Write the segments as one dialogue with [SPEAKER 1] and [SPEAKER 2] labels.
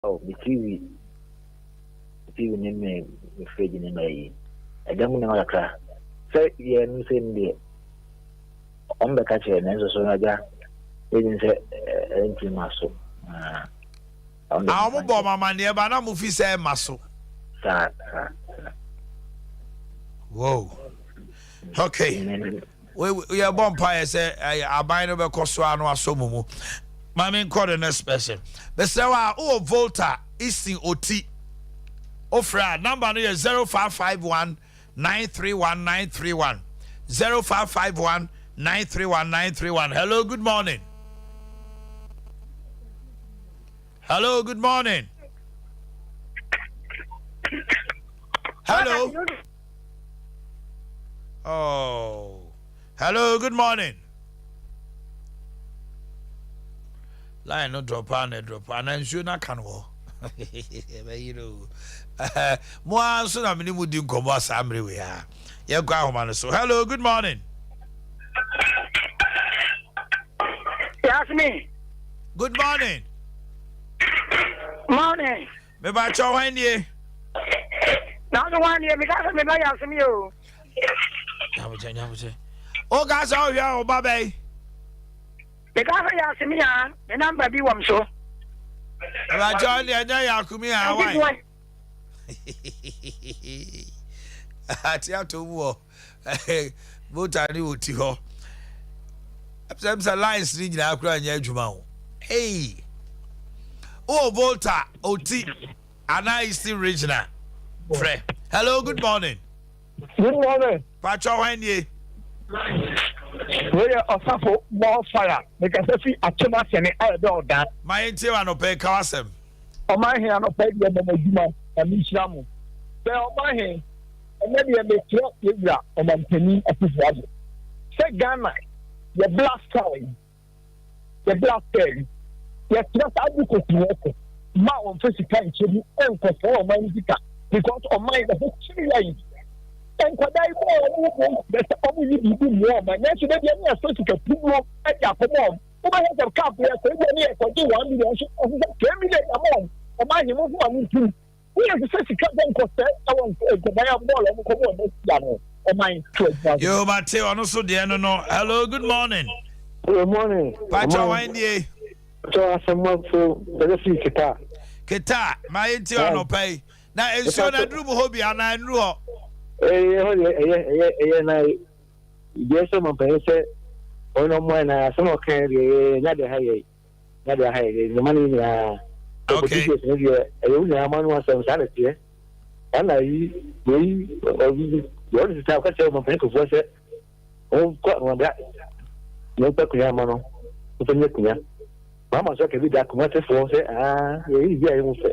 [SPEAKER 1] Oh, me TV, me TV ne me me fridge ne ma yi. Ɛdan mu nneɛma kakra. Sɛ yɛn no sɛ no deɛ, wɔn bɛka kyerɛ nanso so no agya, ɛnim sɛ ɛntumi ma so.
[SPEAKER 2] A wɔn bɔ wɔn amaneɛ ba na mo fi sɛ ɛma so.
[SPEAKER 1] Saa saa saa.
[SPEAKER 2] Wow. Okay. Yɛbɔ mpaeɛ sɛ aban no bɛkɔ so ano asɔ mu mu. Ma menkɔ the next person. Mesrɛ wo a wowɔ Volta Eastern Oti. Wofrɛ a number no yɛ 0551 931 931. 0551 931 931. Hello, good morning. Hello, good morning. Hello. Oh. Hello, good morning. Line no drop a na drop a na nsuo no aka no hɔ. Ɛbɛyere o. Mo ara nso na mene mu di nkɔmmɔ saa mmere wei a. Yɛnkɔ ahoma no so. Hello, good morning.
[SPEAKER 3] Yasmin.
[SPEAKER 2] Good morning.
[SPEAKER 3] Morning.
[SPEAKER 2] Mebakyɛ hwan nie?
[SPEAKER 3] Nanso hwan nie? Meka sɛ meba Yasmin o.
[SPEAKER 2] Nyabokyɛ nyabokyɛ. O ka sɛ ɔhwɛ ɔba bɛyi.
[SPEAKER 3] Meka sɛ Yasmin a, me namba bi wɔ m so.
[SPEAKER 2] Mebakyɛ ɔne ɛnyɛ Yakumi a wan. Ate ato mu wɔ mota ne wɔ ti hɔ. Sɛ sɛ lines ne nyinaa koraa nyɛ adwuma o. Hey. Wowɔ Volta, Oti, anaa Eastern Regional. Frɛ. Hello, good morning.
[SPEAKER 4] Good morning.
[SPEAKER 2] Pacho hwan nie?
[SPEAKER 4] Wei yɛ ɔsafo more fire. Mekasa fi akyem asɛne a ɛbɛ ɔdan.
[SPEAKER 2] Ma yɛntie wɔ anɔpa yi ka w'asɛm.
[SPEAKER 4] Ɔman he anɔpa yi deɛ mɔmɔ adwuma na menhyira mo. Sɛ ɔman he ɛnɛ deɛ mekyerɛ yɛwura ɔmampanin Akufo Addo sɛ Ghana yɛ black star yi yɛ black star yi yɛkyerɛ saa ade kɔkuo ko ma wɔmfa sika nkyɛ mu nkɔsɛe ɔman no sika because ɔman yɛ ho kyere yɛn nkwadaa yi bɔ wɔn mu bɛ sɛ wɔn yi biribi mmoa ɔman nanso da bia ne yɛsɔ sika puduo de akɔmɔ wɔn wobɛhwɛ sɛ cup yɛ sɛ ebia ne yɛkɔgye 1 million nso ɔho sɛ 10 million ama wɔn. Ɔman he mo ho a mo ntum woyɛ sɛ sika bɔ nkɔsɛe ɛwɔ nkwadaa yi bɔɔl ɔmo kɔbɔ ɔmo asia no ɔman to adwuma.
[SPEAKER 2] Yo, mate ɔno so deɛ no. Hello, good morning.
[SPEAKER 5] Good morning.
[SPEAKER 2] Pacho hwan nie?
[SPEAKER 5] Pacho asɛmafo bɛyɛ fi Keta.
[SPEAKER 2] Keta, ma yɛntie anɔpa yi. Na nsuo no aduru mu hɔ bi anaa nnuru hɔ?
[SPEAKER 5] Ɛyɛ hɔ deɛ ɛyɛ ɛyɛ ɛyɛ na deɛ sɛ ɔmampanin sɛ ɔno ɔmo na asɛm a ɔka deɛ ɛyɛ nya deɛ ha yɛ nya deɛ ha yɛ deɛ nneɛma no nyinaa. Politicians no deɛ ɛyɛ wo nyinaa ma no asɛm saa na teɛ. Saa na yi wei ɔyi deɛ ɔde sisa ɔka kyerɛ ɔmampanin kofoɔ sɛ ɔnkɔ ɔmabra na ɔpɛ akonnwa ama no ɔpɛ nyɛ akonnwa. Mahama nso aka bi da akonnwa tefoɔ sɛ aa yɛyi bi a ɛyɛ mu fɛ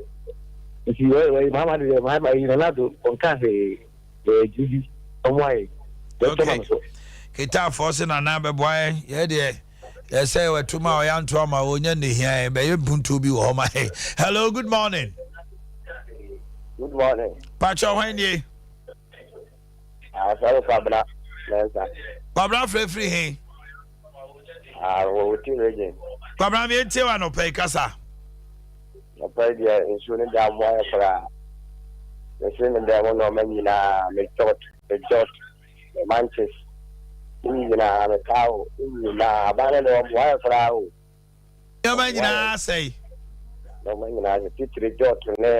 [SPEAKER 5] nti wɔyɛ Mahama de Mahama yi Nana Addo ɔnka hwee yɛ gyidi ɔmo ayɛ yɛtɔ ma no so.
[SPEAKER 2] Ketafoɔ se Nana bɛboa yɛn. Yɛ deɛ yɛsɛ wɔatum a ɔyɛ anto ama wɔnya ne hia yɛn bɛyɛ mpuntuo bi wɔ hɔ ma yɛn. Hello, good morning.
[SPEAKER 6] Good morning.
[SPEAKER 2] Pacho hwan nie?
[SPEAKER 6] Asɔre Kwabena Mensah.
[SPEAKER 2] Kwabena frɛfiri he?
[SPEAKER 6] Wɔ Oti Region.
[SPEAKER 2] Kwabena meɛntie wɔ anɔpa yi kasa.
[SPEAKER 6] Nɔpa yi deɛ nsuo no da mmoa yɛ koraa. Mese me dɛm mo nneɛma nyinaa, me jot, me jot, me mattress, ne nyinaa, me towel, ne nyinaa, aban no deɛ ɔmmoa yɛ koraa o.
[SPEAKER 2] Nneɛma nyinaa sɛe.
[SPEAKER 6] Nneɛma nyinaa sɛ titiri jot ne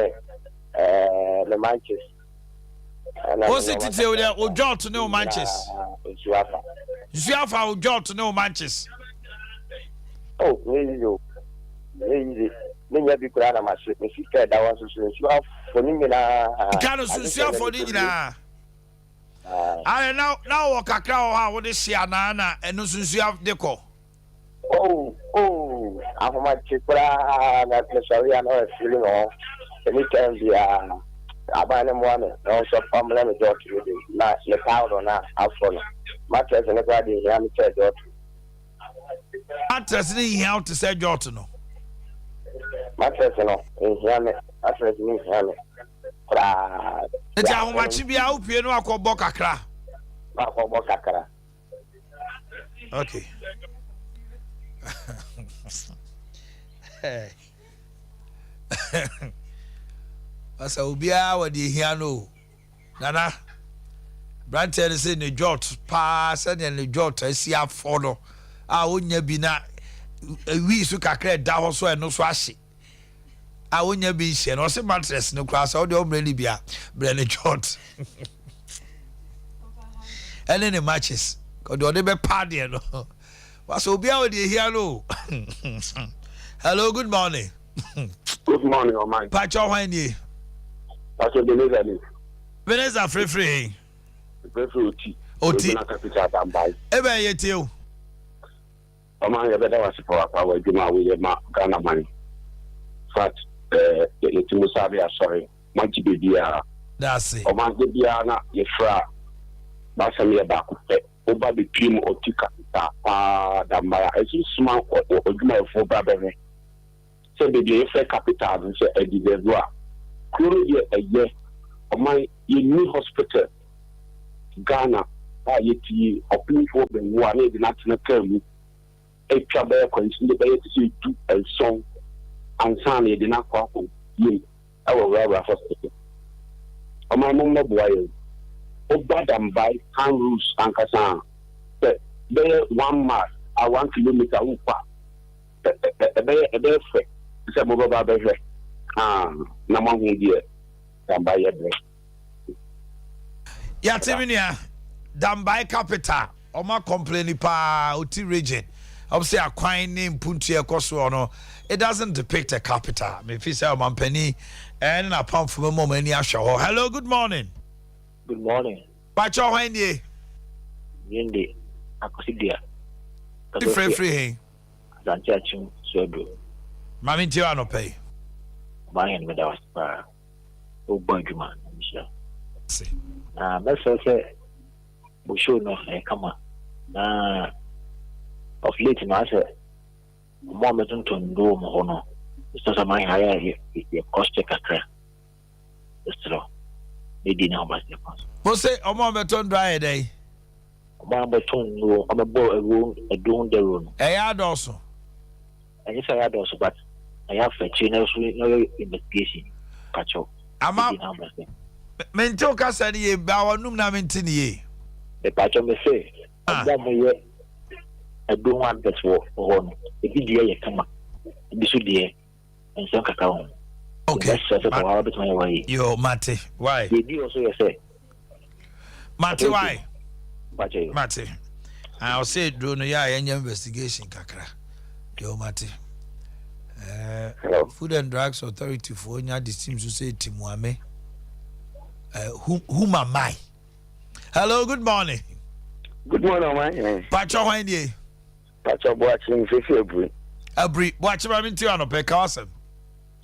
[SPEAKER 6] me mattress.
[SPEAKER 2] Wo se titiri wo deɛ wo jot ne wo mattress.
[SPEAKER 6] Nsuo afa.
[SPEAKER 2] Nsuo afa wo jot ne wo mattress.
[SPEAKER 6] Oh, nye yiye o. Nye yiye. Ne nya bi koraa na ma se me sika ɛda hɔ nso so nsuo afɔ ne nyinaa.
[SPEAKER 2] Sika no so nsuo afɔ ne nyinaa. Ayɛ na wɔ kakra wɔ hɔ a wode hye anaa na ɛno nso nsuo de kɔ.
[SPEAKER 6] Oh, ahomakye koraa na mesɔre a na ɔyɛ me hɔ anytime biara aban ne mmoa me na ɔnso ɔmmrɛ me jot no bi na me towel no afɔ no mattress no koraa de hia me sɛ jot.
[SPEAKER 2] Mattress no nhia wo te sɛ jot no.
[SPEAKER 6] Mattress no nhia me, mattress no nhia me koraa.
[SPEAKER 2] Nti ahomakye biara wopue no akɔbɔ kakra.
[SPEAKER 6] Akɔbɔ kakra.
[SPEAKER 2] Okay. Masa obiara wɔ deɛ ehia no o. Nana, aberanteɛ no sɛ ne jot paa sɛdeɛ ne jot asi afɔ no a ɔnya bi na wii so kakra ɛda hɔ so ɛno so ahye a ɔnya bi nhyɛ no ɔse mattress no koraa sɛ wode ɔmmerɛ no bi a brɛ ne jot ɛne ne matches ɔde ɔde bɛpa adeɛ no wasɛ obiara wɔ deɛ ehia no o. Hello, good morning.
[SPEAKER 7] Good morning, Ɔman.
[SPEAKER 2] Pakyɛ hwan nie?
[SPEAKER 7] Pakyɛ Beneza ni.
[SPEAKER 2] Beneza firifiri he?
[SPEAKER 7] Firifiri Oti.
[SPEAKER 2] Oti.
[SPEAKER 7] Regional capital Dambai.
[SPEAKER 2] Ebe yɛ tie o.
[SPEAKER 7] Ɔman yɛ bɛda wase papaapa wɔ adwuma a woyɛ ma Ghana man. Fact, eh, yɛte mu saa de asɔre, moagye baabiara.
[SPEAKER 2] Daase.
[SPEAKER 7] Ɔman da biara na yɛfrɛ a, m'asɛm yɛ baako pɛ. Woba bepue mu Oti capital paa Dambai a, ɛso soma odwumayɛfoɔ bra bɛhwɛ. Sɛ baabi a yɛfrɛ capital no sɛ ɛdeserve a, kuro no deɛ ɛyɛ. Ɔman, yɛnni hospital. Ghana a yɛte yi, ɔpemfoɔ bɛwo a na yɛde no atena kaa mu atwa bɛyɛ kwansin bɛyɛ te sɛ 17 ansa na yɛde no akɔ akɔ yam ɛwɔ Wurawura Hospital. Ɔman mo mmɛboa yɛn. Woba Dambai town rules ankasa a, sɛ bɛyɛ 1 mile a 1 kilometre wokɔ a, ɛbɛyɛ fɛ sɛ mobɛba bɛhwɛ na moahu deɛ Dambai yɛ brɛ.
[SPEAKER 2] Yàtí mi nua, Dambai capital ɔmo complain paa. Oti Region, ɔmo sɛ akwan ne mpuntu ɛkɔ soɔ no, it doesn't depict a capital. Mefi sɛ ɔmampanin ɛne n'apamfo mu ɔmo ani ahwɛ hɔ. Hello, good morning.
[SPEAKER 1] Good morning.
[SPEAKER 2] Pakyɛ hwan nie?
[SPEAKER 1] Yende Akosi Dua.
[SPEAKER 2] Firifiri he?
[SPEAKER 1] Asante Akyem Suaduro.
[SPEAKER 2] Maame ntie anɔpɛ yi.
[SPEAKER 1] Ɔman yɛn meda wase paa. Wobɔ adwuma na mehyira. Na mɛsrɛ sɛ mo show no ɛyɛ kama na of late no asɛ ɔmo a mɛtontɔn nnuro wɔ mo hɔ no mesrɛ sɛ ɔman ayɛ yɛ cross check kakra. Mesrɛ medi ne ho ba sɛ kwan so.
[SPEAKER 2] Mo sɛ ɔmo a mɛtɔ nnuro ayɛ dɛn?
[SPEAKER 1] Ɔmo a mɛtɔn nnuro, ɔmɛbɔ ɛwuro ɛduro ho dawuro no.
[SPEAKER 2] Ɛyɛ adɔɔso.
[SPEAKER 1] Ɛnyɛ sɛ ɛyɛ adɔɔso, but ɛyɛ afa akyire na so na ɔyɛ investigation kakyɛw.
[SPEAKER 2] Ama mente wo kasa no yie ba wɔnum na mente ne yie.
[SPEAKER 1] Mepakyɛw, me sɛ ɔmo a moyɛ ɛduro ho advert wɔ hɔ no, ebi deɛ yɛ kama, ebi so deɛ nsɛm kakra wɔ ho.
[SPEAKER 2] Okay.
[SPEAKER 1] Mɛsrɛ sɛ kɔwara bɛtumi ayɛ wɔ yi.
[SPEAKER 2] Yo, mate. Why?
[SPEAKER 1] Deɛ di wɔ so yɛ sɛ.
[SPEAKER 2] Mate why? Mate. Ah, ɔsɛ duro no yɛ a yɛnyɛ investigation kakra. Yo, mate. Food and Drugs Authority foɔ nya de sim so sɛ timuame. Whom am I? Hello, good morning.
[SPEAKER 8] Good morning, man.
[SPEAKER 2] Pacho, hwan nie?
[SPEAKER 8] Pacho Boakye mfefi Aburi.
[SPEAKER 2] Aburi, Boakye ma mi nti anɔpɛ ka wasɛm.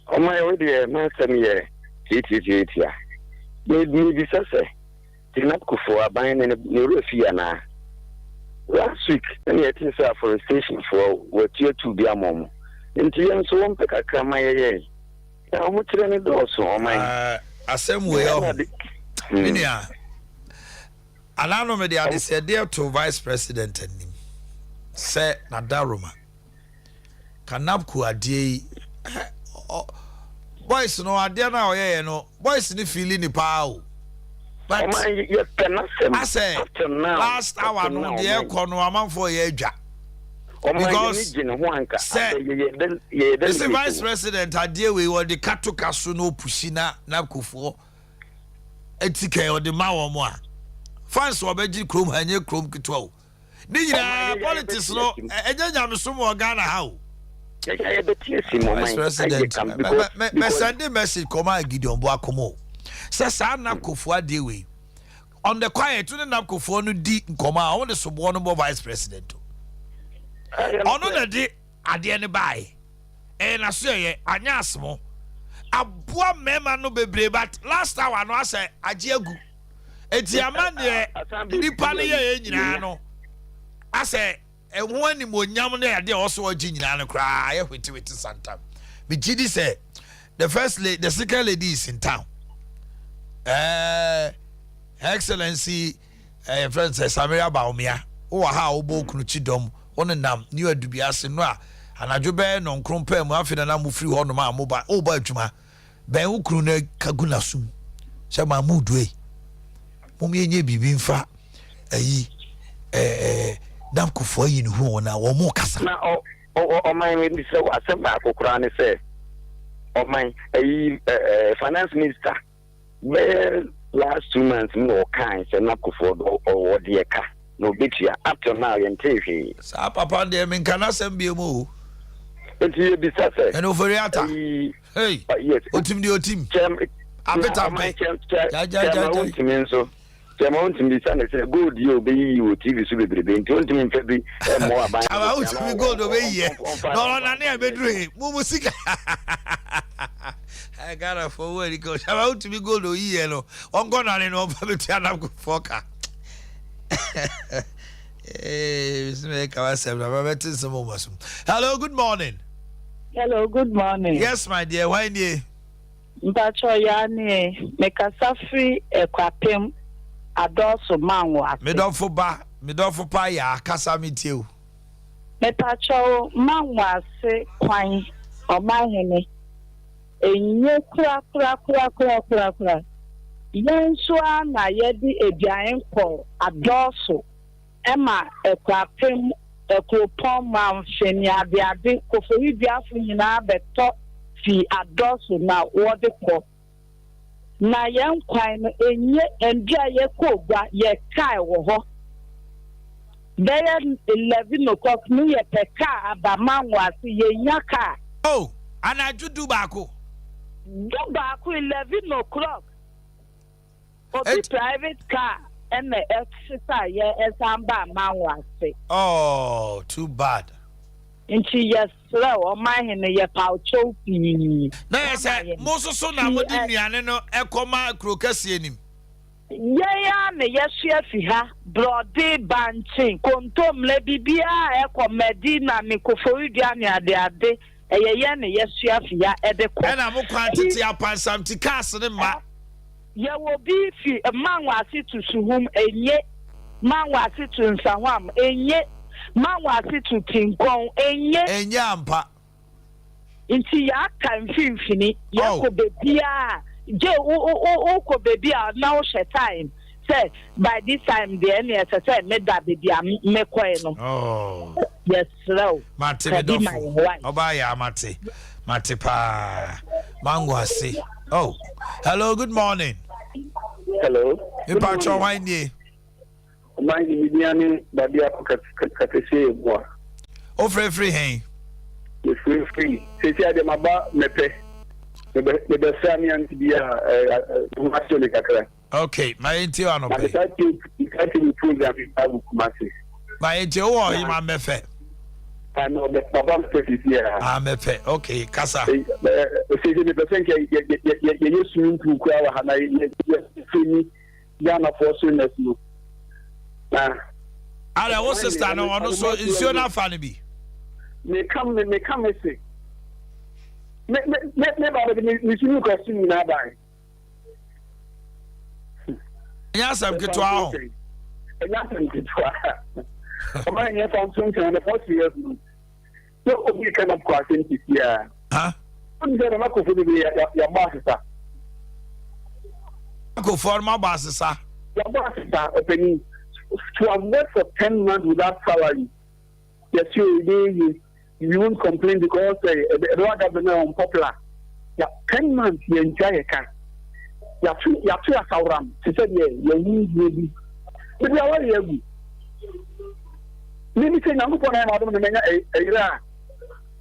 [SPEAKER 8] Ɔman wo deɛ m'asɛm yɛ tiatiatiatia. Mebisa sɛ Tinapkofoɔ aban ne ne werɛ fi anaa? Last week ɛna yɛte sɛ afforestation foɔ wɔatua tu bi ama ɔmo. Nti yɛn nso wɔmpɛ kakra ma yɛyɛ. Na ɔmo kyerɛ ne dɔɔso ɔman.
[SPEAKER 2] Asɛm wei ɔho. Me nua, anano mede adesɛdeɛ to vice president anim sɛ nadaroma ka NABCO adeɛ yi, boys no adeɛ no a ɔyɛyɛ no, boys no feeli ni paa o.
[SPEAKER 8] But
[SPEAKER 2] asɛ last hour no deɛ ɛkɔ no amanfoɔ yɛ adwa because sɛ ɛsɛ vice president adeɛ wei wɔde katoka so na opusi na NABCOfoɔ eti kɛ ɔde ma wɔn a fans wɔbɛgye kurom ha nye kurom ketewa o. Ne nyinaa politics no ɛnyɛ nyamesom wɔ Ghana ha o. Vice president mɛsɛnde message kɔma Gideon Boakomo sɛ saa NABCOfoɔ adeɛ wei, on the quiet ne NABCOfoɔ no di nkɔmɔ a wɔn de soboɔ no bɔ vice president o. Ɔno na de adeɛ no baeɛ, ɛyɛ n'aso yɛyɛ anya asemo aboa mmarima no bebree, but last hour no asɛ agye agu eti ama deɛ nipa no yɛ yɛ nyinaa no asɛ ɛho animonyam ne adeɛ a ɔso ɔgye nyinaa no koraa ayɛ hwetewete santam. Megye di sɛ the first lady, the second lady is in town, Her Excellency friend sɛ Samira Bawumia wowɔ ha a wobɔ okunu kyi dɔm wo ne nam New Adubiase no a. Anadwo bɛyɛ nnɔnkron paa mu afei na na mofiri hɔnom a moba woba adwuma. Bɛn wo kunu na ka gu n'asom sɛ Mahmood ei, mom yɛnyɛ biribi mfa ayi ɛɛ Namkofoɔ ayi ne ho wɔn a wɔn mo kasa.
[SPEAKER 8] Na ɔ ɔ ɔman mebisa wo asɛm baako koraa ne sɛ ɔman ayi ɛɛ finance minister Bɛyɛ last 2 months mu na ɔkae sɛ NABCOfoɔ do ɔwɔ deɛ ka na ɔbɛtua, up till now yɛntee hwee.
[SPEAKER 2] Saa papa no deɛ menka n'asɛm biom o.
[SPEAKER 8] Nti yɛbisa sɛ.
[SPEAKER 2] Ɛne Ofori Atta.
[SPEAKER 8] Ayi,
[SPEAKER 2] Hey,
[SPEAKER 8] yes.
[SPEAKER 2] Otim deɛ otim.
[SPEAKER 8] Kyɛm,
[SPEAKER 2] Apeta
[SPEAKER 8] na
[SPEAKER 2] mpɛ.
[SPEAKER 8] ɔman kyɛm, kyɛ,
[SPEAKER 2] Gyae, gyae,
[SPEAKER 8] kyɛma
[SPEAKER 2] gyae, gyae.
[SPEAKER 8] wontumi nso. Kyɛma wontumi bisa ne sɛ gold yi a ɔbɛyiyi wɔ TV so bebrebe nti wontumi mfa bi mmɔ aban
[SPEAKER 2] Kyama
[SPEAKER 8] no bosea na
[SPEAKER 2] wotumi gold ɔbɛyiɛ.
[SPEAKER 8] ɔmfa
[SPEAKER 2] Na ɔnane a ɛbɛduru he. Mo mo sika. Ghanafoɔ wo ani ka. Kyama wotumi gold oyiɛ no. Ɔnkɔ nane no ɔmfa bɛtua NABCOfoɔ ka. Ee, mesi mɛka w'asɛm na mɛbɛte nsɛm wɔ mo asom. Hello, good morning.
[SPEAKER 9] Hello, good morning.
[SPEAKER 2] Yes, my dear, why nie?
[SPEAKER 9] Mpacho yaa nie, mekasa firi Akuapem Adɔɔso Mango ase.
[SPEAKER 2] Medɔfo ba, medɔfo pa yaa, kasa metie wo.
[SPEAKER 9] Mepacho Mango ase kwan, ɔmanhene, enye kora kora kora kora kora kora. Yɛn nso ara na yɛde aduane kɔ Adɔɔso ɛma Akuapem, Akuropɔn, Mamfe ne adeade, Koforiduafo nyinaa bɛtɔ fi Adɔɔso na wɔde kɔ. Na yɛn kwan no enye, ndua yɛkɔɔ gua, yɛkae wɔ hɔ. Bɛyɛ 11 o'clock no yɛpɛ kaa aba Mango ase, yɛnnya kaa.
[SPEAKER 2] Oh, anadwo 11.
[SPEAKER 9] 11, 11 o'clock. Obi private car ɛna ɛsesa yɛ ɛsan ba Mango ase.
[SPEAKER 2] Oh, too bad.
[SPEAKER 9] Nti yɛsrɛ ɔmanhene, yɛpa kyɛw pii.
[SPEAKER 2] Na yɛ sɛ mo nso so na mode nnuane no ɛkɔma kuro kɛseɛ nim.
[SPEAKER 9] Yɛn a na yɛsoa fi ha, borɔde, bankye, kontomire, biribiara a ɛkɔ Madina ne Koforidua ne adeade, ɛyɛ yɛn na yɛsoa fi ha ɛde kɔ.
[SPEAKER 2] Ɛna mo kwan tete apansam ti cars ne mma.
[SPEAKER 9] Yɛwɔ bi fi Mango ase to Suhum, enye. Mango ase to Nsahwam, enye. Mango ase to Tinkɔn, enye.
[SPEAKER 2] Enye ampa.
[SPEAKER 9] Nti yɛaka mfimfini, yɛkɔ beebiara, gye wokɔ beebi a na wohyɛ time sɛ by this time deɛ ɛne ɛsɛ sɛ meda beebi a mekɔɛ no. Yɛsrɛ wo.
[SPEAKER 2] Mate me dɔfo. Ɔbaa yɛ amate. Mate paa. Mango ase. Oh. Hello, good morning.
[SPEAKER 10] Hello.
[SPEAKER 2] Mepa kyɛw, hwan nie?
[SPEAKER 10] Ɔman yi media ne Babiako Katese Ebua.
[SPEAKER 2] Wofirifiri hɛn?
[SPEAKER 10] Mefirifiri. Sɛsi adeɛ maba mɛpɛ. Mebɛsra me aunty bi a ho ahyɛ me kakra.
[SPEAKER 2] Okay, ma yɛntie wɔ anɔpɛ.
[SPEAKER 10] Na mesa tie me program yi paa wɔ Kumasi.
[SPEAKER 2] Ma yɛntie wowɔ ɔhema mmɛfɛ.
[SPEAKER 10] Ano baba mɛpɛ sisi a.
[SPEAKER 2] Ah, mɛpɛ. Okay, kasa.
[SPEAKER 10] Sɛsi mepɛ sɛ nka yɛyɛ swimming pool koraa wɔ ha na yɛfɛ ni Ghanafoɔ swimmers no. Na.
[SPEAKER 2] Ara wo sister no ɔno so nsuo no afa no bi.
[SPEAKER 10] Meka me meka me se. Me me me me ba bɛ me me swimming costume nyinaa ban.
[SPEAKER 2] Ɛnyɛ asɛm ketewa ho.
[SPEAKER 10] Ɛnyɛ asɛm ketewa. Ɔman nyɛ fa nso nkyɛn na more serious no. Sɛ obi ka na kɔ asɛm sisi a.
[SPEAKER 2] Ha?
[SPEAKER 10] Obi sɛ na kofo bebree yɛabɔ asesa.
[SPEAKER 2] Kofoɔ no mabɔ asesa.
[SPEAKER 10] Yɛabɔ asesa ɔpanin. To have worked for 10 months without salary. Yɛsi o ebe ye. We won't complain because ɛbɛwa government unpopular. Ya 10 months yɛn ntua yɛ ka. Yàtò yàtò asawuram te sɛ deɛ yɛn ho nhia bi. Ebi awa yɛ agu. Mímí sɛ Nyankopɔn na yɛ n'adom na mɛnya ɛyere a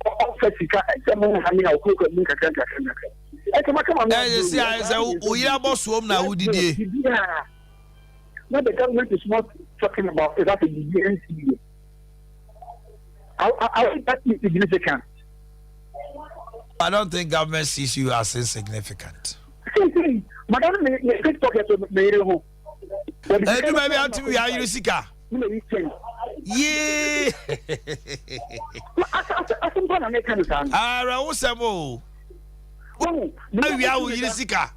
[SPEAKER 10] ɔfɛ sika ɛsɛ mo ha ne a ɔkurakura mu nkakra nkakra nkakra. Ɛsɛ maka ma mi.
[SPEAKER 2] Ɛyɛ si ayɛ sɛ oyi abɔ soom na awudidie.
[SPEAKER 10] Now the government is not talking about is that a BNC. How is that insignificant?
[SPEAKER 2] I don't think government sees you as insignificant.
[SPEAKER 10] See, madam, me me pickpocket me yere ho.
[SPEAKER 2] Edu baabi a ntumi wi ayere sika. Yee.
[SPEAKER 10] Asɛmpa na meka no saa no.
[SPEAKER 2] Awerɛhosɛm o. Awia wo yere sika.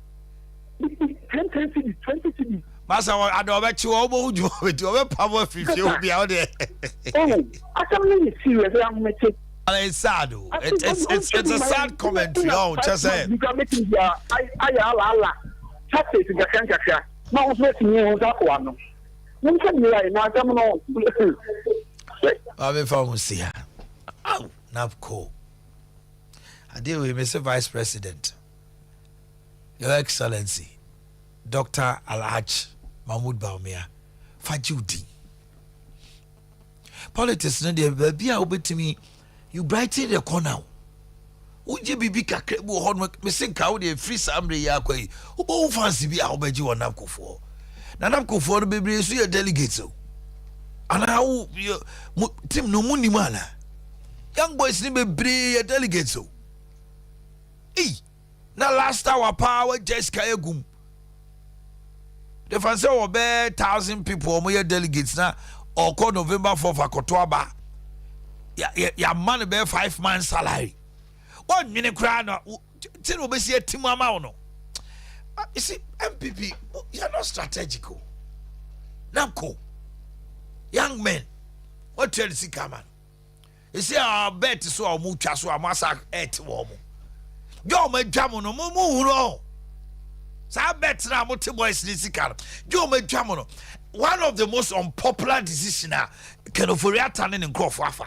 [SPEAKER 10] 10 10 cedis, 20 cedis.
[SPEAKER 2] Masa ada ɔbɛkye wɔ wobɛhu dwuma bɛti ɔbɛpam afiri fie wo bia wo deɛ.
[SPEAKER 10] Asɛm no yɛ serious, ɛyɛ ahomete.
[SPEAKER 2] It's sad o. It's it's it's it's a sad commentary. Oh, kyɛ sɛ.
[SPEAKER 10] Ayɛ ala ala taxes nkakra nkakra na wɔn nso atumi wɔn nsa akɔ ano. Wɔn nsa nyɛ ayɛ na asɛm no.
[SPEAKER 2] Maame fa wɔn si ha. Aw NABCO. Adeɛ wei mese vice president. Your Excellency Dr. Alhaj Mahmoud Bawumia fa gye wo din. Politics no deɛ baabi a wobɛtumi you brighten the corner o. Wogye biribi kakra bi wɔ hɔ no mese nka wo deɛ ɛfiri saa mmerɛ yi akɔ yi wobɛhu fans bi a wobɛgye wɔ NABCOfoɔ. Na NABCOfoɔ no bebree nso yɛ delegates o. Anaa wo mo team no mu nim anaa? Young boys no bebree yɛ delegates o. Ei! Na last hour paa wagya sika agum. Defa sɛ wɔbɛɛ thousand people wɔn yɛ delegates na ɔkɔ November 4th akɔto aba. Yɛama no bɛyɛ 5 months salary. Wɔnwene koraa na ti na wɔbɛsi atim ama wo no. You see, NPP, you are not strategic. NABCO, young men, wɔtua ne sika ama no. Esi a bet so a wɔn twa so a wɔn asa ɛɛte wɔn mo. Dwa wɔn adwa mo no, mo mo hunu ɔho. Saa bet na mo te boys ne sika no, dwa wɔn adwa mo no. One of the most unpopular decision a Ken Ofori-Atta ne ne nkurɔfoɔ afa.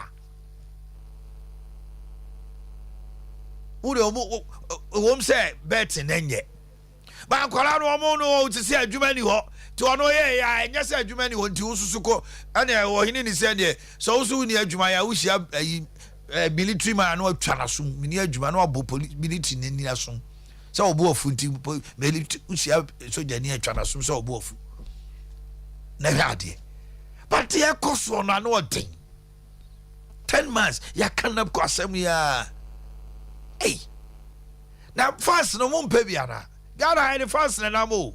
[SPEAKER 2] Wo de wɔn wɔn sɛ bet na nyɛ. Ba nkwadaa no wɔn no te sɛ adwuma ni hɔ. Nti ɔno yɛ yɛ a ɛnyɛ sɛ adwuma ni hɔ nti wososo kɔ ɛna ɔhene ni sɛ deɛ sɛ woso woni adwuma yɛ a wohyia ayi ɛɛ military man na watwa n'asom mini adwuma na wabɔ police military n'ani asom sɛ ɔbo afu nti military wohyia sogyani atwa n'asom sɛ ɔbo afu na hwɛ adeɛ but deɛ ɛkɔ soɔ no ano ɔden. 10 months yɛaka NABCO asɛm yi a, ei, na fans no mo mpɛ bi ana? Ghana yɛ ne fans na nam o.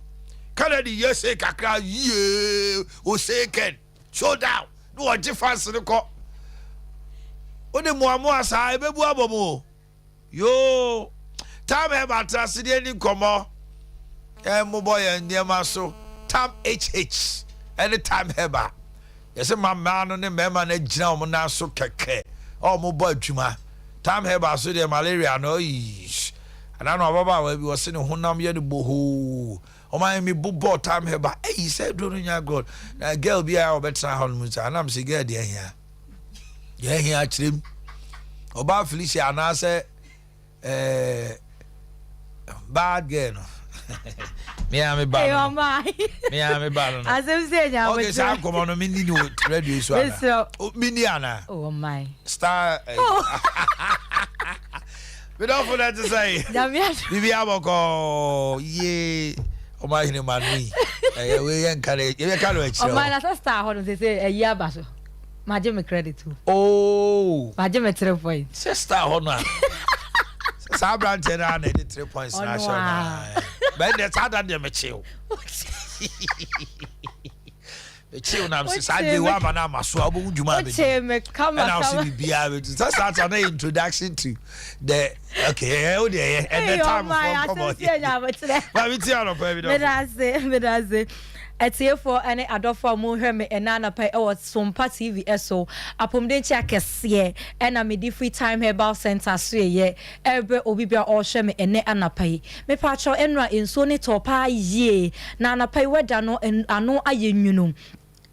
[SPEAKER 2] Kennedy yɛ se kakra yie o, se Ken showdown na wɔgye fans no kɔ. Wode mmoamoa saa ɛbɛbu abɔ mu o. Yoo, Tam ɛba atena ase deɛ ni nkɔmmɔ ɛmmobɔ yɛn nneɛma so. Tam HH ɛne Time Herbal yɛsɛ ma mmaa no ne mmarima no agyina wɔn nan so kɛkɛ a wɔn bɔ adwuma. Time Herbal so deɛ malaria no oish anaa no ababaawa bi wɔse ne honam yɛ no bohoo wɔn ayɛ mi bobɔ Time Herbal ɛyi sɛ aduro no nya god na girl bi a ɔbɛtena hɔ no mu sɛ anam sɛ girl deɛ hia deɛ hia kyerɛ mu ɔbaa Felicia anaasɛ bad girl no me a me ba no me a me ba no no
[SPEAKER 11] Asɛm sɛ nya.
[SPEAKER 2] Okay, saa nkɔmɔ no me ni ni wɔ radio so ana me ni ana?
[SPEAKER 11] Oh my.
[SPEAKER 2] Star me dɔfo na te sɛ bibi abɔkɔ yie ɔmo ahene ma no yi ɛyɛ wei yɛ nka no yɛ ka no akyerɛ.
[SPEAKER 11] Ɔman na sɛ star hɔ no sɛ ɛyi aba so magye me credit o.
[SPEAKER 2] Oh.
[SPEAKER 11] Magye me 3 points.
[SPEAKER 2] Sɛ star hɔ no a saa aberanteɛ no a na ɛde 3 points na ahyɛ no bɛn deɛ saa da deɛ mekye o, mekye o nam sɛ saa deɛ woama no ama so a wobɛhu dwuma a
[SPEAKER 11] bɛdi
[SPEAKER 2] ɛna wo sɛ biribiaa bɛdu sɛ saa ta na yɛ introduction to the okay ɛyɛ wo deɛ ɛyɛ ɛnɛ time fɔ nkɔmmɔ ma meti anɔpa bi dɔfo.
[SPEAKER 11] Medase, medase. Atiefoɔ ne adɔfoɔ a mohwɛ me ɛna anapa ɛwɔ Sompa TV ɛso, apɔmuden kyɛ akɛseɛ ɛna mede free Time Herbal Center so yɛyɛ ɛbrɛ obi bia ɔrehwɛ me ɛnɛ anapa yi. Mepaakyɛw, ɛnora nsuo ne tɔɔ paa yie na anapa yi wɛda no ano ayɛ nwunu.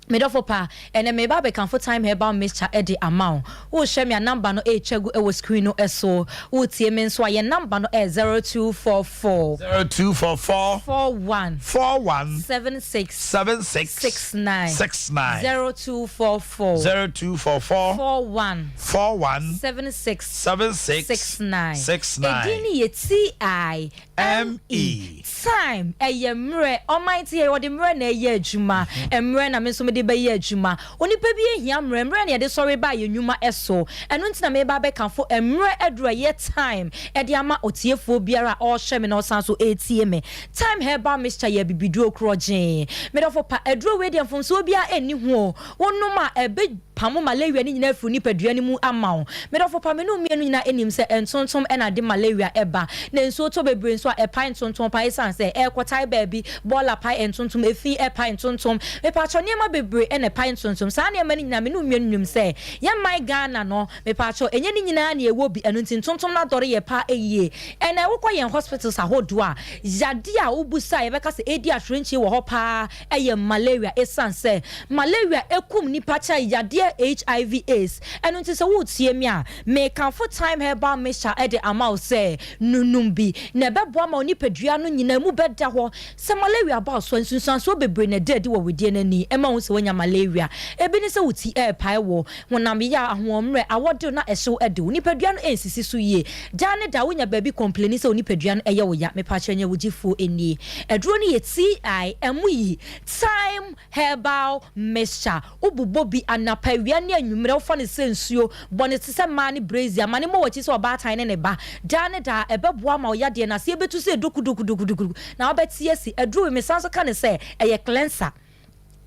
[SPEAKER 11] Medɔfo pa, ɛnɛ meba abɛkamfo Time Herbal Mixture ɛde ama wo. Wohwɛ me a, number no ɛretwa gu ɛwɔ screen no ɛso. Wotie me nso a, yɛn number no ɛyɛ 0244
[SPEAKER 2] 0244
[SPEAKER 11] 41
[SPEAKER 2] 41
[SPEAKER 11] 76
[SPEAKER 2] 76
[SPEAKER 11] 69.
[SPEAKER 2] 69.
[SPEAKER 11] 0244
[SPEAKER 2] 0244
[SPEAKER 11] 41
[SPEAKER 2] 41
[SPEAKER 11] 76
[SPEAKER 2] 76
[SPEAKER 11] 69.
[SPEAKER 2] 69.
[SPEAKER 11] Ɛdin no yɛ T I
[SPEAKER 2] M E.
[SPEAKER 11] Time ɛyɛ mmerɛ. Ɔman ti yɛ wɔde mmerɛ na ɛyɛ adwuma. Mmerɛ na me nso mede bɛyɛ adwuma. Onipa bi ehia mmerɛ. Mmerɛ na yɛde sɔre ba yɛ nnwuma ɛso. Ɛno nti na meba bɛkanfo mmerɛ aduru a ɛyɛ Time ɛde ama otiefoɔ biara a ɔrehwɛ me na ɔsan so ɛretie me. Time Herbal Mixture yɛ bibiduro korɔgyee. Medɔfo pa, aduro wei deɛ mfomsoɔ biara ɛnni ho o. Wonom a, ɛbɛ pamo malaria ne nyinaa firi nipadua no mu ama wo. Medɔfo pa, me no mmienu nyinaa anim sɛ ntontom ɛna de malaria ɛba na nsuo tɔ bebree nso a ɛpae ntontom pa. Ɛsiane sɛ ɛrekɔtae baabi bɔɔla pae ntontom, efi ɛpae ntontom, mepatwɔ nneɛma bebree. bebree na ɛpae nsonsom. Saa nneɛma no nyinaa me ne wo mmienu nim sɛ yɛn man Ghana no, mepaakyɛw, ɛnyɛ ne nyinaa na yɛwɔ bi, ɛno nti ntontom no adɔre yɛ paa yie. Ɛnɛ wokɔ yɛn hospitals ahodoɔ a, yadeɛ a wobu sa a yɛbɛka sɛ ɛredi atorɛnkyie wɔ hɔ paa yɛ malaria ɛsiane sɛ malaria ɛkum nnipa kyɛn yadeɛ HIV AIDS. Ɛno nti sɛ woretie me a, mekamfo Thyme Herbal Mixture de ama wo sɛ nonom bi na ɛbɛboa ma wo nipadua no nyinaa mu bɛda hɔ. Sɛ malaria ba wo so a, nsunsuansoɔ bebree na ɛda adi wɔ wedeɛ no ani ɛma wohu sɛ woanya malaria. Ebi ne sɛ wo ti repae wo, honam yaw, ahoɔmmerɛ, awɔdew na ɛhyew de wo. Nipadua no nsisi so yie. Daa ne daa wonya baabi kɔmpleni sɛ wo nipadua no yɛ wo ya. Mepakyɛw nyɛ wo gyefoɔ nie. Aduro no yɛ TI, ɛmo yi, Thyme Herbal Mixture. Wobobɔ bi anapa, awia ne anwummerɛ, wofa no sɛ nsuo. Bɔ no te sɛ mmaa ne brazier. Ma no mmɔ w'akyi sɛ ɔbaatan ne ne ba. Daa ne daa, ɛbɛboa ma wo yadeɛ no aseɛ bɛtu sɛ dokudokudokudoku na wobɛte asi. Aduro wei, mesan nso ka no sɛ ɛyɛ cleanser.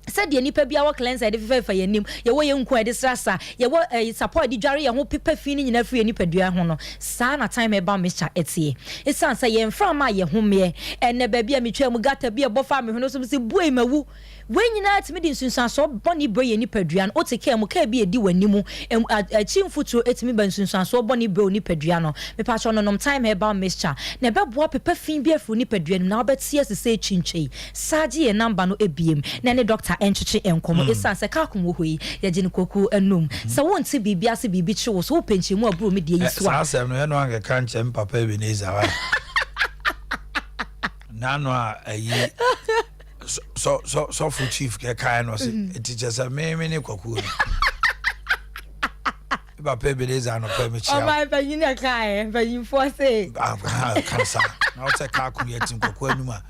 [SPEAKER 11] Sɛdeɛ nnipa biara wɔ cleanser a yɛde fefɛfefɛ yɛn anim, yɛwɔ yɛn nku a yɛde srasra, yɛwɔ ɛɛ sapɔ a yɛde dware yɛn ho pepa fi no nyinaa firi yɛn nipadua ho no, saa na Thyme Herbal Mixture teɛ. Esiane sɛ yɛn mframa a yɛhomeɛ, ɛnnɛ baabi a metwaa mu gutter bi a ɛbɔ faa me hwene so, mese buei mawu. Wei nyinaa tumi de nsunsuansoɔ bɔne brɛ yɛn nipadua no. Wote kaa mu, kaa bi a ɛdi w'anim, akyi mfuturo tumi ba nsunsuansoɔ bɔne brɛ wo nipadua no. Mepakyɛw nonom Thyme Herbal Mixture na ɛbɛboa apepa fi bi afiri wo nipadua no mu na wobɛte ase sɛ ɛtwintwai. Saa gye yɛn number no biem na ɛne doctor ntwetwe nkɔmmɔ ɛsiane sɛ car ko wɔ hɔ yi yɛgye no kwaku anum sɛ wonte biribi ase biribi kyere wo so wopɛ nkyerɛmu a boro me deɛ yi so a.
[SPEAKER 2] Saa asɛm no ɛno ankeka nkyɛ me papa Ebenezer wai n'ano a ayi sɔ sɔ sɔfo chief kɛkae no ɔse ɛti kyɛ sɛ me me ne kwaku no. Me papa Ebenezer anɔpa mekyia wo.
[SPEAKER 11] Ɔman panyin na kaeɛ mpanyinfoɔ se.
[SPEAKER 2] Ka saa na wosɛ kaa ko yɛ ti nkɔkɔ anum a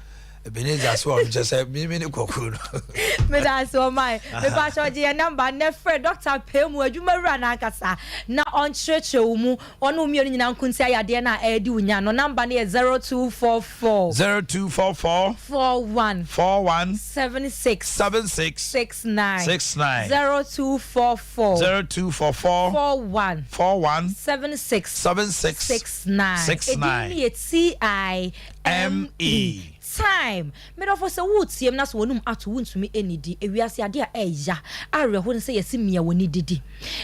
[SPEAKER 2] Ebenezer sɛ ɔno kyɛ sɛ mimi ne kɔkɔ no.
[SPEAKER 11] Meda ase ɔman. Mepa kyɛ ɔgye yɛn namba nnɛ frɛ Dɔkta Pemu adwuma wura no ankasa na ɔnkyerɛkyerɛ wo mu ɔne wo mmienu nyinaa nko ntia yadeɛ no a ɛredi wo nya no. Namba no yɛ 0244.
[SPEAKER 2] 0244.
[SPEAKER 11] 41.
[SPEAKER 2] 41.
[SPEAKER 11] 76.
[SPEAKER 2] 76.
[SPEAKER 11] 69.
[SPEAKER 2] 69.
[SPEAKER 11] 0244.
[SPEAKER 2] 0244.
[SPEAKER 11] 41.
[SPEAKER 2] 41.
[SPEAKER 11] 76.
[SPEAKER 2] 76.
[SPEAKER 11] 69.
[SPEAKER 2] 69.
[SPEAKER 11] Edin no yɛ T I M E. Time! Me dɔfo, sɛ woretie me na sɛ w'anom ato, wuntumi nnidi. Ewiase ade a ɛyɛ awerɛhow ne sɛ yɛse mia w'ani didi.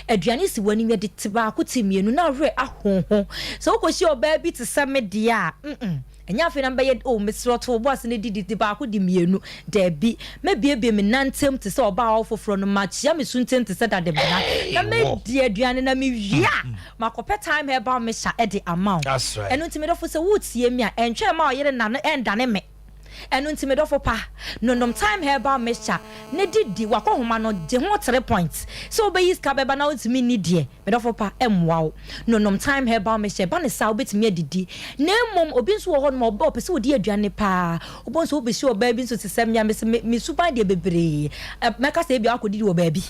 [SPEAKER 11] Aduane si w'anim, yɛde te baako te mmienu na werɛ ahow ho. Sɛ wukohyia ɔbaa bi te sɛ me deɛ a, mm-mm, ɛnyɛ afei na mebɛyɛ, oh, mesrɛ wo, to wo bo ase na didi, te baako di mmienu. Dabi, mɛbuebue me nan ntam te sɛ ɔbaa a ɔwo foforɔ no, makyea me su ntam te sɛ dademena, na madi aduane na mewie a, Makɔpɛ thyme herbal mixture de ama wo. Ɛno nti me dɔfo sɛ woretie me a, ɛntwɛn mma ɔyere nna no ɛndane me. Ɛno nti me dɔfo pa, nonom thyme herbal mixture na di di w'akɔhoma no, gye ho tere point. Sɛ wobɛyi sika bɛba na wontumi nni deɛ, me dɔfo pa, ɛmmoa wo. Nonom thyme herbal mixture, ɛba no saa a wobɛtumi adidi. Na mmom obi nso wɔ hɔnom a ɔpɛ sɛ ɔdi aduane paa. Wobɛhu sɛ wobɛhyia ɔbaa bi nso te sɛ me a, mese me suban deɛ bebree. Mɛka sɛ ebia woakɔdidi wɔ baabi.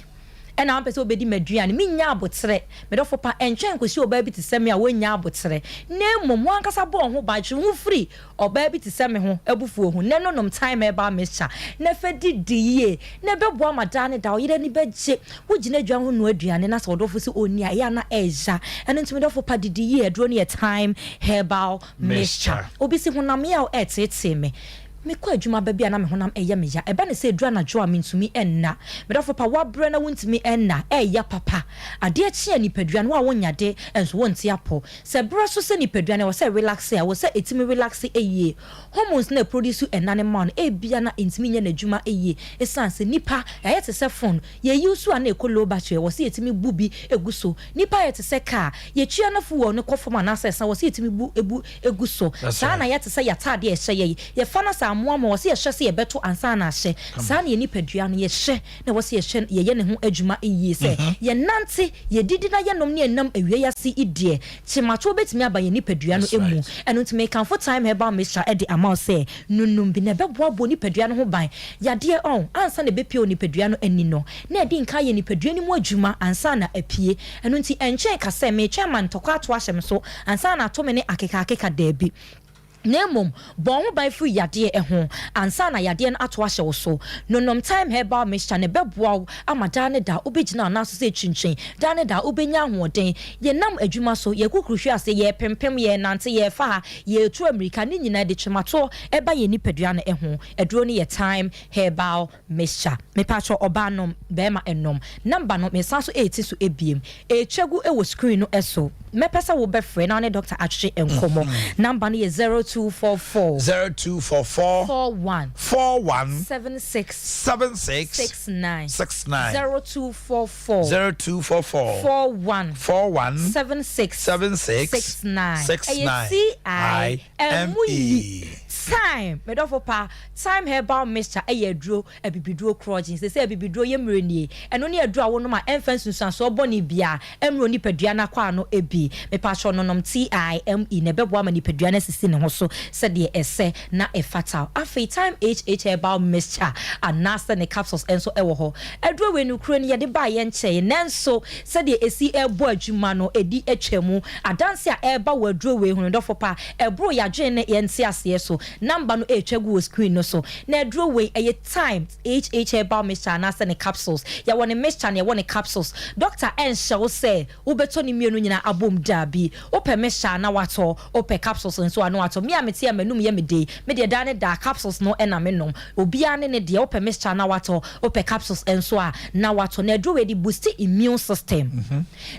[SPEAKER 11] Ɛna wompɛ sɛ wobɛdi m'aduane. Mennya aboterɛ. Me dɔfo pa, ɛntwɛn nkɔsi ɔbaa bi te sɛ me a wannya aboterɛ, na mmom wo ankasa bɔ wo ho ban, twe wo ho firi ɔbaa bi te sɛ me ho abufuo ho, na ɛno nom thyme herbal mixture, na fa didi yie, na ɛbɛboa ma daa ne daa wo yere ani bɛgye. Wogyina dwa ho noa aduane na sɛ ɔdɔfo sɛ ɔnni a, ɛyɛ a na ɛya. Ɛno nti me dɔfo pa, didi yie. Aduro no yɛ thyme herbal mixture. Obi se honam yaw ɛreteetee me. Mekɔ adwuma ba bi a na me honam yɛ me ya. Ɛba no sɛ ɛduru anadwo a mentumi nna. Me dɔfo pa, woabrɛ na wontumi nna. Ɛyɛ papa. Adeɛ kye a nipadua no, wo a wonnya de nso wonte apɔ. Sɛ berɛ so sɛ nipadua no ɛwɔ sɛ ɛrelaxe a, ɛwɔ sɛ ɛtumi relaxe yie. Hormones no a ɛproduce ɛna no ma wo no, ebia na ɛntumi nyɛ n'adwuma yie. Ɛsiane sɛ nipa, yɛayɛ te sɛ phone, yɛ use a na ɛkɔ low battery, ɛwɔ sɛ yɛtumi bu bi gu so. Nipa ayɛ te sɛ car, yɛtua na fuel no kɔ fam anaasɛ ɛsa, ɛwɔ sɛ yɛtumi bu bu gu so. Saa na yɛte sɛ y'atadeɛ a ɛhyɛ yɛn. Yɛfa no sɛ amoamoa, ɛwɔ sɛ yɛhwɛ sɛ yɛbɛto ansa na ahyɛ. Saa na yɛn nipadua no, yɛhyɛ na ɛwɔ sɛ yɛhwɛ yɛyɛ ne ho adwuma yie sɛ yɛnante, yɛdidi na yɛnom ne yɛnam awia yi ase yi deɛ, kyematoɔ bɛtumi aba yɛn nipadua no mu. Ɛno nti mekamfo Thyme Herbal Mixture de ama wo sɛ nonom bi na ɛbɛboa bɔ nipadua no ho ban. Yadeɛ ɔn, ansa na ɛbɛpue wɔ nipadua no ani no, na ɛdi nkan ayɛ nipadua no mu adwuma ansa na apue. Ɛno nti ɛntwɛn ka sɛ meretwɛn ma ntɔkwa ato ahyɛ me so ansa na ato me ne akekaakeka, daabi. Na mmom bɔ wo ho ban firi yadeɛ ho ansa na yadeɛ no ato ahyɛ wo so. Nonom Thyme Herbal Mixture na ɛbɛboa wo ama daa ne daa wobɛgyina wo nan so sɛ kyinkyin. Daa ne daa wobɛnya ahoɔden. Yɛnam adwuma so, yɛkukuru hwe ase, yɛrepempem, yɛrenante, yɛrefa ha, yɛretu ammirika, ne nyinaa de twematoɔ ba yɛn nipadua no ho. Aduro no yɛ Thyme Herbal Mixture. Mepakyɛw ɔbaa nom, barima nom. Number no mesan so reti so ebiem. Ɛretwa gu wɔ screen no so. Mɛpɛ sɛ wobɛfrɛ na wo ne doctor atwetwe nkɔmmɔ. Number no yɛ 0244.
[SPEAKER 2] 0244.
[SPEAKER 11] 41.
[SPEAKER 2] 41.
[SPEAKER 11] 76.
[SPEAKER 2] 76.
[SPEAKER 11] 69.
[SPEAKER 2] 69.
[SPEAKER 11] 0244.
[SPEAKER 2] 0244.
[SPEAKER 11] 41.
[SPEAKER 2] 41.
[SPEAKER 11] 76.
[SPEAKER 2] 76.
[SPEAKER 11] 69.
[SPEAKER 2] 69.
[SPEAKER 11] Ɛyɛ T I M E. Time, me dɔfo pa. Thyme herbal mixture yɛ aduro, abibiduro korɔgyen. Seesei abibiduro yɛ mmerɛ nie. Ɛno ne aduro a wonom a ɛmfa nsunsuansoɔ bɔne biara mmrɛ wo nipadua no akwaa no bi. Mepakyɛw nonom TIME na ɛbɛboa ama nipadua no asisi ne ho so sɛdeɛ ɛsɛ na ɛfata. Afei Thyme HH herbal mixture anaasɛ ne capsules nso wɔ hɔ. Aduro wei nokorɛ ni yɛde baeɛ nkyɛeɛ nanso sɛdeɛ ɛsi rebɔ adwuma no ɛdi atwa mu. Adanseɛ a ɛreba wɔ aduro wei ho no dɔfo pa ɛboro yɛn adwene ne yɛn nteaseɛ so. Number no ɛretwa gu wɔ screen no so. Na aduro wei, ɛyɛ Thyme HH Herbal Mixture anaasɛ ne capsules. Yɛwɔ ne mixture na yɛwɔ ne capsules. Doctor ɛnhyɛ wo sɛ wobɛtɔ ne mmienu nyinaa abom, daabi. Wopɛ mixture a na woatɔ, wopɛ capsules nso a na woatɔ. Me a mete a m'anum yɛ me dɛ yi, me deɛ daa ne daa capsules no na menom. Obiara ne ne deɛ, wopɛ mixture a na woatɔ, wopɛ capsules nso a na woatɔ. Na aduro wei de boosti immune system.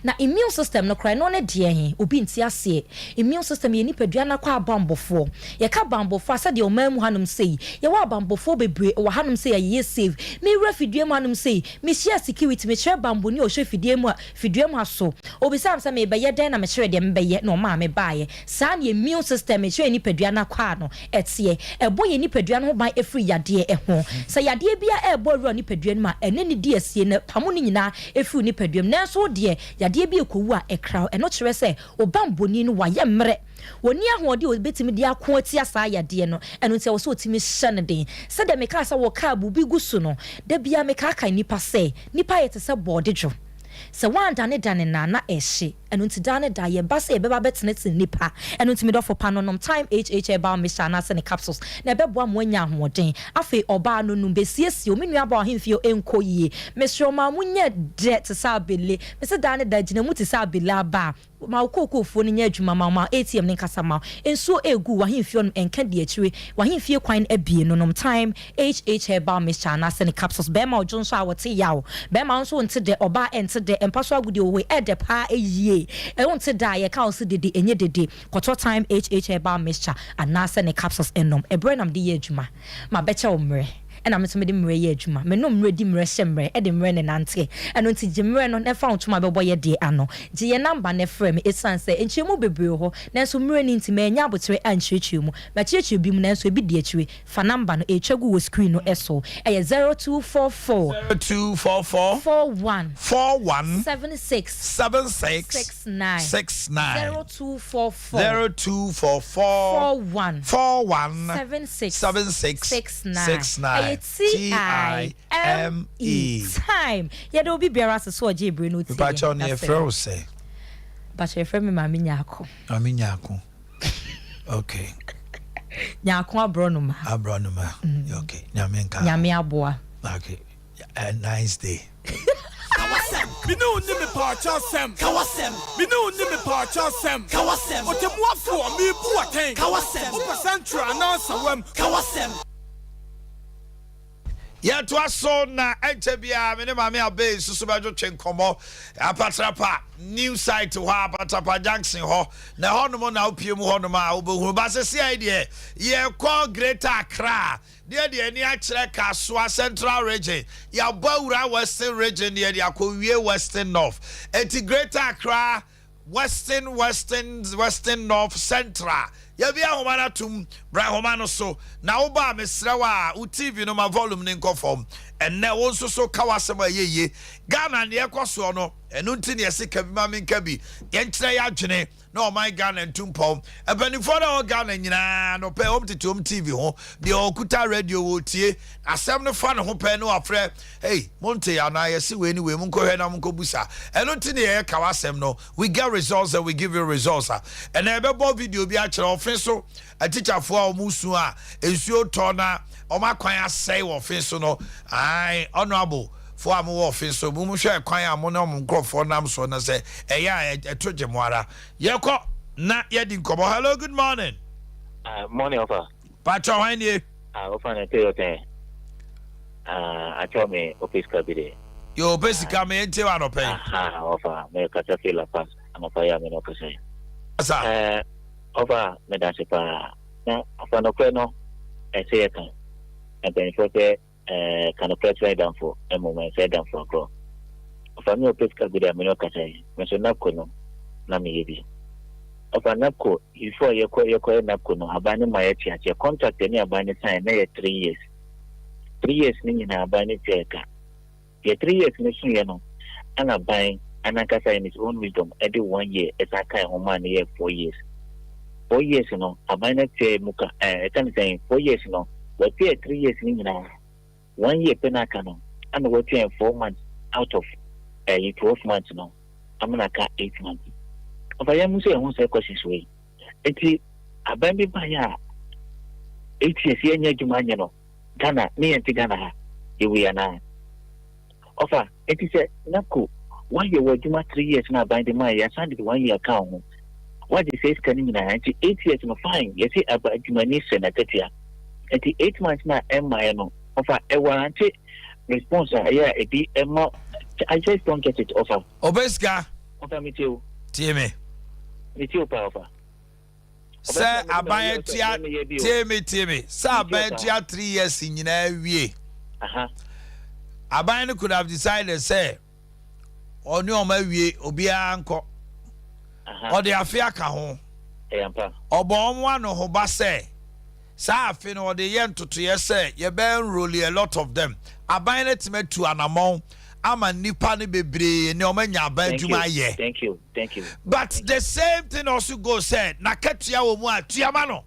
[SPEAKER 11] Na immune system no koraa, ɛno ne deɛn he? Obi nte aseɛ. Immune system yɛ nipadua no akɔ abanbɔfoɔ. Yɛka abanbɔfoɔ a, sɛdeɛ ɔman mu hanom sei, yɛwɔ abanbɔfoɔ bebree wɔ hanom sei a yɛyɛ safe. Mewura fidua mu hanom sei, mehyia security, mekyerɛ banbɔni a ɔhwɛ fidua mu a, fidua mu ha so. Ɔbisaa me sɛ merebɛyɛ dɛn na mekyerɛɛ deɛ mebɛyɛ na ɔmaa mebaeɛ. Saa na immune system, mekyerɛ yɛn nipadua no akwaa no, ɛteɛ. Ɛbɔ yɛn nipadua no ho ban firi yadeɛ ho. Sɛ yadeɛ biara rebɔ awura wo nipadua no mu a, ɛne no di asie na ɛpamo ne nyinaa firi wo nipadua mu. Nanso wo deɛ, yadeɛ bi rekɔwu a, ɛkra wo. Ɛno kyerɛ sɛ wo banbɔni no, wayɛ mmerɛ. Ɔnni ahoɔden a ɔbɛtumi de ako atia saa yadeɛ no. Ɛno nti, ɛwɔ sɛ ɔtumi hyɛ no den. Sɛdeɛ mekaa sɛ wɔkaa biribi gu so no, da biara mekaakae nnipa sɛ, nnipa yɛ te sɛ bɔɔdedwo. Sɛ woandanedane no a, na ɛhye. Ɛno nti daa ne daa yɛba sɛ yɛbɛba abɛtenetene nnipa. Ɛno nti me dɔfo pa no nom Thyme HH Herbal Mixture anaasɛ ne capsules na ɛbɛboa ma woanya ahoɔden. Afei ɔbaa no nom bɛsiesie wo. Me nuabaa ɔhemfie ɛnkɔ yie. Mesrɛ wo ma mo nyɛ dɛ te sɛ abele. Mese daa ne daa gyina mu te sɛ abele aba a. Ma wo kookoofuo no nyɛ adwuma ma wo, ma ATM no nkasa ma wo. Nsuo ɛregu w'ahemfie hɔnom ɛnka di akyire. W'ahemfie kwan no abue no nom Thyme HH herbal mixture anaasɛ ne capsules. Bɛɛma ɔdwo nso a ɔte yaw. Bɛɛma wo nso wonte dɛ, ɔbaa ɛnte dɛ, mpa so agodie wɔ hɔ yi ɛɛdɛ paa yie. Wonte dɛ a yɛka wo se dede ɛnyɛ dede. Kɔtɔ Thyme HH herbal mixture anaasɛ ne capsules nom. Ɛberɛ na mede yɛ adwuma. Mabɛkyɛ wo mmerɛ. Ɛna me nso mede mmerɛ yɛ adwuma. Menom mmerɛ di mmerɛ hyɛ mmerɛ ɛde mmerɛ ne nante. Ɛno nti gye mmerɛ no na fa wo ntoma bɛbɔ yɛ deɛ ano. Gye yɛ number na frɛ me. Ɛsiane sɛ nkyerɛmu bebree wɔ hɔ nanso mmerɛ no nti mannya aboterɛ ankyerɛkyerɛ mu. Makyerɛkyerɛ bi mu nanso ebi di akyire. Fa number no, ɛretwa gu wɔ screen no so. Ɛyɛ 0244.
[SPEAKER 2] 0244.
[SPEAKER 11] 41.
[SPEAKER 2] 41.
[SPEAKER 11] 76.
[SPEAKER 2] 76.
[SPEAKER 11] 69.
[SPEAKER 2] 69.
[SPEAKER 11] 0244.
[SPEAKER 2] 0244.
[SPEAKER 11] 41.
[SPEAKER 2] 41.
[SPEAKER 11] 76.
[SPEAKER 2] 76.
[SPEAKER 11] 69.
[SPEAKER 2] 69.
[SPEAKER 11] Ɛyɛ T I M E. Time. Yɛda obi biara ase sɛ ɔgye bere no tie yɛn.
[SPEAKER 2] Mepakyɛw no yɛfrɛ wo sɛ?
[SPEAKER 11] Mepakyɛw yɛfrɛ me Maame Nyarko.
[SPEAKER 2] Maame Nyarko. Okay.
[SPEAKER 11] Nyarko Aborɔnoma.
[SPEAKER 2] Aborɔnoma. Mm. Okay. Nyame nka.
[SPEAKER 11] Nyame aboa.
[SPEAKER 2] Okay. A nice day.
[SPEAKER 12] Kawasɛm. Me ne wo ni me paakyɛ asɛm. Kawasɛm. Me ne wo ni me paakyɛ asɛm. Kawasɛm. Otemmuafoɔ, merebu wo atɛn. Kawasɛm. Wopɛ sɛnkyerɛ anaa nsawam. Kawasɛm.
[SPEAKER 2] Yɛtoa so na ɛnkyɛ biara me ne Maame Abey nso so bɛdwetwe nkɔmmɔ Apatrapa new site hɔ Apatrapa junction hɔ na ɛhɔnom na wopie mu hɔnom a wobɛhunu ba sɛsi ai deɛ yɛkɔ Greater Accra deɛ deɛ ani akyerɛ Kasoa Central Region yɛabɔ awura Western Region deɛ de akɔwie Western North enti Greater Accra Western Western Western North Central Yɛabue ahoma no atom. Bra nhoma no so na woba a, mesrɛ wo a, wo TV no ma volume no nkɔ fam. Ɛnnɛ wo nso so ka w'asɛm a ɛyɛ yie. Ghana nea ɛkɔ soɔ no, ɛno nti na yɛse ka bi ma menka bi. Yɛnkyerɛ yɛn adwene na ɔman Ghana ntu mpɔn. Mpanimfoɔ no a ɛwɔ Ghana nyinaa anɔpa yi wɔn tete wɔn TV ho, deɛ ɔkuta radio ɔretie. Asɛm no fa ne ho pɛ na wafrɛ, Hey, monte anaa yɛse wei ne wei, monkɔhwɛ na monkɔbusa. Ɛno nti na yɛyɛ ka w'asɛm no. We get results and we give you results a ɛnɛ yɛbɛbɔ video bi akyerɛ ɔfe so atikyafoɔ a wɔn su a nsuo tɔ na wɔn akwan asɛe wɔ ɔfe so no. Ae, honorable foɔ a mowɔ ɔfe so, mo hwɛ kwan a mo ne wɔn nkurɔfoɔ nam so no sɛ ɛyɛ a ɛto gye mo ara. Yɛkɔ na yɛdi nkɔmmɔ. Hello, good morning.
[SPEAKER 1] Morning, Ofa.
[SPEAKER 2] Pacho, hwan nie?
[SPEAKER 1] Ah, Ofa na ɛtɛ yɛ Ah, atwa me ɔpɛ sika bi de.
[SPEAKER 2] Yo, ɔpɛ sika me ntie wa anɔpɛ yi.
[SPEAKER 1] Aha, ɔfa me kasa fi La Paz anɔpa yi a me na ɔkasa yi.
[SPEAKER 2] Asa.
[SPEAKER 1] Eh, ɔfa me da ase paa. Na afa nokorɛ no ɛsɛ yɛ ka. Mpanyinfoɔ sɛ eh, ka nokorɛ kyerɛ damfo mmom ɛnsɛ damfo agorɔ. Ɔfa me ɔpɛ sika bi de a me na ɔkasa yi. Me nso NABCO no na meyɛ bi. Ɔfa NABCO before yɛkɔ yɛkɔyɛ NABCO no aban no ma yɛte aseɛ contract ɛne aban no sign na yɛ 3 years. 3 years no nyinaa aban no tua ɛka. Deɛ 3 years no soeɛ no, ana aban anankasa in his own wisdom ɛde one year ɛsan ka ɛho maa no yɛ 4 years. 4 years no aban no atua mu ka ɛka ne sɛn, 4 years no watua 3 years no nyinaa, one year pɛ no aka no, ana watua 4 months out of 12 months no, amana aka 8 months. Ɔfa yɛn mu sɛ ɛho sɛ questions wei nti aban bi baeɛ a 8 years yɛnyɛ adwuma anyɛ no Ghana ne yɛn te Ghana ha yɛwei anaa? Ɔfa nti sɛ NABCO wayɛ wɔ adwuma 3 years na aban de maa yɛ asan de one year ka ho, wagye sɛ sika no nyinaa nti 8 years no fine, yɛsi aba adwumani sɛ n'akatua nti 8 months na ɛmmaeɛ no, ɔfa ɛwarante response a ɛyɛ a ebi ɛma. I just don't get it, ɔfa.
[SPEAKER 2] Ɔbɛ sika.
[SPEAKER 1] Ɔfa, mi tie o.
[SPEAKER 2] Tie me.
[SPEAKER 1] Mi tie o paa, ɔfa.
[SPEAKER 2] Sɛ aban atua, tie me, tie me, sɛ aban atua 3 years nyinaa wie, aban no could have decided sɛ ɔne ɔmo awie, obiara nkɔ. Ɔde afe aka ho, ɔbɔ ɔmo ano ho ba sɛ saa afe no ɔde yɛ ntotoyɛ sɛ yɛbɛ enroll a lot of them. Aban no tumi atu anamɔn ama nipa no bebree ne ɔmo anya aban adwuma ayɛ.
[SPEAKER 1] Thank you, thank you.
[SPEAKER 2] But the same thing also goes sɛ n'akatua wɔ mu a tuama no.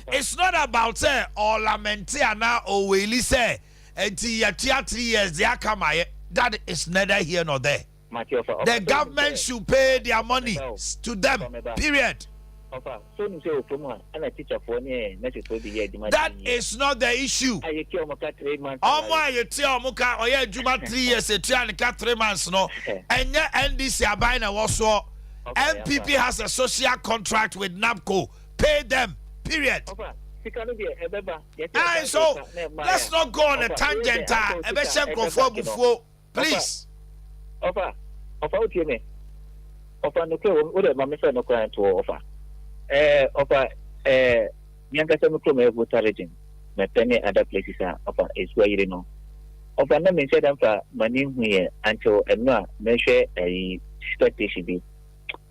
[SPEAKER 2] It's not about sɛ ɔlamente anaa ɔwɛli sɛ nti yɛtua 3 years de aka ma yɛ. That is neither here nor there. The government should pay their money to them, period.
[SPEAKER 1] Ɔfa so nim sɛ wɔ kurom ha ɛna teacherfoɔ ne nursefoɔ bi yɛ adwuma.
[SPEAKER 2] That is not the issue.
[SPEAKER 1] A yɛtua ɔmo ka 3 months.
[SPEAKER 2] Ɔmo a yɛtua ɔmo ka, ɔyɛ adwuma 3 years, etua ne ka 3 months no, ɛnyɛ NDC aban na ɛwɔ soɔ. NPP has a social contract with NABCO. Pay them, period.
[SPEAKER 1] Ɔfa sika no deɛ ɛbɛba.
[SPEAKER 2] Aye, so let's not go on a tangent a ɛbɛhyɛ nkurɔfoɔ abufuo, please.
[SPEAKER 1] Ɔfa, ɔfa, wotie me? Ɔfa, nokura wɔ wo dɛ ma mefɛ no koraa ntoɔ. Ɔfa, ɔfa, me ankasa me kurom ɛyɛ Volta Region, mɛpɛ ne other places a ɔfa esu ayiri no. Ɔfa, na menhyɛ da mfa m'ani nhu yɛ until ɛno a mehwɛ ɛyi spectation bi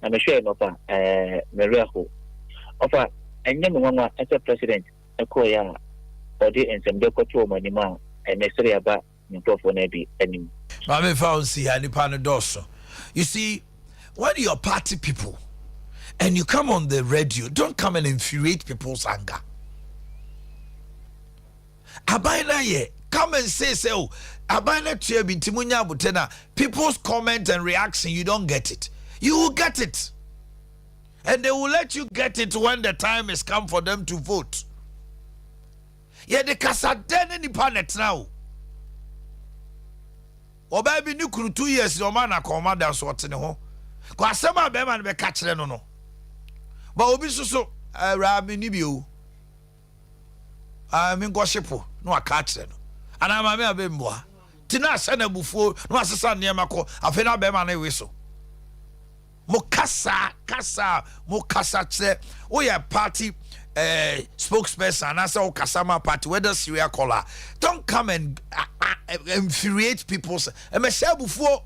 [SPEAKER 1] na mehwɛɛ no. Ɔfa, mewerɛ ho. Ɔfa, ɛnyɛ me nwanwa ɛsɛ president ɛkɔɔyɛ a ɔde nsɛmdɛ kɔto wɔn anim a ɛnɛ sere aba nkurɔfoɔ no bi anim.
[SPEAKER 2] Maame fa nsi ha, nipa no dɔɔso. You see, when your party people and you come on the radio, don't come and infuriate people's anger. Aban na yɛ come and say oh, aban na tua bi nti mo nya abotɛ na people's comment and reaction, you don't get it. You will get it and they will let you get it when the time is come for them to vote. Yɛde kasadɛ ne nipa na ɛtena o. Ɔbaa bi ne kunu 2 years na ɔma anakɔnma da so ɔte ne ho kɔ asɛm a bɛrima no bɛka kyerɛ no. Ba obi nso so awura mi ni bi o, aa mi nkɔ hyepo na waka akyerɛ no anaa maame a bɛ mboa ti na ahyɛ no abufuo na wasesa nneɛma kɔ. Afei na bɛrima no ewe so mo kasa kasa mo kasa kyerɛ woyɛ party spokesperson anaasɛ wo kasa ma party, whether serial caller, don't come and infuriate people. Ɛmɛhyɛ abufuo.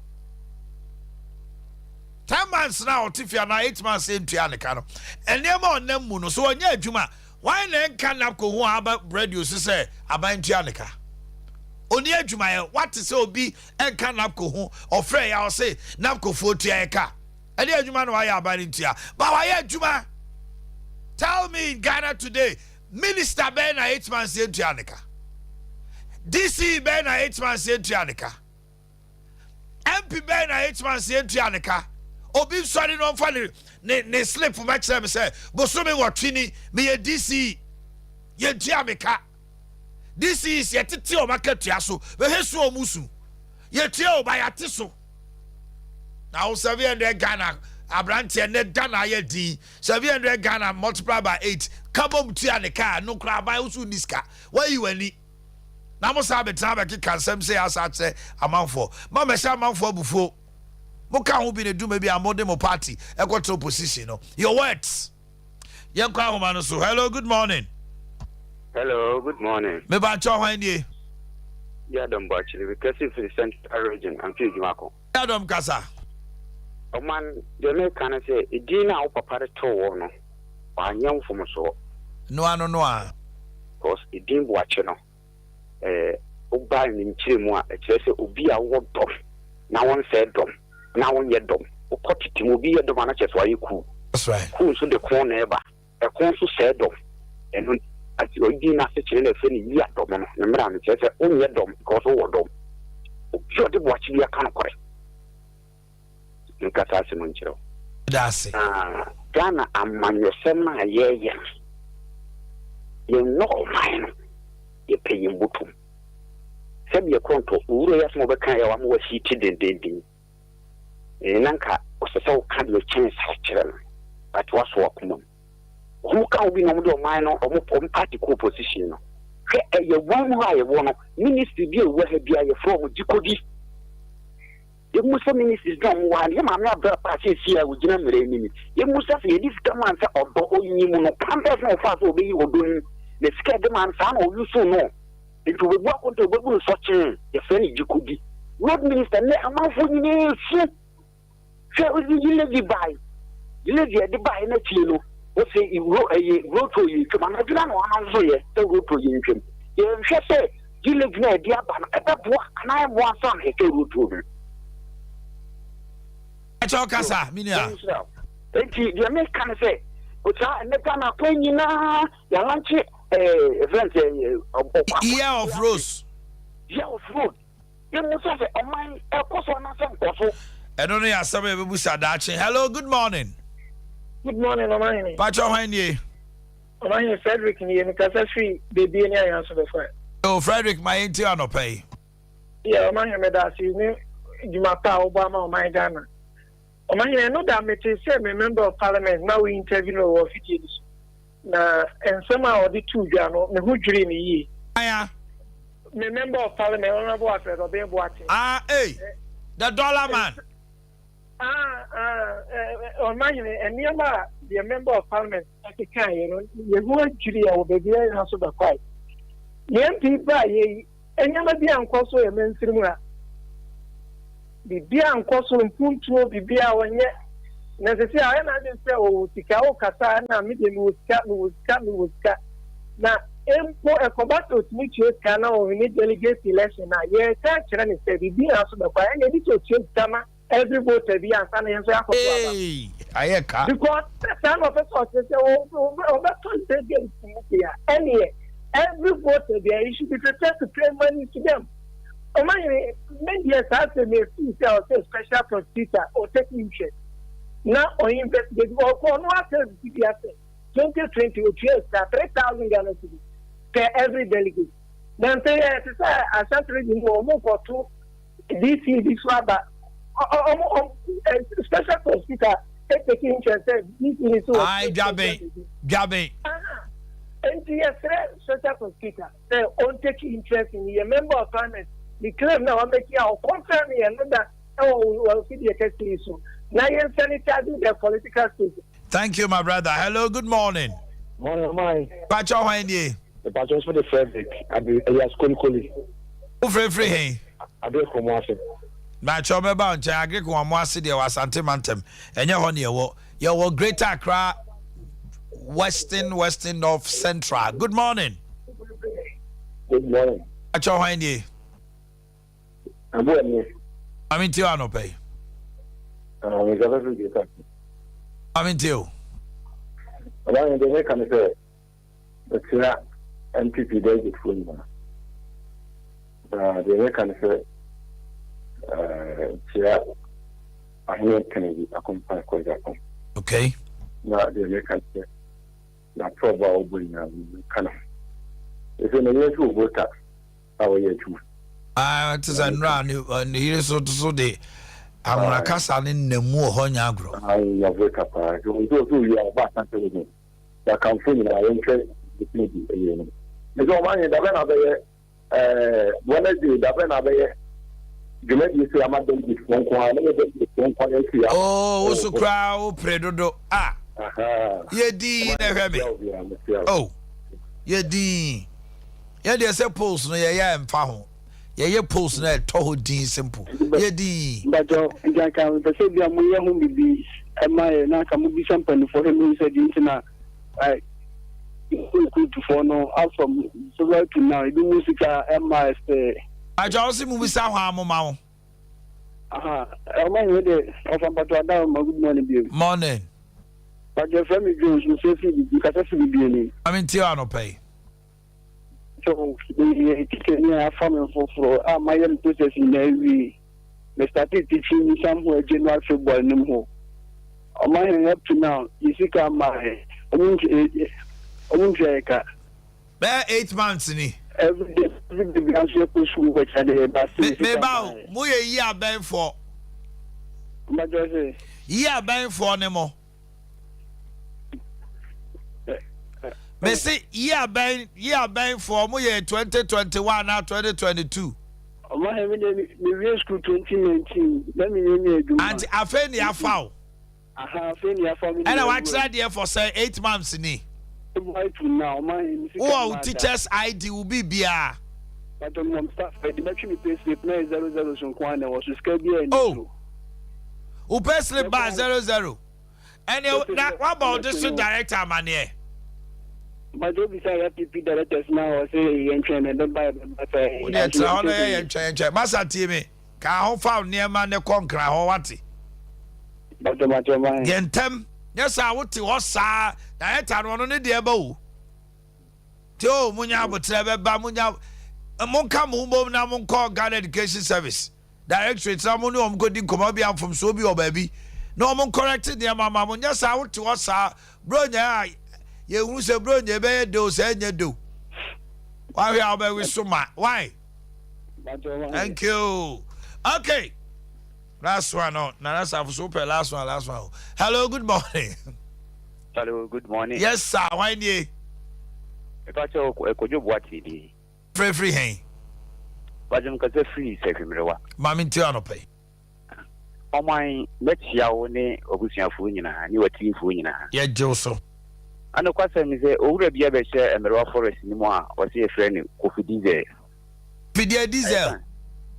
[SPEAKER 2] 10 months na ɔte fie anaa 8 months ntua ne ka no, nneɛma a ɔnam mu no so ɔnyɛ adwuma. Hwan na ɛnka NABCO ho a aba radio so sɛ aban ntua ne ka? Ɔni adwumayɛ, wate sɛ obi nka NABCO ho, ɔfrɛ yɛ a ɔse NABCO foɔ tua yɛ ka. Ɛde adwuma na wayɛ aban no ntua. Ba wayɛ adwuma. Tell me in Ghana today, minister bɛn na 8 months yɛ ntua ne ka? DC bɛn na 8 months yɛ ntua ne ka? MP bɛn na 8 months yɛ ntua ne ka? Obi nsɔre na ɔmfa ne slip bɛkyerɛ me sɛ bosome 8 ni meyɛ DC, yɛntua me ka. DCs yɛtete ɔmo akatua so, bɛhwɛ so ɔmo su yɛtua o ba yɛate so. Na wo 700 Ghana aberanteɛ ne da na ayɛ din, 700 Ghana multiply by 8 kabom tua ne kaa no koraa, aban wo so ni sika wayi w'ani na mo saa bɛtena bɛkeka nsɛm sɛ asa akyerɛ amanfoɔ ma mɛhyɛ amanfoɔ abufuo. Mo ka ho bi ne dwuma bi a mode mo party ɛkɔtena opposition no, your words. Yɛnkɔ ahoma no so. Hello, good morning.
[SPEAKER 8] Hello, good morning.
[SPEAKER 2] Mebakyɛ, hwan nie?
[SPEAKER 8] Yadom Bɔkyere, kɛse firi Central Region, Amfi Adwumako.
[SPEAKER 2] Yadom, kasa.
[SPEAKER 8] Ɔman, deɛ meka no sɛ, edin no a wo papa de too wɔ no, wanyɛ mfomsoɔ.
[SPEAKER 2] Noa no noa.
[SPEAKER 8] Because edin Boakye no, woba ne nkyerɛ mu a, ɛkyerɛ sɛ obi a wowɔ dɔm na wonsɛe dɔm na wonyɛ dɔm. Wokɔ tete mu, obi yɛ dɔm a na kyerɛ sɛ wayɛ kuu.
[SPEAKER 2] That's right.
[SPEAKER 8] Kuu nso de ko na ɛba. Ɛko nso sɛe dɔm. Ɛno ati ɔdi n'ase kyerɛ na ɛfɛ ne yi adɔm no ne mmara no kyerɛ sɛ wonyɛ dɔm because wowɔ dɔm. Obi a ɔde Boakye bi aka nokorɛ. Nkasa asɛm nkyerɛ wo.
[SPEAKER 2] Da ase.
[SPEAKER 8] Na Ghana amanyɔsɛm no a yɛreyɛ no, yɛnnɔ ɔman no, yɛpɛ yɛn bɔtɔm. Sɛdeɛ korɔntɔ, owura yi asɛm a wɔbɛka yɛ a wama wahyi ti dendenden. Na nka ɔsɛ sɛ woka deɛ kyɛn saa kyerɛ no, but wasɔ wakoma mu. Wɔn ka wo bi na wɔn de ɔman no, wɔn party kɔ opposition no. Hwɛ, ɛyɛ wɔn mu a yɛwɔ no, ministry bi a ɛwɔ ha bi a yɛfrɛ wɔn gyikodi. Yɛmu sɛ ministries na ɔmo wɔ ha no, yɛ maame abira pa asiesie a ogyina mmerɛ anim. Yɛmu sɛ yɛde sika ma sɛ ɔdɔ ɔnyi mu no, kwan bɛɛ so na ɔfa so ɔbɛyi ɔdɔ no mu na sika ɛde ma no saa na ɔyi so no. Nti ɔbɛbu akonta, ɔbɛbu nsɔkyee, yɛfrɛ no gyikodi. Road minister ne amanfoɔ nyinaa su. Hwɛ, ɔde yi levy bae, levy a ɛde bae no akyire no, wɔsɛ ro ɛyɛ road toll yɛ ntwam anadwo na wɔn nso yɛ sɛ road toll yɛ ntwam. Yɛnhwɛ sɛ village na ɛde aba no ɛbɛboa anaa ɛmmoa ansa na yɛtwa road toll no.
[SPEAKER 2] Ɛkyɛw kasa, me nua.
[SPEAKER 8] Nti deɛ meka ne sɛ saa ɛnɛ Ghana akwan nyinaa yɛalankye ɛfrɛ no sɛ ɔkwa
[SPEAKER 2] Year of Rose.
[SPEAKER 8] Year of Road. Yɛmu sɛ ɔman ɛkɔ so anaasɛ nkɔ so.
[SPEAKER 2] Ɛno no yɛ asɛm a yɛbɛbusa daakye. Hello, good morning.
[SPEAKER 13] Good morning, Ɔmahene.
[SPEAKER 2] Pakyɛ, hwan nie?
[SPEAKER 13] Ɔmahene, Frederick nie, mekasa firi Bebie ne Ayanso bɛfa.
[SPEAKER 2] O Frederick, ma yɛnti anɔpa yi.
[SPEAKER 13] Yɛ Ɔmahene, meda ase ne dwuma pa a wobɔ ama ɔman Ghana. Ɔmahene, ɛno da mete sɛ me member of parliament na wo interview no wɔ fidie no so. Na nsɛm a ɔde too dwa no, me ho dwirii me yie.
[SPEAKER 2] Aya.
[SPEAKER 13] Me member of parliament, Honorable Alfred Obeng Boateng.
[SPEAKER 2] Ah, hey, the dollar man.
[SPEAKER 13] Ah, ah, Ɔmahene, nneɛma a deɛ member of parliament ɛkeka yɛ no, yɛho adwiri a wɔ baabi a yɛn nso bɛkwae. Deɛ MP baa yɛ yi, nneɛma bi ankɔ so yɛ mansiri mu a, biribi ankɔ so, mpuntuo, biribi a wɔnyɛ. Na sisi a ɔyɛ n'adwene sɛ ɔwɔ sika, ɔkasa na me deɛ mewɔ sika, mewɔ sika, mewɔ sika. Na mpo ɛkɔba sɛ otumi tua sika na ɔwin delegate election a, yɛka kyerɛ ne sɛ biribi na so bɛkɔ a, ɛna ebi sɛ otua sika ma every voter bi ansa na yɛn nso yɛakɔto aba.
[SPEAKER 2] Ayɛ ka.
[SPEAKER 13] Because saa na ɔpɛ sɛ ɔkyerɛ sɛ ɔbɛtɔ delegate mu bi a, ɛneɛ every voter bi a, you should be prepared to pay money to them. Ɔmahene, me deɛ saa asɛm yi efi sɛ ɔsɛ special prosecutor ɔtake interest na ɔyɛ investigate. Ɔkɔ ɔno asɛ bi asɛ 2020 otua sika 3,000 Ghana cedis per every delegate. Na mpɛ yɛ te sɛ Ashanti Region mu, ɔmo kɔto DC bi so aba, ɔmo special prosecutor etake interest sɛ DC ni so.
[SPEAKER 2] Ayi, dwaben dwaben.
[SPEAKER 13] Nti yɛsrɛ special prosecutor sɛ ɔntake interest in yɛ member of parliament ne claim na wamake a ɔconfirm yɛn no da ɛwɔ wɔ fidie kɛse yi so na yɛn sanitize the political space.
[SPEAKER 2] Thank you, my brother. Hello, good morning.
[SPEAKER 5] Morning, my.
[SPEAKER 2] Pakyɛ, hwan nie?
[SPEAKER 5] Pakyɛ nso de Frederick Abi Elias Kolikoli.
[SPEAKER 2] Wofirifiri he?
[SPEAKER 5] Agric wɔn ase.
[SPEAKER 2] Pakyɛ, ɔbɛba wo nkyɛn. Agric wɔn ase deɛ, wɔ Asante mantam. Ɛnyɛ hɔ ne yɛwɔ. Yɛwɔ Greater Accra. Western, Western North Central. Good morning.
[SPEAKER 6] Good morning.
[SPEAKER 2] Akyɛ hwan nie?
[SPEAKER 6] Abu ani.
[SPEAKER 2] Maame ntie o anɔpa yi.
[SPEAKER 6] Ah, me kasa firi Geta.
[SPEAKER 2] Maame ntie o.
[SPEAKER 6] Ɔbaa mi deɛ meka ne sɛ mekyia NPP delegate foɔ nyinaa. Na deɛ meka ne sɛ kyia Ahene Kennedy Akompan Kɔ Japan.
[SPEAKER 2] Okay.
[SPEAKER 6] Na deɛ meka ne sɛ n'aprɔbɔ a ɔbɔ nyinaa meka ne ho. Ɛsɛ na yɛn nso wɔ voter a ɔyɛ adwuma.
[SPEAKER 2] Ah, te sɛ nnora ne ne yere so so de anwona kasa ne nna mu wɔ hɔ nyɛ agorɔ.
[SPEAKER 6] Ah, nya voter paa. Nti wɔn nso wɔsɛ owie a ɔba asante region. Yɛakamfo nyinaa yɛnhwɛ ɛtumi di ɛyɛ no. Nti wɔn ayɛ dabɛ na abɛyɛ ɛɛ Wednesday dabɛ na abɛyɛ dwumadie sɛ ama delegate foɔ nko ara ne yɛ delegate foɔ nko ara nsi
[SPEAKER 2] Oh, wo so koraa wo pere dodo. Ah. Yɛ din na ɛhwɛ me. Oh, yɛ din. Yɛ deɛ sɛ polls no yɛyɛ a ɛmfa ho. Yɛyɛ polls no a ɛtɔ hɔ din simple. Yɛ din.
[SPEAKER 10] Mpakyɛw, nti anka mepɛ sɛ bia moyɛ ho biribi ma yɛ na anka mobisa mpaninfoɔ hwɛ mehu sɛ deɛ nti na recruitfoɔ no as from February to now ebi mu sika ɛmma ɛsɛ.
[SPEAKER 2] Mpakyɛw wo se mobisa hwan moma wo?
[SPEAKER 10] Aha, ɔma hene de ɔfa mpakyɛw ada ma good morning bio.
[SPEAKER 2] Morning.
[SPEAKER 10] Mpakyɛw frɛ me Jones mefrɛ firi bibi kasa firi bibi ani.
[SPEAKER 2] Maame ntie wo anɔpa yi.
[SPEAKER 10] So meyɛ teacher ni a afa me foforɔ a mayɛ me process nyinaa awie. Me started teaching somewhere January February no mu hɔ. Ɔma hɛn up to now yɛ sika mmaeɛ. Ɔmo ɔmo ntua yɛ ka.
[SPEAKER 2] Bɛyɛ 8 months ni.
[SPEAKER 10] Everyday everyday bi nso yɛkɔ school kɔkyerɛ de yɛ ba still yɛ sika
[SPEAKER 2] Meba o,
[SPEAKER 10] mmaeɛ.
[SPEAKER 2] moyɛ yi abɛnfoɔ.
[SPEAKER 10] Mbadwo sɛ.
[SPEAKER 2] Yi abɛnfoɔ ne mo. Mese yi abɛn yi abɛnfoɔ mo yɛ 2021 na 2022.
[SPEAKER 10] Ɔma hɛn mi de mi wie school 2019 na mi nye nye adwuma.
[SPEAKER 2] Anti afei ni afa o.
[SPEAKER 10] Aha afei ni afa mi.
[SPEAKER 2] Ɛna wakyerɛ adeɛ for sɛ 8 months ni.
[SPEAKER 10] February to now ɔma hɛn mi sika
[SPEAKER 2] Wowɔ wo teachers ID wo biribiara.
[SPEAKER 10] But ɔmo staff ID mɛtwe mi pay slip na yɛ zero zero so nko ara na ɛwɔ so sika bi a ɛni
[SPEAKER 2] Oh.
[SPEAKER 10] so.
[SPEAKER 2] Wo pay slip ba 00. Ɛnna na wabɔ wo district director amaneɛ.
[SPEAKER 10] But obi sɛ yɛ PP directors na ɔsɛ yɛn twɛn na ɛbɛba ɛbɛba sɛ.
[SPEAKER 2] Wo deɛ tena hɔ na yɛ yɛn twɛn yɛn twɛn. Masa tie me. Ka ho fa wo nneɛma ne kɔ nkra hɔ wate. Yɛ ntɛm. Nyɛ saa wote hɔ saa director no ɔno ne deɛ ɛba o. Te o munya abotrɛ bɛba munya monka mo ho bom na monkɔ Ghana Education Service directorate na mo ne wɔn kɔdi nkɔmmɔ bi a mfomsoɔ bi wɔ baabi na wɔn correct nneɛma ma mo. Nyɛ saa wote hɔ saa bronya a yɛhu sɛ bronya ɛbɛyɛ de o sɛ ɛnyɛ de o. Wahwɛ a wobɛwe so ma. Why? Thank you. Okay. Last one. No, Nana Safo so wopɛ last one, last one. Hello, good morning.
[SPEAKER 14] Hello, good morning.
[SPEAKER 2] Yes, sir. Why nie?
[SPEAKER 14] Mepa kyɛw Kojo Boate ni.
[SPEAKER 2] Frɛfiri hɛn.
[SPEAKER 14] Bajum kasa firi Sɛhwimrewa.
[SPEAKER 2] Maame nti anɔpa yi.
[SPEAKER 14] Ɔman mɛkyia wo ne w'abusuafoɔ nyinaa ne w'atiefoɔ nyinaa.
[SPEAKER 2] Yɛgye wo so.
[SPEAKER 14] Anokwasɛm ne sɛ owura bi abɛhyɛ Mmerewa forest no mu a wɔsɛ yɛfrɛ no Kofi Diesel.
[SPEAKER 2] Fidie Diesel.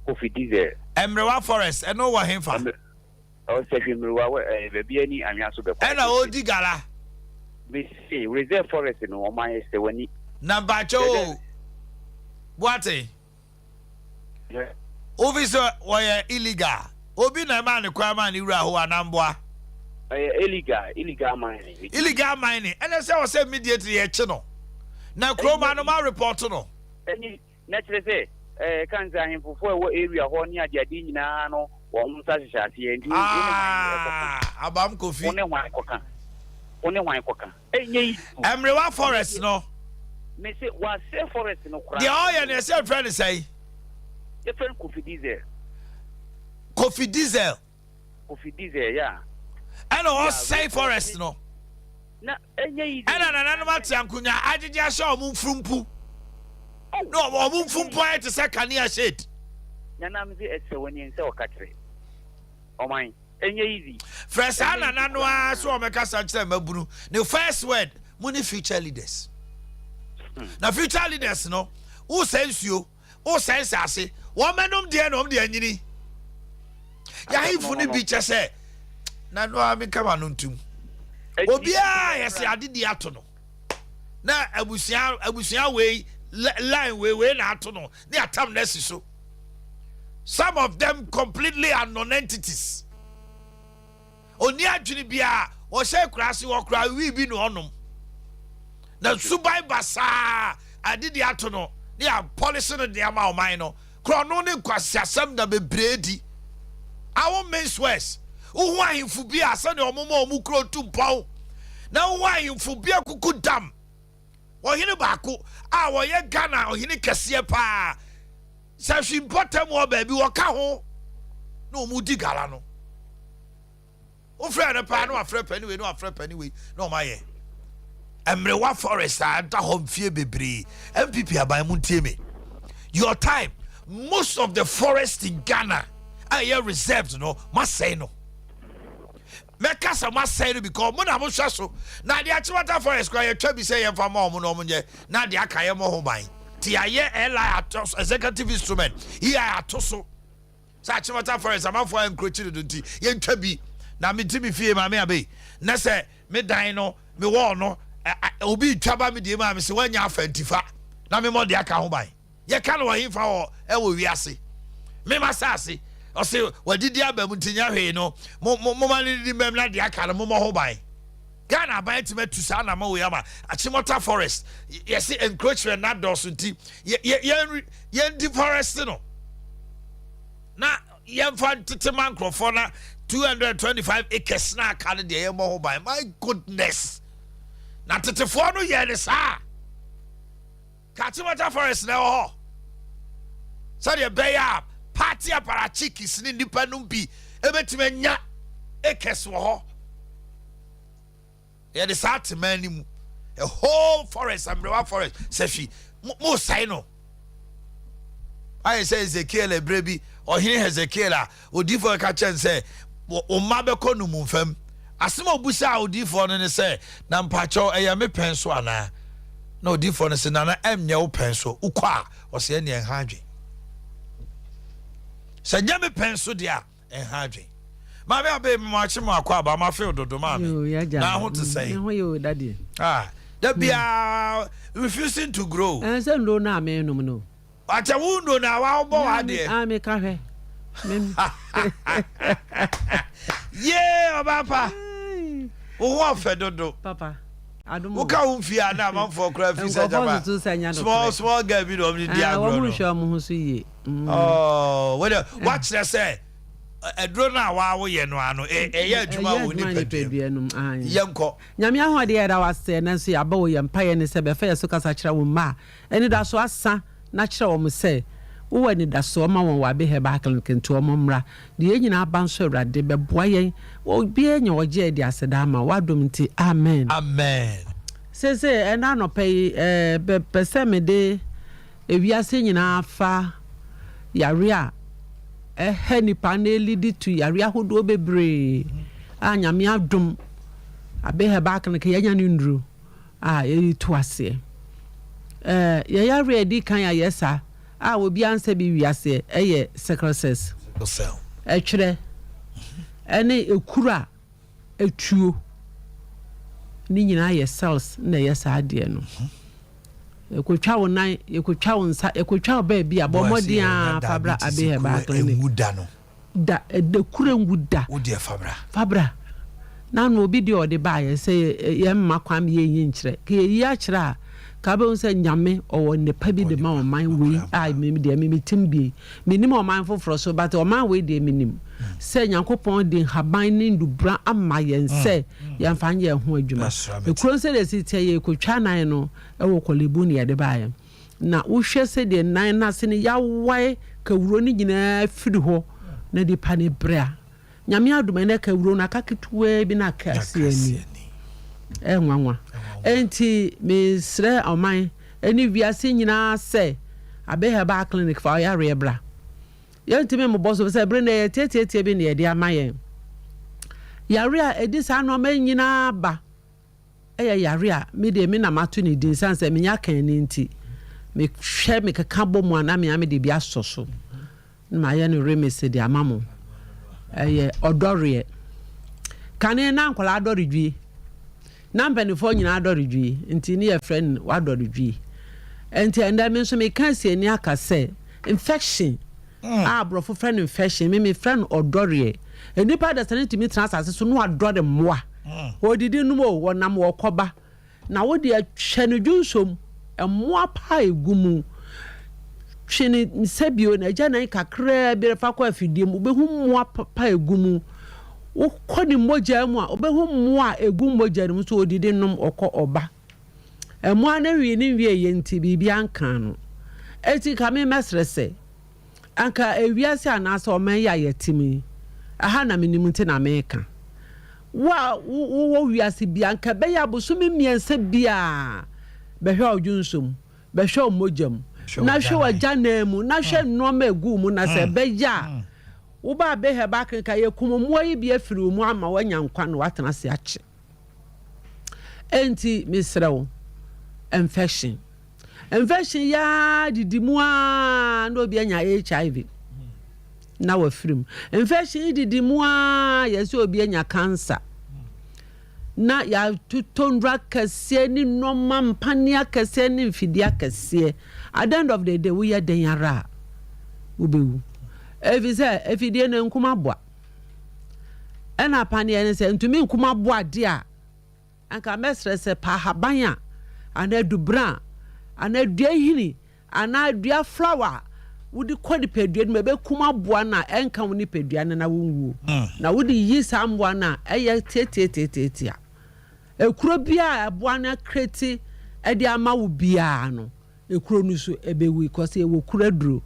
[SPEAKER 14] Kofi Diesel.
[SPEAKER 2] Mmerewa forest ɛno wɔ hefa?
[SPEAKER 14] Ɔsɛ Mmerewa wɔ ɛɛ baabi ani anwea so bɛkɔ.
[SPEAKER 2] Ɛna ɔredi gala.
[SPEAKER 14] Mese reserve forest no ɔman yɛ sɛ w'ani.
[SPEAKER 2] Na mpakyɛ o Boate. Wofi sɛ wɔyɛ illegal. Obi na ɛmaa ne kwan maa ne wura hɔ anamboa.
[SPEAKER 14] Ɛyɛ illegal, illegal mining.
[SPEAKER 2] Illegal mining. Ɛna sɛ ɔsɛ immediately yɛkye no. Na kurom anoma report no.
[SPEAKER 14] Ɛni na kyerɛ sɛ ɛɛ kan sɛ ahemfofo a ɛwɔ area hɔ ne adeade nyinaa no wɔn nsa hyehyɛ aseɛ nti wo ne hwan ɛkɔka.
[SPEAKER 2] Abam Kofi.
[SPEAKER 14] Wo ne hwan kɔka. Wo ne hwan kɔka. Ɛnyɛ yi.
[SPEAKER 2] Mmerewa forest no.
[SPEAKER 14] Mese wasɛ forest no koraa.
[SPEAKER 2] Deɛ ɔyɛ no ɛsɛ fɛ no sɛn.
[SPEAKER 14] Yɛfrɛ no Kofi Diesel.
[SPEAKER 2] Kofi Diesel.
[SPEAKER 14] Kofi Diesel ya.
[SPEAKER 2] Ɛna ɔsɛe forest no.
[SPEAKER 14] Na ɛnyɛ yi.
[SPEAKER 2] Ɛna nananom ate ankonya agyegye ahyɛ ɔmo mfurumpu. Na ɔmo mfurumpu ayɛ te sɛ kanea shade.
[SPEAKER 14] Nanam sɛ ɛsɛ wɔ ne nsa ɔka kyerɛ. Ɔman ɛnyɛ easy.
[SPEAKER 2] Frɛ saa nana no ara so ɔmɛkasa kyerɛ mmabunu ne first word mo ne future leaders. Na future leaders no wosɛ nsuo wosɛ nsase wɔn mɛnom deɛ na wɔn de anyini. Yɛahemfo no bi kyɛ sɛ na no a meka ma no ntum. Obiara yɛsɛ adedi ato no. Na abusua abusua wei line wei wei na ato no ne atam na asi so. Some of them completely are non-entities. Onni adwene biara, ɔhyɛ akuraase hɔ koraa wii bi na ɔnom. Na suban basaa adedi ato no ne apɔlese no de ama ɔman no. Korɔno ne nkwaseasɛm na bebree di. I won't mince words. Wohu ahemfo bi a sɛnea wɔma wɔn kuro tu mpɔn, na wohu ahemfo bi akuku dam. Ɔhene baako a ɔyɛ Ghana ɔhene kɛseɛ paa, sɛ hwi mpɔtam wɔ baabi wɔka ho na wɔn di gala no. Wofrɛ no paa na wafrɛ pani wei na wafrɛ pani wei na wɔn ayɛ. Mmerewa forest a ɛda hɔ mfie bebree. NPP aban mu ntie me. Your time, most of the forest in Ghana a ɛyɛ reserved no, masɛe no. Mɛka sɛ moasɛe no because mo na mohwɛ so. Na deɛ Akyemata forest koraa yɛtwa bi sɛ yɛmfa ma wɔn na wɔn nyɛ na deɛ aka yɛmmɔ ho ban. Nti yɛayɛ LI ato so, executive instrument, EI ato so sɛ Akyemata forest amanfoɔ ayɛ nkurokyi dodo nti yɛntwa bi. Na mete me fie Maame Abey na sɛ me dan no me wall no obi retwa ba me deɛ mu a mese woanya afa nti fa na memmɔ deɛ aka ho ban. Yɛka no wɔ hefa wɔ ɛwɔ wiase? Me m'asase. Ɔse wadidi aba mu nti nyɛ hwee no mo mo moma no didi mbam na deɛ aka no momɔ ho ban. Ghana aban atumi atu saa anamɔ wei ama Achimota forest yɛse encroachment no adɔɔso nti yɛ yɛ yɛn yɛn deforest no na yɛmfa ntete ma nkurɔfoɔ na 225 acres na aka no deɛ yɛmmɔ ho ban. My goodness! Na tetefoɔ no yɛɛ ne saa. Kachimata Forest na ɛwɔ hɔ sɛdeɛ ɛbɛyɛ a party apparatchiks ne nnipa nom bi bɛtumi anya acres wɔ hɔ. Yɛde saa teman no mu a whole forest, Amberewa forest, sɛ hwi mo sɛe no. Ayɛ sɛ Ezekiel ɛberɛ bi, ɔhene Hezekiel a Odiyifoɔ no ka kyerɛɛ no sɛ, Wo mma bɛkɔ nnommumfa mu. Asɛm a ɔbisaa odiyifoɔ no ne sɛ, Na mpakyɛw, ɛyɛ me pɛn so anaa? Na odiyifoɔ no se, Nana, ɛnyɛ wo pɛn so. Wokɔ a? Ɔse, Ɛnneɛ ɛnha adwen. Sɛ ɛnyɛ me pɛn so deɛ a, ɛnha adwen. Maame Abe, mema wakye mo akɔ aba, mafew dodo maame. Na ho te sɛn? Ah, da biara, refusing to grow.
[SPEAKER 15] Ɛnsɛ nnuro no a menom no.
[SPEAKER 2] Wakyɛ wo ndo na wa wobɔ w'adeɛ.
[SPEAKER 15] Ah me ka hwɛ.
[SPEAKER 2] Yee ɔbaa pa. Wo ho ɔfɛ dodo.
[SPEAKER 15] Papa. Adom.
[SPEAKER 2] Wo ka wo mfie a na amanfoɔ koraa fi sɛ gyama. Small small girl bi na wɔn de di agorɔ no.
[SPEAKER 15] Wɔn nhwɛ wɔn ho so yie.
[SPEAKER 2] Oh, wei de wakyerɛ sɛ aduro no a wawoyɛ no ano ɛyɛ adwuma wɔ nipadua mu. Yɛnkɔ.
[SPEAKER 15] Nyame ahoɔden yɛda wo ase ɛnɛ nso yɛaba o yɛn mpaeɛ ne sɛ bɛfa yɛn so kasa kyerɛ wo mma a Anidaso asa na kyerɛ wɔn sɛ wowɔ anidasoɔ ma wɔn wɔ Abbey Herbal Clinic nti wɔn mmra. De yɛn nyinaa aba nso Awurade bɛboa yɛn obiara anya ɔgye adi aseda ama wo w'adom nti Amen.
[SPEAKER 2] Amen.
[SPEAKER 15] Seesei ɛnnɛ anɔpa yi mepɛ sɛ mede ewiase nyinaa fa yare a ɛha nnipa na ɛlidi to yare ahodoɔ bebree a Nyame adom Abbey Herbal Clinic yɛanya ne nnuro. a yɛde tu aseɛ. Ɛɛ yɛn yareɛ a ɛdi kan a yɛsa a obiara nsa bi wiaseɛ ɛyɛ sickle cells. Ɛtwerɛ ɛne ekuro a etuo ne nyinaa yɛ cells na ɛyɛ saa adeɛ no. Yɛkɔtwa wo nan, yɛkɔtwa wo nsa, yɛkɔtwa wo baabi a bɔ mmɔden a fa bra Abbey Herbal Clinic. Da, ɛda kura ngu da.
[SPEAKER 2] Wo deɛ fa bra.
[SPEAKER 15] Fa bra. Na ano obi deɛ ɔde baeɛ sɛ yɛn mma kwan ma yɛnyi nkyerɛ. Ka yɛyi akyerɛ a, ka wobɛhu sɛ Nyame ɔwɔ nnepa bi de ma ɔman wei a me deɛ me metim bie. Mennim ɔman foforɔ so but ɔman wei deɛ menim sɛ Nyankopɔn de nhaban ne ndubra ama yɛn sɛ yɛmfa nyɛ ɛho adwuma. Ekuro no sɛdeɛ ɛsi teɛ yɛrekɔtwa nan no wɔ Korle-Bu na yɛde baeɛ. Na wohwɛ sɛdeɛ nan no ase no yɛawae kawuro no nyinaa firi hɔ na nipa no brɛ a, Nyame adom ɛnɛ kawuro no aka ketewaa bi na aka asi ani. Ɛnwanwa. Enti mesrɛ ɔman ne wiase nyinaa sɛ Abbey Herbal Clinic fa ɔyareɛ bra. Yɛntumi mmobɔ so sɛ bere no ɛyɛ tiatiatia bi na yɛde ama yɛn. Yare a ɛdi saa nnoɔma nyinaa ba. Ɛyɛ yare a me deɛ me na mato ne din sane sɛ menyɛ akanni nti mehwɛ mekeka bɔ mu a na mea mede bi asɔ so na mayɛ no remix de ama mo. Ɛyɛ ɔdɔreɛ. Kane na nkwadaa dɔre dwie. Na mpanimfoɔ nyinaa dɔre dwi, nti ne yɛfrɛ no wadɔre dwi. Nti ɛndɛ me nso meka asi ani aka sɛ infection a aborɔfo frɛ no infection, me mefrɛ no ɔdɔreɛ. Nnipa adasa no tumi tena asase so na wadɔre mmoa. Wɔdidi nom o, wɔnam wɔkɔba. Na wo deɛ hwɛ no dwonsɔ mu, mmoa paa a ɛgu mu. Twe ne nsa bio na agyanan kakraa bi fa kɔ afidie mu, wobɛhu mmoa papa a ɛgu mu. Wokɔ ne mogya mu a, wobɛhu mmoa a ɛgu mogya no mu nso ɔdidi nom, ɔkɔ ɔba. Mmoa no wee ne nwieeɛ nti biribiara nkaa no. Enti nka me mɛsrɛ sɛ, anka ewiase anaasɛ ɔman yi a yɛte mu yi, ɛha na menim nti na meka. Wo a wowɔ wiase biara, anka ɛbɛyɛ abosome mmiɛnsa biara, bɛhwɛ wo dwonsɔ mu, bɛhwɛ wo mogya mu, na hwɛ w'agyanan mu, na hwɛ nnoɔma a ɛgu wo mu, na sɛ ɛbɛyɛ a, woba abɛhɛ ba akenka, yɛkum mmoa yi bi afiri wo mu ama woanya nkwa na woatena ase akyɛ. Enti mesrɛ wo, infection. Infection yi ara didi mu ara na obi anya HIV na wafiri mu. Infection yi didi mu ara yɛ sɛ obi anya cancer na yɛatotɔ nnuro akɛseɛ ne nneɛma mpaneɛ akɛseɛ ne mfidie akɛseɛ. At the end of the day woyɛ dɛn ara a wobɛwu. Ɛfiri sɛ afidie no nkum aboa. Ɛna paneɛ no sɛ ntumi nkum aboa deɛ a Anka mɛsrɛ sɛ pa ahaban a, anaa adubena a, anaa dua nhini, anaa dua flower a wode kɔ nipadua no mu ɛbɛkum aboa no a ɛnka wo nipadua no na wonwuo. Na wode yi saa mmoa no a ɛyɛ tiatiatiatiatia. Ekuro biara a aboa no akreti de ama wo biara no, Ekuro no so ɛbɛwui cause yɛwɔ kuro aduro.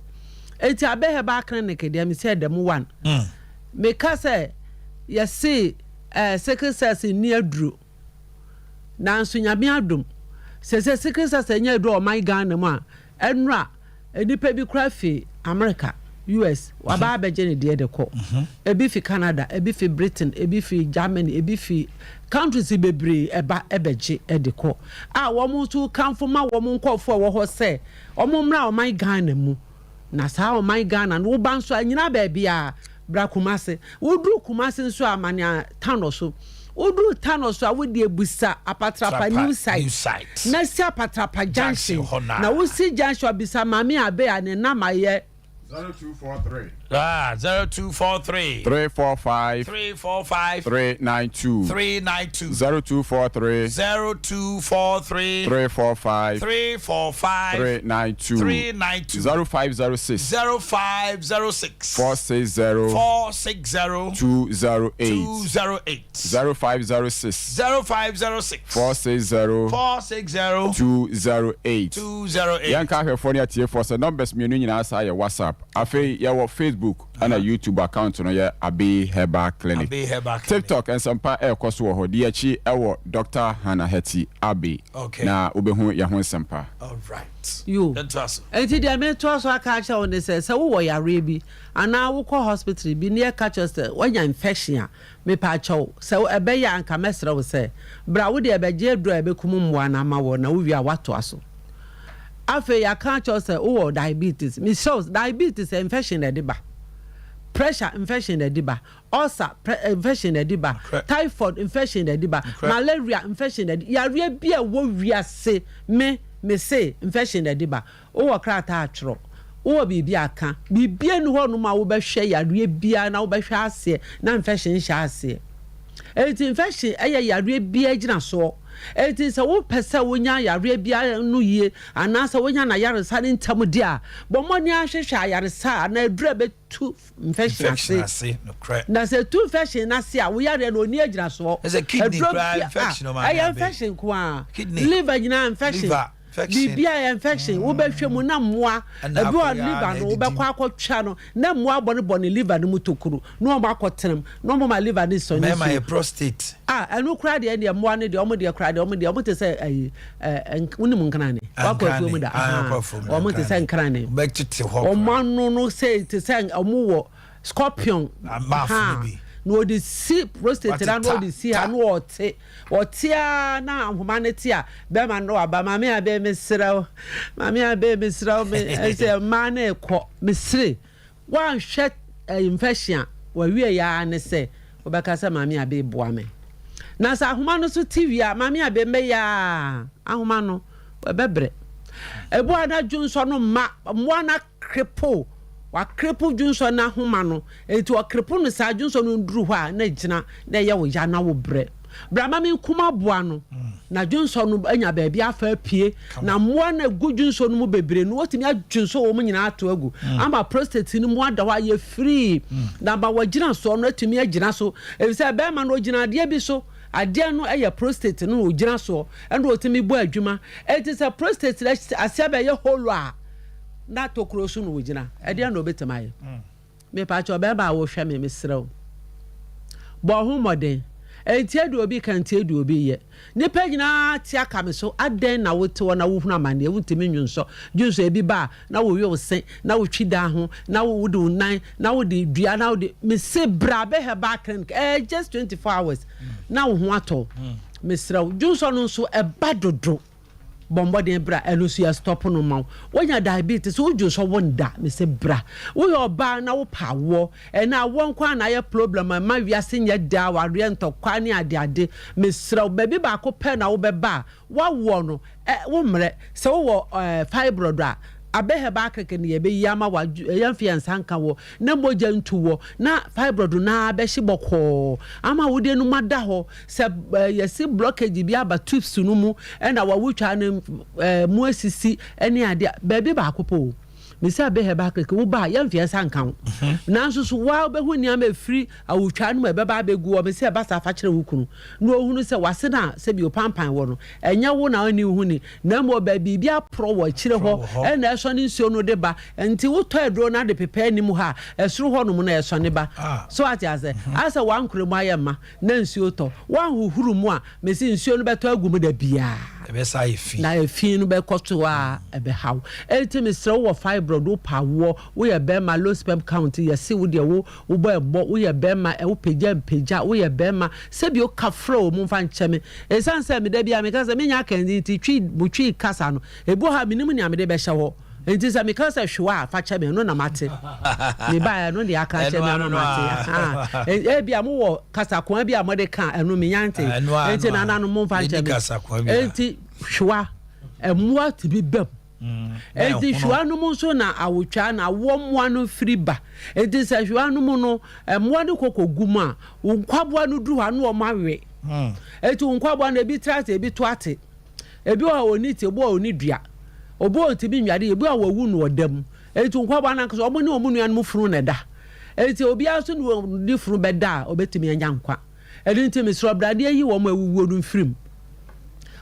[SPEAKER 15] Enti Abe Herbal Clinic deɛ me sɛ dɛm one. Meka sɛ yɛse eh, sickle cells nni aduro. Nanso Nyame adom, sɛsɛ sickle cells anya aduro wɔ ɔman Ghana mu a, ɛnora nnipa bi koraa fi America, US, waba abɛgye ne deɛ de kɔ. Ebi fi Canada, ebi fi Britain, ebi fi Germany, ebi fi countries bebree ɛba ɛbɛgye de kɔ a wɔn nso kamfo ma wɔn nkorɔfoɔ a ɛwɔ hɔ sɛ wɔn mmra ɔman Ghana mu. Na saa ɔman Ghana no woba nso a nnyina baabiara, bra Kumasi. Woduru Kumasi nso a ma nea Tano so. Woduru Tano so a wodeɛ bisa Apatrapa new site na si Apatrapa junction. Na wosi junction a bisa Maame Abe a ne number yɛ.
[SPEAKER 16] 0243.
[SPEAKER 2] Ah, 0243.
[SPEAKER 16] 345.
[SPEAKER 2] 345.
[SPEAKER 16] 392.
[SPEAKER 2] 392.
[SPEAKER 16] 0243.
[SPEAKER 2] 0243.
[SPEAKER 16] 345.
[SPEAKER 2] 345.
[SPEAKER 16] 392.
[SPEAKER 2] 392.
[SPEAKER 16] 0506.
[SPEAKER 2] 0506.
[SPEAKER 16] 460.
[SPEAKER 2] 460.
[SPEAKER 16] 208.
[SPEAKER 2] 208.
[SPEAKER 16] 0506.
[SPEAKER 2] 0506.
[SPEAKER 16] 460.
[SPEAKER 2] 460.
[SPEAKER 16] 208.
[SPEAKER 2] 208.
[SPEAKER 16] Yɛnka ahwɛfoɔ ne atiefoɔ sɛ numbers mmienu nyinaa saa yɛ WhatsApp. Afei yɛwɔ Facebook ɛna YouTube account no yɛ Abbey Herbal Clinic.
[SPEAKER 2] Abbey Herbal Clinic.
[SPEAKER 16] TikTok nsɛmpa ɛrekɔ so wɔ hɔ. Di akyi ɛwɔ Doctor Hannah Hetty Abbey
[SPEAKER 2] Okay.
[SPEAKER 16] na wobɛhu yɛn ho nsɛmpa.
[SPEAKER 2] All right.
[SPEAKER 15] Yo.
[SPEAKER 2] Yɛntoa so.
[SPEAKER 15] Enti deɛ metoa so aka akyerɛ wo ne sɛ, sɛ wowɔ yareɛ bi anaa wokɔ hospital bi na yɛka kyerɛ wo sɛ woanya infection a, Mepaakyɛw, sɛ ɛbɛyɛ a anka mɛsrɛ wo sɛ, bra wo deɛ bɛgye aduru a ɛbɛkum mmoa no ama wo na wowie a woatoa so. Afei yɛaka akyerɛ wo sɛ wowɔ diabetes. Mesrɛ wo, diabetes ɛyɛ infection na ɛde ba. Pressure infection na ɛde ba. Ulcer infection na ɛde ba. Typhoid infection na ɛde ba. Malaria infection na ɛde yareɛ bi a ɛwɔ wiase me mese infection na ɛde ba. Wowɔ krataa a twerɛ. Wowɔ biribi a ka. Biribiara nni hɔnom a wobɛhwɛ yareɛ biara na wobɛhwɛ aseɛ na infection nhyɛ aseɛ. Enti infection yɛ yareɛ biara gyinasoɔ. Enti sɛ wopɛ sɛ wonya yareɛ biara no yie anaasɛ wonya n'ayaresa no ntɛm deɛ a, bɔ mmɔden ara hwehwɛ ayaresa anaa aduro a ɛbɛtu infection ase. Na sɛ ɛtu infection no ase a, wo yareɛ no ɔnni agyinasoɔ. Aduro bi a ɛyɛ infection nko ara. Liver nyinaa infection. Biribi a ɛyɛ infection wobɛhwɛ mu na mmoa ebi wɔ liver no wobɛkɔ akɔtwa no na mmoa abɔnebɔne liver no mu tokuro na wɔn akɔtena mu na wɔn ma liver no sɔ ne
[SPEAKER 2] Mmarima
[SPEAKER 15] su
[SPEAKER 2] yɛ prostate.
[SPEAKER 15] Ah ɛno koraa deɛ ɛdeɛ mmoa no deɛ wɔn deɛ koraa deɛ wɔn deɛ wɔn te sɛ ɛyi ɛɛ wonim nkrane wakɔ afuo mu da
[SPEAKER 2] Nkrane, ah, wakɔ afuo mu da,
[SPEAKER 15] wɔn te sɛ nkrane
[SPEAKER 2] Bɛtete hɔ
[SPEAKER 15] wɔn
[SPEAKER 2] koraa.
[SPEAKER 15] ano no sɛ te sɛ wɔn wɔ scorpion
[SPEAKER 2] Amaafo no
[SPEAKER 15] ha
[SPEAKER 2] bi.
[SPEAKER 15] na wɔde si prostate
[SPEAKER 2] Wate
[SPEAKER 15] na na
[SPEAKER 2] ta,
[SPEAKER 15] wɔde si ha
[SPEAKER 2] ta.
[SPEAKER 15] na wɔte Ɔte ara na ahoma no te a, bɛrima no waba, Maame Abe mesrɛ wo, Maame Abe mesrɛ wo, me ɛsɛ mmaa no rekɔ, mesere. Woanhwɛ infection a, wawie yɛ ara ne sɛ wobɛka sɛ Maame Abe boa me. Na sɛ ahoma no so te wie a, Maame Abe, mmɛyɛ a, ahoma no, ɛbɛbrɛ. Ebu a na dwonsɔ no mma, mmoa no akrepo, wakrepo dwonsɔ no ahoma no. Enti ɔkrepo no saa, dwonsɔ no nduru hɔ a, na egyina, na ɛyɛ wo ya na wobrɛ. Bra ma menkum aboa no, na dwonsɔ no anya baabi afa apue, na mmoa no egu dwonsɔ no mu bebree no, wotumi adwonsɔ wɔn nyinaa ato agu, ama prostate no mu ada hɔ ayɛ firii, na ama wagyina soɔ no atumi agyina so, efisɛ bɛrima no ogyina adeɛ bi so, adeɛ no yɛ prostate no na ogyina soɔ, ɛna otumi bɔ adwuma. Enti sɛ prostate no aseɛ bɛyɛ hollow a, na tokuro so na ogyina, ɛdeɛn na obetumi ayɛ? Mepakyɛw bɛrima a wohwɛ me, mesrɛ wo, bɔ wo ho mmɔden. Ntie deɛ obi ka, ntie deɛ obi yɛ. Nnipa nyinaa te aka me so, adɛn na wote hɔ na wohunu amanneɛ, wontumi nnwonsɔ? Dwonsɔ ebi ba a, na wowe wo se, na wotwi dan ho, na wode wo nan, na wode dua, na wode. Mese bra bɛ herbal clinic, ɛyɛ just 24 hours na wo ho atɔ wo. Mesrɛ wo, dwonsɔ no nso ɛba dodo. Bɔ mmɔden bra, ɛno nso yɛ stop no ma wo. Wonya diabetes, wodwo nso wo nda, mese bra. Woyɛ ɔbaa na wopɛ awoɔ, ɛnɛ awoɔ nko ara na ayɛ problem a ɛma wiase nyɛ dɛ, awareɛ, ntɔkwa ne ade ade. Mesrɛ wo, baabi baako pɛ na wobɛba a, woawoɔ no, ɛ, wo mmerɛ. Sɛ wowɔ ɛɛ fibroid a, abɛ herbal keke no yɛbɛyi ama wo, yɛmfa yɛn nsa nka wɔ, na mogya ntu wɔ, na fibroid no ara bɛhye bɔkɔɔ ama wodeɛ no mu ada hɔ. Sɛ yɛse blockage bi aba tubes no mu ɛna wawotwa no mu asisi ɛne adeɛ a, baabi baako pɛ o. Mese abe herbal clinic wo ba a yɛmfa yɛn nsa nka wo. Nanso so woa wobɛhu nneɛma ɛfiri awotwaa no mu a ɛbɛba abɛgu hɔ. Mese ɛba saa fa kyerɛ wo kunu na ɔhunu sɛ wase no a sɛbi opampan wɔ no ɛnyɛ wo na ɔnni wo ho ni na mmom baabi biribi aporɔ wɔ akyire hɔ ɛna ɛsɔne nsuo no de ba. Nti wotɔ aduro no ade pepa anim hɔ a ɛsoro hɔ nom na ɛsɔne ba. So ate aseɛ? Asɛ w'ankorɛ mu ayɛ ma. Na nsuo tɔ. Woanhohoro mu a, mese nsuo no bɛtɔ agu mu da biara.
[SPEAKER 2] Ɛbɛsa ayɛ fi.
[SPEAKER 15] Na efi no bɛkɔ so ara, ɛbɛha wo. Enti mesrɛ wo wɔ fibroid, wopɛ awoɔ, woyɛ bɛrima, low sperm count, yɛse wo deɛ wo wobɔ ɛbɔ, woyɛ bɛrima, wopagya mpagya, woyɛ bɛrima, sɛbi woka frɛ o, momfa nkyɛ me. Ɛsiane sɛ me da biara meka sɛ menya akɛnde nti, twi, mo twi kasa no, ebi wɔ hɔ a mennim nea mede bɛhyɛ hɔ. Nti sɛ meka sɛ hwewa a, fa kyɛ me, ɛno na mate. Mebaeɛ ɛno deɛ aka akyerɛ me ama mate. Ebia mowɔ kasakoa bi a mode ka ɛno menya nte. Nti nananom momfa nkyɛ me. Nti hwewa, mmoa tumi bam. Nti hwewa no mu nso na awotwaa na awoɔ mmoa no firi ba. Nti sɛ hwewa no mu no mmoa no kɔ kɔgu mu a, wo nkwaboa no duru hɔ a na wɔn awe. Nti wo nkwaboa no ebi tra ase ebi to ate. Ebi wɔ hɔ a ɔnni ti, ebi wɔ hɔ a ɔnni dua. Obi wɔ hɔ a ɔntumi nnware yie, ebi wɔ hɔ a wɔawu no ɔda mu. Enti nkwaboa no ankasa, wɔn ne wɔn nuanom funu na ɛda. Enti obiara nso ne wɔn ne funu bɛda a, ɔbɛtumi anya nkwa. Ɛno nti mesrɛ bra na yɛnyi wɔn a awuwuo no mfiri mu.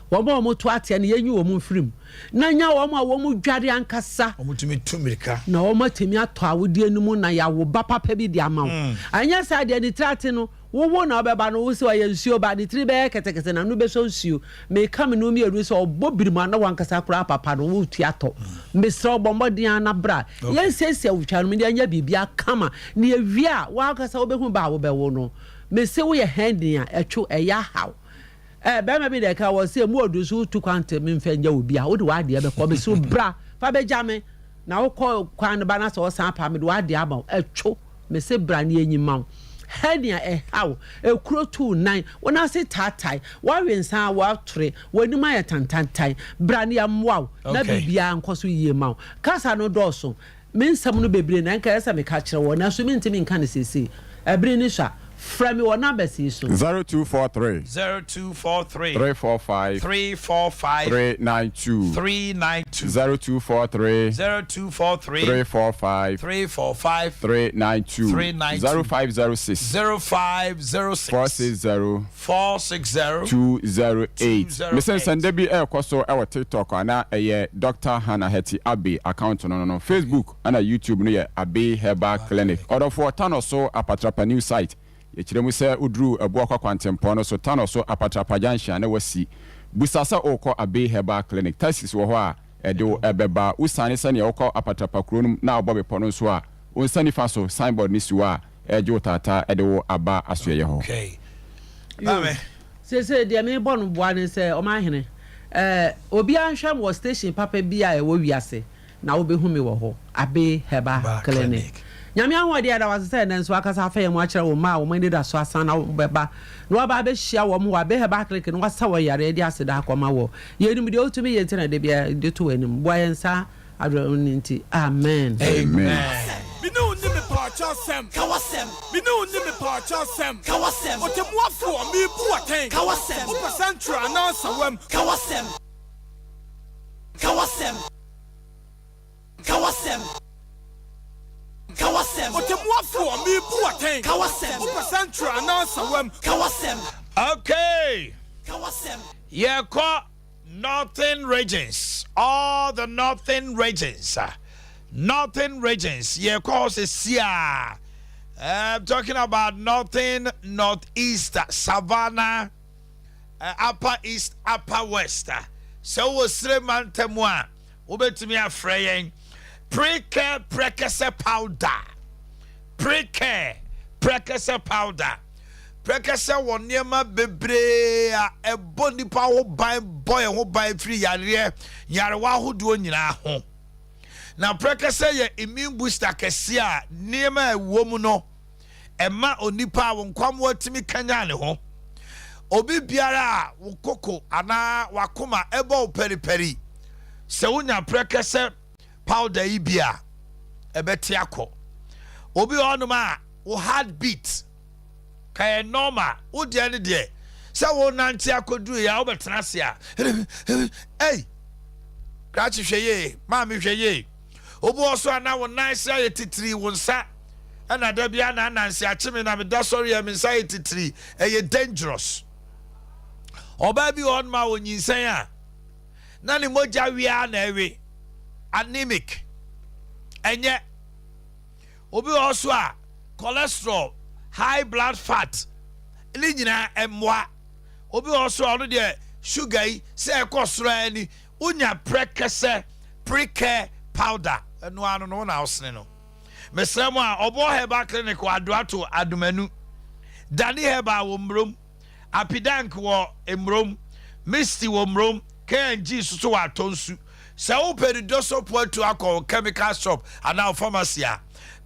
[SPEAKER 15] Wɔn a wɔto ateɛ no, yɛnyi wɔn mfiri mu. Na nya wɔn a wɔdware ankasa.
[SPEAKER 2] Wɔtumi tu mmirika.
[SPEAKER 15] Na wɔatumi atɔ awodeɛ no mu na yɛawo ba papa bi de ama wo. Anyɛ saa deɛ, ne tiri ate no, Wo wo na ɔbɛba no wo se ɔyɛ nsuo ba ne tiri bɛyɛ kɛtɛkɛtɛ n'ano bɛsɔ nsuo meka me no mmienu sɛ ɔbɔ birim a na wankasa koraa papa no wo tua tɔ mesrɛ wo bɔ mmɔden ara na bra yɛn siesie awotwa no mu na yɛnyɛ biribiara kama na yɛwie a wankasa wobɛhu ba a wobɛwo no mese woyɛ hɛn a ɛtwo ɛyɛ ahaw ɛɛ bɛrima bi na ɛka wɔ se emu odu so wotu kwan te memfɛ nyɛ obi a wode w'adeɛ bɛkɔ mese wo bra fa bɛgya me Na wokɔ kwan no ba na sɛ ɔsan pa a, mede w'adeɛ ama wo. Ɛtwo, mese bra na yɛnyi mma wo. Hernia ɛha wo, ekuro tu wo nan, wo nan ase taatae, woawe nsa a woatore, w'anim ayɛ tantantan. Bra na yɛmmoa wo na biribiara nkɔ so yie mma wo. Kasa no dɔɔso, me nsɛm no bebree na ɛnka ɛsɛ sɛ meka kyerɛ wo, nanso mentumi nka no seesei. Ɛbere no sua. Frɛ me wɔ numbers yi so.
[SPEAKER 16] 0243.
[SPEAKER 2] 0243.
[SPEAKER 16] 345.
[SPEAKER 2] 345.
[SPEAKER 16] 392.
[SPEAKER 2] 392.
[SPEAKER 16] 0243.
[SPEAKER 2] 0243.
[SPEAKER 16] 345.
[SPEAKER 2] 345.
[SPEAKER 16] 392.
[SPEAKER 2] 392.
[SPEAKER 16] 0506.
[SPEAKER 2] 0506.
[SPEAKER 16] 460.
[SPEAKER 2] 460.
[SPEAKER 16] 208. Mese nsɛndɛ bi ɛrekɔ so ɛwɔ TikTok a na ɛyɛ Doctor Hannah Hetty Abbey account no no Facebook. Ɛna YouTube no yɛ Abbey Herbal Clinic. Ɔdɔfoɔ, Tanɔ so Apatrapa New Site. Yɛkyerɛ mu sɛ woduru Abuakwa kwantempɔn no so, Tanɔ so Apatrapa Junction a na woasi. Busa sɛ worekɔ Abbey Herbal Clinic. Taxis wɔ hɔ a ɛde wo bɛba. Wosiane sɛdeɛ wokɔ Apatrapa kuro no mu na wobɔ bepɔ no nso a, wo nsa nifa so signboard no si hɔ a ɛregye wo taataa de wo aba asoɛeɛ hɔ.
[SPEAKER 2] Okay.
[SPEAKER 15] Yo,
[SPEAKER 2] Maame.
[SPEAKER 15] seesei deɛ merebɔ no boa ne sɛ, Ɔmanhene, eh, obiara nhwɛ me wɔ station papa bi a ɛwɔ wiase. Na wobɛhu me wɔ hɔ, Abbey Herbal Clinic. Nyame ahoɔden yɛda wo ase sɛ ɛnnɛ nso woakasa afa yɛn mu akyerɛ wo mma a wɔn anidaso asan na wɔbɛba na wɔaba abɛhyia wɔn wɔ Abbey Herbal Clinic na wɔasa wɔn yareɛ de aseda akɔma wɔ. Yɛnim deɛ wotumi yɛ nti na da biara yɛde to w'anim. Boa yɛn saa awerɛho no nti. Amen.
[SPEAKER 2] Amen.
[SPEAKER 12] Me ne wo nni mepaakyɛw sɛm.
[SPEAKER 17] Ka w'asɛm.
[SPEAKER 12] Me ne wo nni mepaakyɛw sɛm.
[SPEAKER 17] Ka w'asɛm.
[SPEAKER 12] Ɔtɛmmuafoɔ, merebu wo atɛn.
[SPEAKER 17] Ka w'asɛm.
[SPEAKER 12] Wopɛ sɛnkyerɛ anaa nsawam?
[SPEAKER 17] Ka w'asɛm. Ka w'asɛm. Ka w'asɛm. Ka w'asɛm.
[SPEAKER 12] Ɔtɛmmuafoɔ, merebu wo atɛn.
[SPEAKER 17] Ka w'asɛm.
[SPEAKER 12] Wopɛ sɛnkyerɛ anaa nsawam?
[SPEAKER 17] Ka w'asɛm.
[SPEAKER 2] Okay.
[SPEAKER 17] Ka w'asɛm.
[SPEAKER 2] Yɛkɔ Northern regions, all the northern regions, northern regions, yɛkɔ hɔ sɛsi a. I'm talking about northern, northeast, savannah, upper east, upper west. Sɛ wowɔ sire mantam a, wobɛtumi afrɛ yɛn. Precare prɛkɛsɛ powder. Precare prɛkɛsɛ powder. Prɛkɛsɛ wɔ nneɛma bebree a ɛbɔ nnipa ho ban bɔ yɛn ho ban firi yareɛ nyarewa ahodoɔ nyinaa ho. Na prɛkɛsɛ yɛ immune booster kɛseɛ a nneɛma a ɛwɔ mu no ɛma onipa a wo nkwammoa tumi kanyan ne ho. Obi biara a wo koko anaa w'akoma ɛbɔ wo pɛripɛri, sɛ wonya prɛkɛsɛ powder yi bi a, ɛbɛte akɔ. Obi wɔ hɔnom a wo heart beat ka yɛ normal, wo deɛ ne deɛ sɛ wo nante akɔduru yɛ a wobɛtena ase a, ei, krakye hwɛ yie, maame hwɛ yie. Obi wɔ so a na wo nan ase ayɛ titiri, wo nsa ɛna da bi a na ananse akye me na meda sɔre a me nsa ayɛ titiri, ɛyɛ dangerous. Ɔbaa bi wɔ hɔnom a ɔnyinsɛn a na ne mogya we ara na ɛwe, anemic, ɛnyɛ. Obi wɔ hɔ so a cholesterol, high blood fat, ne nyinaa ɛmmoa. Obi wɔ hɔ so a ɔno deɛ sugar yi sɛ ɛkɔ soro ara ni, wonya prɛkɛsɛ, prekɛ powder, ɛno ara no no wo na wosene no. Mesrɛ mo a, Ɔboɔ Herbal Clinic wɔ Adoato, Adomanu. Dani Herbal wɔ Mmrom. Apidank wɔ Mmrom. Misty wɔ Mmrom. K&G nso so wɔ Atɔnsu. Sɛ wopɛ Nidosopo atu akɔ wo chemical shop anaa wo pharmacy a,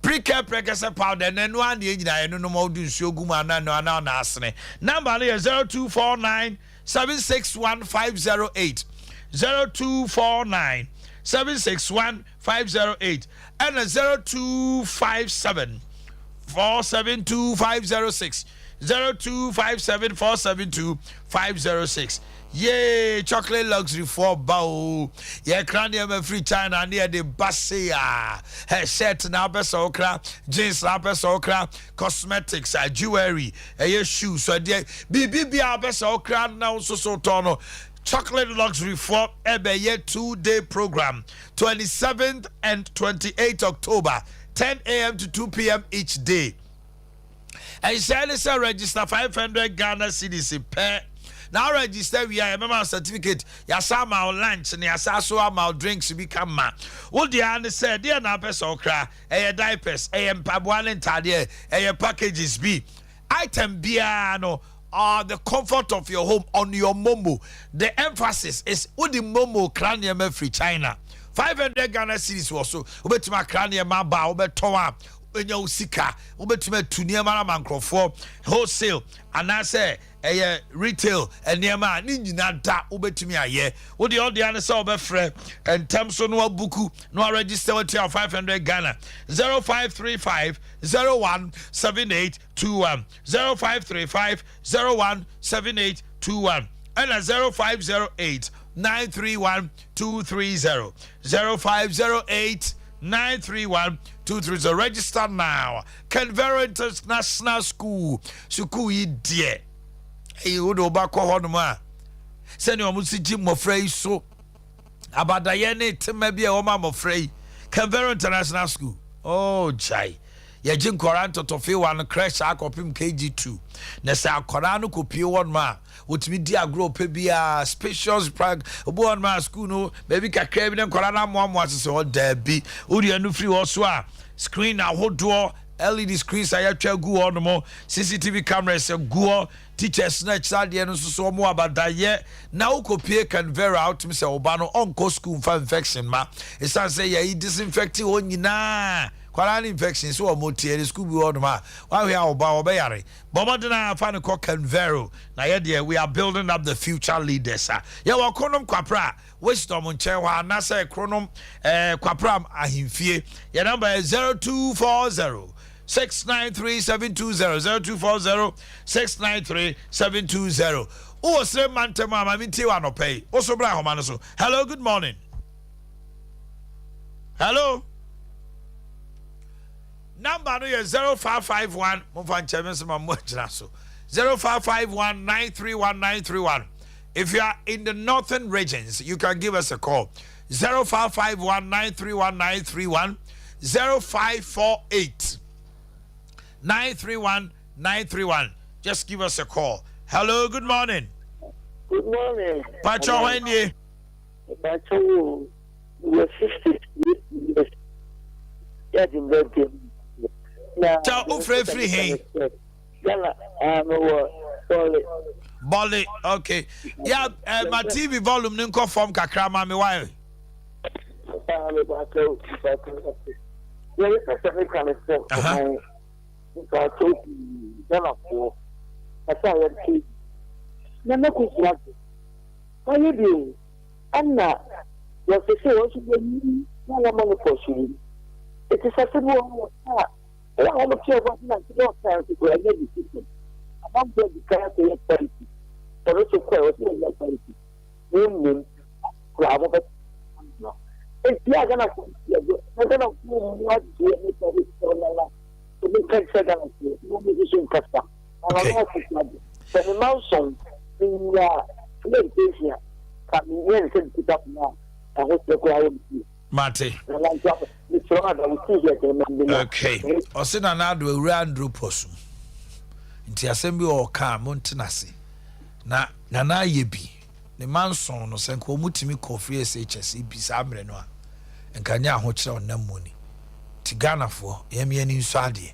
[SPEAKER 2] Precare Prɛkɛsɛ Powder no ɛno ara na yɛn nyinaa yɛnonom a wode nsuo gu mu anaa ɛno ara na asene. Number no yɛ 0249 761 508, 0249 761 508 ɛna 0257 472 506, 0257 472 506. Yee, chocolate luxury foɔ ba o. Yɛkra nneɛma firi China ne yɛde ba sei a. Hɛ, shirt na apɛ sɛ wokra, jeans na apɛ sɛ wokra, cosmetics, a jewelry, ɛyɛ shoes, ɛdeɛ, biribi biara apɛ sɛ wokra na wo nso so tɔn no. Chocolate luxury foɔ ɛbɛyɛ 2-day program, 27th and 28th October, 10 a.m. to 2 p.m. each day. Ɛnhyɛ ne sɛ register 500 Ghana cedis pɛ na register wie a, yɛbɛma wo certificate, yɛasa ama wo lunch na yɛasa so ama wo drinks bi ka ma wo. Deɛ ne sɛ deɛ na apɛ sɛ wokra, ɛyɛ diapers, ɛyɛ mpaboa ne ntadeɛ, ɛyɛ packages bi, item biara no, the comfort of your home on your momo. The emphasis is wode momo kra nneɛma firi China. 500 Ghana cedis wɔ so, wobɛtumi akra nneɛma aba a wobɛtɔn a wobɛnya wo sika. Wobɛtumi atu nneɛma no ama nkurɔfoɔ wholesale anaasɛ ɛyɛ retail nneɛma a ne nyinaa da wobɛtumi ayɛ. Wode ɔdeɛ ne sɛ wobɛfrɛ ntɛm so na wabook na waregister, watua 500 Ghana. 0535 01 78 21, 0535 01 78 21, ɛna 0508 931 230, 0508 931 230. Register now. Kenvero International School, sukuu yi deɛ, ɛyi wode woba kɔ hɔnom a, sɛnea ɔmo si gye mmɔfra yi so abadayɛ ne tema bi a ɛwɔ ma mmɔfra yi. Kenvero International School, oh gyae, yɛgye nkɔraa ntɔtɔfewa no crèche akɔpem KG2, na sɛ akɔraa no kɔpie hɔnom a, wotumi di agorɔ pɛ biara. Spacious park obi hɔnom a school no baabi kakra bi na nkɔraa no amoamoa sesɛ hɔ daabi. Wodeɛ no firi hɔ so a, screen ahodoɔ, LED screens a yɛatwa agu hɔ nom, CCTV cameras gu hɔ, teachers no akyerɛ adeɛ no nso so wɔn abadayɛ. Na wokɔpie Canvera a, wotumi sɛ ɔba no ɔnkɔ school mfa infection ma, ɛsiane sɛ yɛyi disinfect hɔ nyinaa. Nkwadaa no infection sɛ wɔn teɛ ne sukuu bi wɔ hɔnom a wahwɛ a ɔba ɔbɛyare. Bɔ mmɔden ara fa no kɔ Canvero na yɛ deɛ we are building up the future leaders a yɛwɔ Kronom Kwapra Wisdom nkyɛn hɔ anasɛ Kronom eh, Kwapram ahemfie. Yɛ number yɛ 0240 693 720 0240 693 720. Wowɔ sere mma ntɛm a ma mentie wɔ anɔpa yi. Wo so bra ahoma no so. Hello, good morning. Hello. Number no yɛ 0551 momfa nkyɛ me nso ma mo agyina so 0551 931 931. If you are in the northern regions, you can give us a call 0551 931 931 0548 931 931. Just give us a call. Hello, good morning.
[SPEAKER 18] Good morning.
[SPEAKER 2] Pacho hwan nie?
[SPEAKER 18] Pacho wo wɔ 63 years. Yɛ de birthday.
[SPEAKER 2] Na Cha wo frɛ firi he?
[SPEAKER 18] Ghana, ah, me wɔ Bɔle.
[SPEAKER 2] Bɔle, okay. Ya, eh, ma TV volume no nkɔ fam kakra ma me wae.
[SPEAKER 18] Ah, me pacho, pacho. Yɛ yɛ sɛ me ka ne sɛ, ɔman, pacho pii, Ghana foɔ. Kasa a yɛte. Na na kuku ase. Wayɛ bi o. Ɛna wɔse sɛ wɔn nso bɛyi na wɔma no pɔ so yi. Eti sɛ sɛ bi wɔ hɔ a, ɛyɛ a wɔn te ɔbɔ ase na nti na ɔka nso kura ɛnyɛ de system. Amanfoɔ di kan akɔyɛ party. Ɔno nso kɔɛ ɔsɛ wɔnyɛ party. Na mmom kura wɔn bɛ no. Eti a Ghanafoɔ ti ɛdo na Ghanafoɔ mu adeɛ ne sɛ ɛsɛ ɔnana. Obi nka nkyerɛ Ghanafoɔ na wɔn nso nkasa. Na wɔn akɔkɔ ade. Sɛ me ma nson menya meditation a ka meyɛ ne sɛ mekuta poma a ahokyerɛ koraa wɔ me fie.
[SPEAKER 2] Mate. Okay. Ɔse Nana Addo awura andropause mu. Nti asɛm bi wɔ ɔka a monte n'ase. Na Nana ayɛ bi. Ne mma nson no sɛ nka wɔn tumi kɔ free SHS bi saa mmerɛ no a nka nyɛ ahokyerɛ ɔnam mu ni. Nti Ghanafoɔ yɛn yɛn ani nsɔ adeɛ.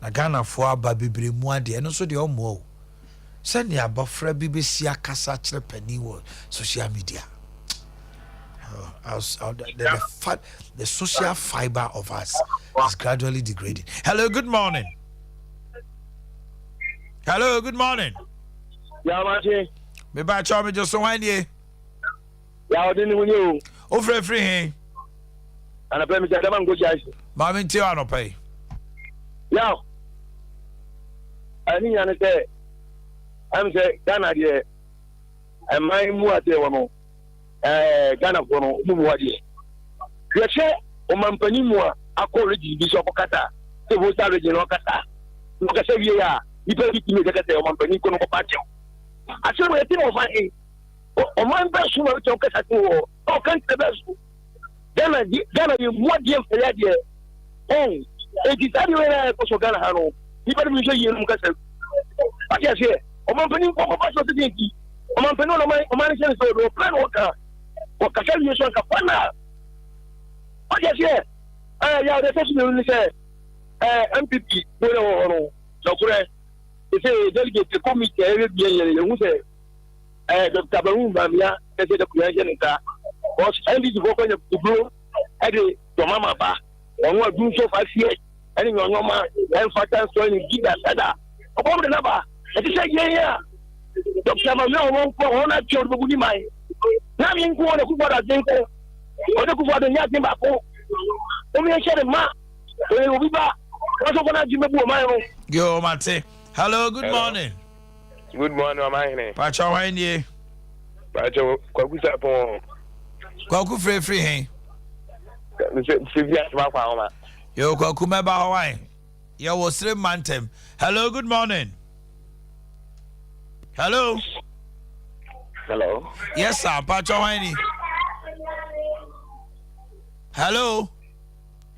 [SPEAKER 2] Na Ghanafoɔ aba bebree mu adeɛ ɛno nso deɛ ɔmmoa o. Sɛnea abɔfra bi bɛsi akasa akyerɛ panin wɔ social media. The social fiber of us is gradually degrading. Hello, good morning. Hello, good morning.
[SPEAKER 19] Yeah, Machi.
[SPEAKER 2] Me ba chow me just so wine ye.
[SPEAKER 19] Yeah, ɔde ne ho nye o.
[SPEAKER 2] O frɛ firi he?
[SPEAKER 19] Anɔpɛ mi sɛ dama nko gya ase.
[SPEAKER 2] Maame ntie o anɔpɛ yi.
[SPEAKER 19] Yaw. Ɛne nyina ne sɛ ɛm sɛ Ghana deɛ ɛman mu adeɛ wɔ no ɛɛ Ghanafoɔ no ɔmu mu adeɛ. Yɛhwɛ ɔmampanin mu a akɔ region bi so akɔkasa sɛ Volta region na ɔkasa na ɔkasa wie a nipa bi tumi kɛkɛ sɛ ɔmampanin kɔ no kɔpa akyɛw. Asɛm yɛte na ɔman he ɔman bɛ so na ɔbɛtumi ɔkasa te wɔ ɔka nkyerɛ bɛ so Ghana di Ghana yɛ mu adeɛ mfɛyɛ adeɛ ɔn eti saa deɛ wɔyɛ ɛkɔ so Ghana ha no nipa no bi nso yie no mu kasa wate aseɛ ɔmampanin kɔ kɔfa so sisi nti ɔmampanin ɔno ɔman ɔman hyɛ ne sɛ ɔdo ɔpɛ na ɔka ɔkasa wie so anka fa na wate aseɛ ɛɛ yɛ ɔde ɛsɛ so mmienu ne sɛ ɛɛ NPP wo na wɔ hɔ no nɔkorɛ sɛ delegate committee a ɛyɛ bia yɛ yɛhu sɛ ɛɛ dɔkta bahu maamia ɛsɛ dɛ kuya nhyɛ ne nsa bɔs ndc fo kɔnyɛ kuduro ɛde dɔmama ba wɔn a dum so fa sie ɛne nyɔnyɔma ɛnfata nsɔ ne gida sada ɔkɔm de naba ɛte sɛ yɛn a dɔkta maamia wɔn nko wɔn atwe wɔn bɛbu ne man na mi nko wɔn akufo ado ase nko wɔn akufo ado nyɛ ase baako wɔn yɛn hyɛ ne ma wɔyɛ obi ba wɔn nso kɔn adwuma bu wɔn man no.
[SPEAKER 2] Yo, mate. Hello, good
[SPEAKER 20] Hello.
[SPEAKER 2] morning.
[SPEAKER 20] Good morning, Ɔmanhene.
[SPEAKER 2] Pakyɛ hwan nie?
[SPEAKER 20] Pakyɛ Kwaku Sapon.
[SPEAKER 2] Kwaku firefiri he?
[SPEAKER 20] Sɛ fi asoma kwan homa.
[SPEAKER 2] Yo, Kwaku mɛba hɔ wan? Yɛwɔ sere mantam. Hello, good morning. Hello.
[SPEAKER 20] Hello.
[SPEAKER 2] Yes, sir. Pakyɛ hwan ni? Hello.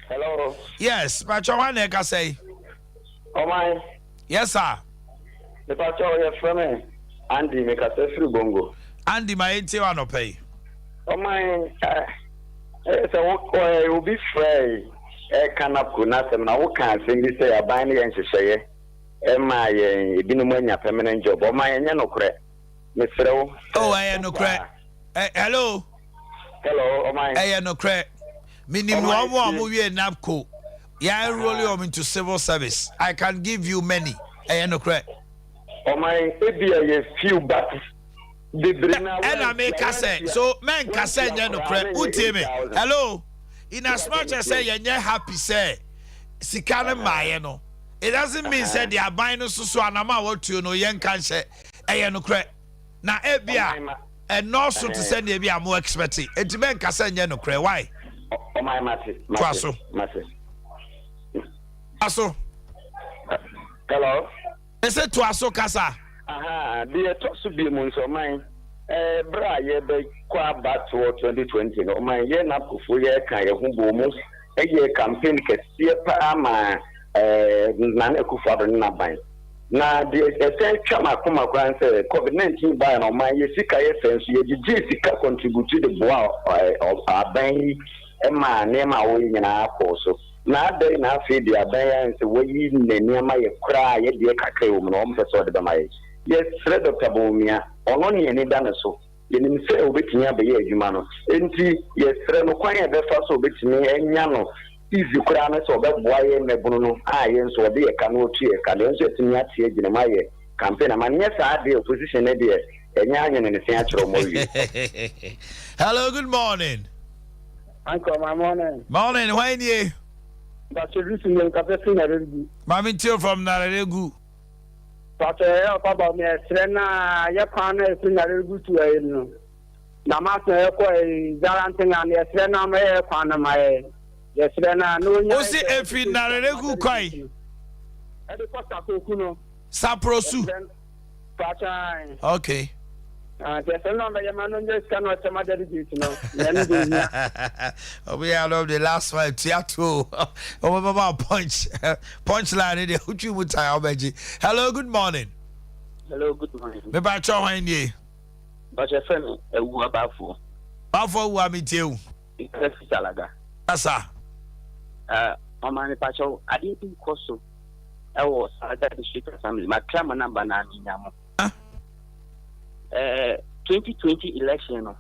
[SPEAKER 20] Hello.
[SPEAKER 2] Yes, pakyɛ hwan na ɛkasa yi?
[SPEAKER 20] Ɔman.
[SPEAKER 2] Yes sir.
[SPEAKER 20] Mepakyɛw yɛfrɛ me Andy mekasa firi Bongo.
[SPEAKER 2] Andy ma yɛntie wo anɔpa yi.
[SPEAKER 20] Ɔman eh, ɛyɛ sɛ wo eh, obi frɛe ɛka NAPCO n'asɛm na woka asɛm bi sɛ aban no yɛ nhyehyɛeɛ ɛma yɛn ebinom anya permanent job. Ɔman ɛnyɛ nokorɛ. Mesrɛ wo.
[SPEAKER 2] Oh, ɛyɛ nokorɛ. Eh, hello.
[SPEAKER 20] Hello, ɔman.
[SPEAKER 2] Ɛyɛ nokorɛ. Menim wɔn a wɔwie NAPCO. Yɛ enroll wɔn into civil service. I can give you many. Ɛyɛ nokorɛ.
[SPEAKER 8] Ɔman ebia yɛ few but bebree na
[SPEAKER 2] Ɛna meka sɛ so mɛnka sɛ nyɛ nokorɛ. Wotie me? Hello. In as much as sɛ yɛnyɛ happy sɛ sika no mmaeɛ no, it doesn't mean sɛ deɛ aban no soso anam a wɔtuo no yɛnka nhyɛ. Ɛyɛ nokorɛ. Na ebia ɛnɔɔso te sɛ nea ebia mo expect. Enti mɛnka sɛ nyɛ nokorɛ. Why?
[SPEAKER 8] Ɔman mate.
[SPEAKER 2] Toa so.
[SPEAKER 8] Mate.
[SPEAKER 2] Toa so.
[SPEAKER 8] Hello.
[SPEAKER 2] Mese toa so kasa.
[SPEAKER 8] Aha, deɛ ɛtɔ so bio mu nso, ɔman, eh, berɛ a yɛbɛkɔ abatoɔ 2020 no, ɔman, yɛ NABCOfoɔ yɛka yɛn ho bɔɔ mu yɛɛ campaign kɛseɛ paa maa eh, Nana Akufo-Addo ne n'aban. Na deɛ ɛsan twa m'akoma koraa ne sɛ, COVID-19 baeɛ no, ɔman, yɛ sika yɛ fɛ nso yɛgyegyee sika contribute de boaa eh, aban yi maa nneɛma a wɔyɛ nyinaa kɔɔ so. Na adɛn na afei deɛ aban yi ayɛ sɛ wayi ne nneɛma yɛ koraa a yɛdeɛ kakra a ɛwɔ mu no ɔmpɛ sɛ ɔde bɛma yɛn? Yɛsrɛ Dɔkta Bawumia, ɔno ne yɛn ani da ne so. Yɛnim sɛ ɔbɛtumi abɛyɛ adwuma no. Enti yɛsrɛ no kwan a ɛbɛfa so a ɔbɛtumi anya no easy koraa ne sɛ ɔbɛboa yɛn mmabunu no a yɛn nso ɔde yɛn ka na ɔtu yɛn ka no, yɛn nso yɛatumi ate agyina mu ayɛ campaign ama no. Nyɛ saa deɛ opposition no deɛ ɛnyɛ anwene ne se akyerɛ wɔn awie.
[SPEAKER 2] Hello, good morning.
[SPEAKER 21] Uncle, my morning.
[SPEAKER 2] Morning, why nie?
[SPEAKER 21] Pastor Lucy, me nkasa fi Naregu.
[SPEAKER 2] Mami Tio from Naregu.
[SPEAKER 21] Pastor, ɛyɛ ɔpa ba mi ɛsrɛ na yɛ kwan na ɛfiri Naregu to ɛyɛ no. Na ma sɛ ɛkɔ ɛyɛ Zarantenga no yɛsrɛ na ma yɛ kwan no ma yɛ. Yɛsrɛ na na onya.
[SPEAKER 2] Osi efi Naregu kwan.
[SPEAKER 21] Ɛde kɔ Sakoku no.
[SPEAKER 2] Saprosu.
[SPEAKER 21] Pakyɛ.
[SPEAKER 2] Okay.
[SPEAKER 21] Ah, nti ɛsɛ na ɔbɛyɛ ma no nyɛ sika na ɔkyɛ ma delegate no. Na ɛno de hia.
[SPEAKER 2] Obi yɛ anɔ the last one tua to o. Ɔmo bɛ ma punch punch line ne deɛ wotwi mu tan ɔbɛgye. Hello, good morning.
[SPEAKER 22] Hello, good morning.
[SPEAKER 2] Me ba kyɛ hwan nie?
[SPEAKER 22] Bakyɛ fɛ me Awu Abafoɔ.
[SPEAKER 2] Bafoɔ Awu a me tie wo.
[SPEAKER 22] Mekasa fi Salaga.
[SPEAKER 2] Kasa.
[SPEAKER 22] Uh, mama me pakyɛw adeɛ bi kɔ so ɛwɔ Salaga District Assembly. Matra mo namba na menya mo. Eh, 2020 election no,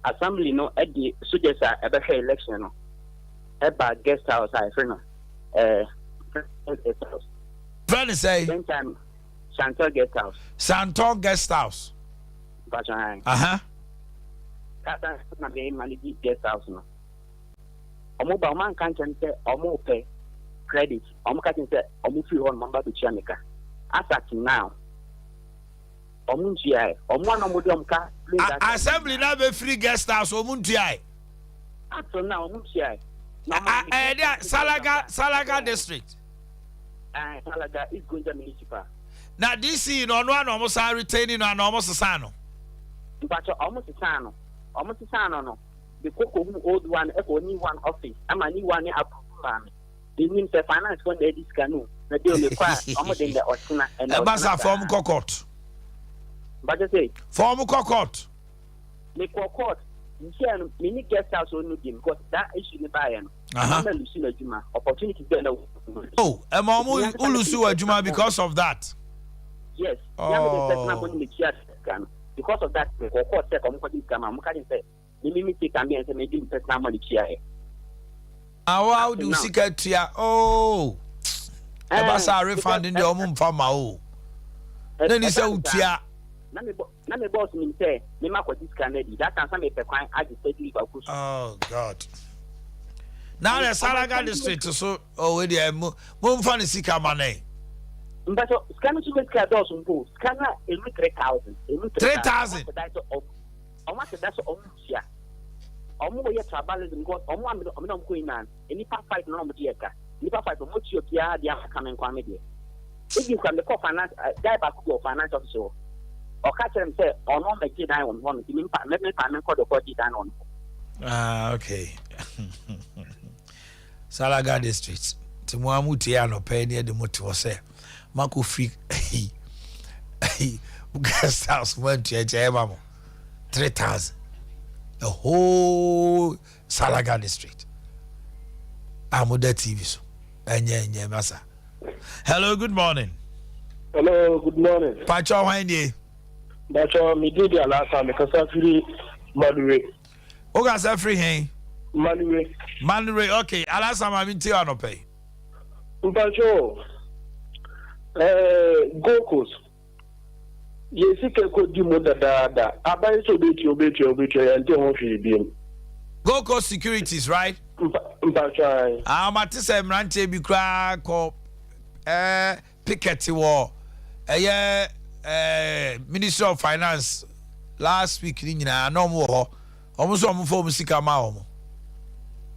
[SPEAKER 22] assembly no de soldiers a ɛbɛhwɛ election no ɛba guest house a yɛfrɛ no eh, guest house.
[SPEAKER 2] Frɛ ne sɛn?
[SPEAKER 22] Same time, Chantel guest house.
[SPEAKER 2] Chantel guest house.
[SPEAKER 22] Mpatsɔ
[SPEAKER 2] Aha.
[SPEAKER 22] Kasa na me manage guest house no. Ɔmo ba ɔmo anka nkyɛn sɛ ɔmo pɛ credit. Ɔmo ka kyɛn sɛ ɔmo firi hɔ no ɔmo ba bɛtua me ka. As at now, ɔmo ntua ɛ. Ɔmo a na ɔmo de ɔmo ka.
[SPEAKER 2] Assembly na bɛ firi guest house ɔmo ntua ɛ.
[SPEAKER 22] Up till now ɔmo ntua ɛ.
[SPEAKER 2] Ɛyɛ de Salaga Salaga district.
[SPEAKER 22] Ɛɛ Salaga East Gonja municipal.
[SPEAKER 2] Na DC no ɔno a na ɔmo san retain no ana ɔmo sesan no.
[SPEAKER 22] Mpatsɔ ɔmo sesan no ɔmo sesan no no de kɔ kɔ hu old one ɛkɔ new one office ama new one ne approve maa me menim sɛ finance fo na adi sika no na de me kɔ a ɔmo de ndɛ ɔkyena ɛnɛ ɔkyena
[SPEAKER 2] Ɛba saa fa ɔmo kɔ court.
[SPEAKER 22] Mpatsɔ sɛ.
[SPEAKER 2] Fa ɔmo kɔ court.
[SPEAKER 22] Me kɔ court nhyia no me ni guest house no bi because that issue ne baayɛ no ɛma ma lusu n'adwuma opportunity bɛɛ na
[SPEAKER 2] Oh, ɛma ɔmo ulusu adwuma because of that.
[SPEAKER 22] Yes. Oh. Nyame de sɛ na mo ne metua sika no because of that me kɔ court sɛ kɔmo kɔgye sika ma mo ka sɛ me me mistake a meyɛ sɛ me de me personal money tua ɛ.
[SPEAKER 2] Awo awo de sika tua oh. Ɛba saa refund deɛ ɔmo nfa ma o. Na ni sɛ wotua.
[SPEAKER 22] Na me bɔ na me boss nim sɛ me ma kɔgye sika no adi that time sɛ mepɛ kwan agye steady leave akɔ
[SPEAKER 2] sukuu. Oh God. Na the Salaga district so oh wei deɛ mo mo nfa ne sika ma nɛ.
[SPEAKER 22] Mpɛsɛ sika no so bɛ sika dɔɔso mpo sika no a emu 3000 emu
[SPEAKER 2] 3000.
[SPEAKER 22] Ɔmo ahyɛ da sɛ ɔmo ntua. Ɔmo yɛ tribalism because ɔmo a ɔmo na ɔmo kɔ nyinaa no nnipa five na ɔmo de yɛ ka nnipa five ɔmo tua obiara deɛ aka me nkoa me deɛ. Ebi kora me kɔ finance guy baako bi wɔ finance office hɔ ɔka kyerɛ me sɛ ɔno ɔmɛ gye dan wɔ me hɔ no nti me mpa me me me nkɔ de kɔ gye dan wɔ no hɔ.
[SPEAKER 2] Ah okay. Salaga district nti mo a mo tie anɔpɛ ne ɛde mo te hɔ sɛ makɔ firi guest house mo antua kyɛ ɛma mo 3000 the whole Salaga district a mo da TV so ɛnyɛ ɛnyɛ masa. Hello, good morning.
[SPEAKER 23] Hello, good morning.
[SPEAKER 2] Pacho hwan nie?
[SPEAKER 23] Pacho, me din de Alasa, me kasa firi Madure.
[SPEAKER 2] O kasa firi hen?
[SPEAKER 23] Manure.
[SPEAKER 2] Manure, okay. Alasa maame ntie anɔpɛ yi.
[SPEAKER 23] Mpacho, eh, Gold Coast. Yɛn sika kɔdi mu dadaada. Aban sɛ obetua, obetua, obetua, yɛnte ho hwee biem.
[SPEAKER 2] Gold Coast Securities, right?
[SPEAKER 23] Mpa, mpacho ae.
[SPEAKER 2] Ah, mate sɛ mmeranteɛ bi koraa kɔ eh, picket wɔ ɛyɛ eh, Ministry of Finance last week ni nyinaa na wɔn wɔ hɔ. Wɔn nso wɔn fa wɔn sika ma wɔn.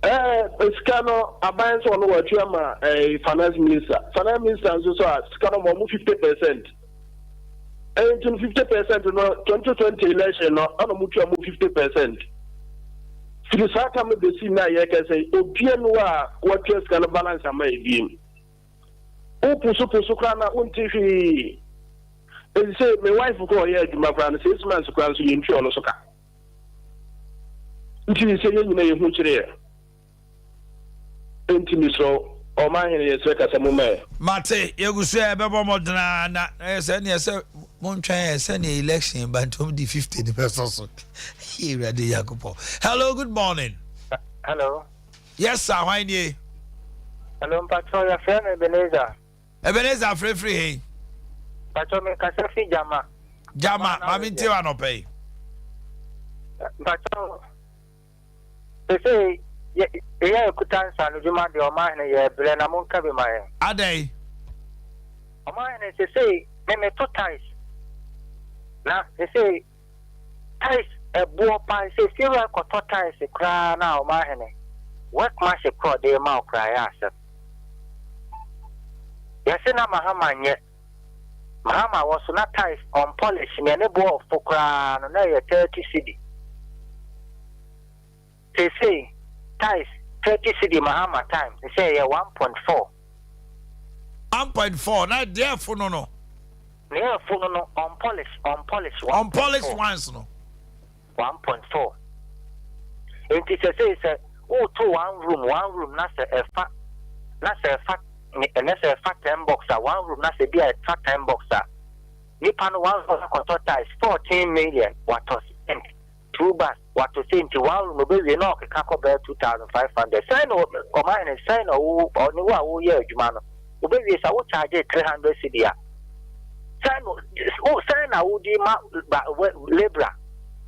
[SPEAKER 23] Ɛɛ sika no aban sɛ ɔno watua ma ɛɛ finance minister. Finance minister nso so a sika no ma wɔn 50%. Ɛnti no 50% no 2020 election no ɛna wɔn tua mu 50%. Firi saa tam no besi na yɛkɛ sɛ obia no a watua sika no balance ama ebiem. Wopusupusu koraa na wonte hwee. Enti sɛ me wife koraa ɔyɛ adwuma koraa no 6 months koraa nso yɛntua ɔno so ka. Nti sɛ yɛn nyina yɛhu kyereɛ. Enti mesrɛ wo, ɔmanhene, yɛsrɛ kasa mu ma yɛn.
[SPEAKER 2] Mate, yɛgu so a yɛbɛbɔ mmɔden ara na ɛyɛ sɛ ɛneɛ sɛ montwɛn ɛ sɛdeɛ election ba nti wɔn de 50 no bɛsɔ so. Awurade Nyankopɔn. Hello, good morning.
[SPEAKER 3] Hello.
[SPEAKER 2] Yes sir, hwan nie?
[SPEAKER 3] Hello, mpatsɔ yɛfrɛ me Ebenezer.
[SPEAKER 2] Ebenezer frɛfiri he?
[SPEAKER 3] Mpatsɔ me kasa fi Gyama.
[SPEAKER 2] Gyama, maame ntie wa anɔpa yi.
[SPEAKER 3] Mpatsɔ, sese yɛ yɛ ekuta nsaanodwuma deɛ ɔmanhene yɛ brɛ na mo nka bi ma yɛn.
[SPEAKER 2] Adɛn?
[SPEAKER 3] Ɔmanhene sese me me to tiles na sese tiles ɛboɔ paa sɛ fiewura kɔtɔ tiles koraa na ɔmanhene workmanship koraa ɔde ma wo koraa yɛ asɛm. Yɛse na Mahama nyɛ. Mahama wɔ so na tiles on polish nea ne boɔ ɔfo koraa no na ɛyɛ 30 cedi. Seesei tiles 30 cedi Mahama time sɛ ɛyɛ 1.4.
[SPEAKER 2] 1.4 na deɛ ɛfo no no.
[SPEAKER 3] Nea ɛfo no no on polish, on polish 1.4.
[SPEAKER 2] On polish ones no.
[SPEAKER 3] 1.4. Nti sɛsei sɛ woto one room, one room na sɛ ɛfa na sɛ ɛfa ɛnɛ sɛ ɛfa 10 box a, one room na sɛ bi a ɛfa 10 box a, nipa no one room akɔtɔ tiles 14 million, watɔ cement two bags, watɔ sei, nti one room obewie na ɔkeka kɔ bɛyɛ 2500. Sɛn na ɔman sɛn na wo ɔne wo a woyɛ adwuma no obewie sa wo charge 300 cedi a, sɛn na wo sɛn na wodi ma ba labourer,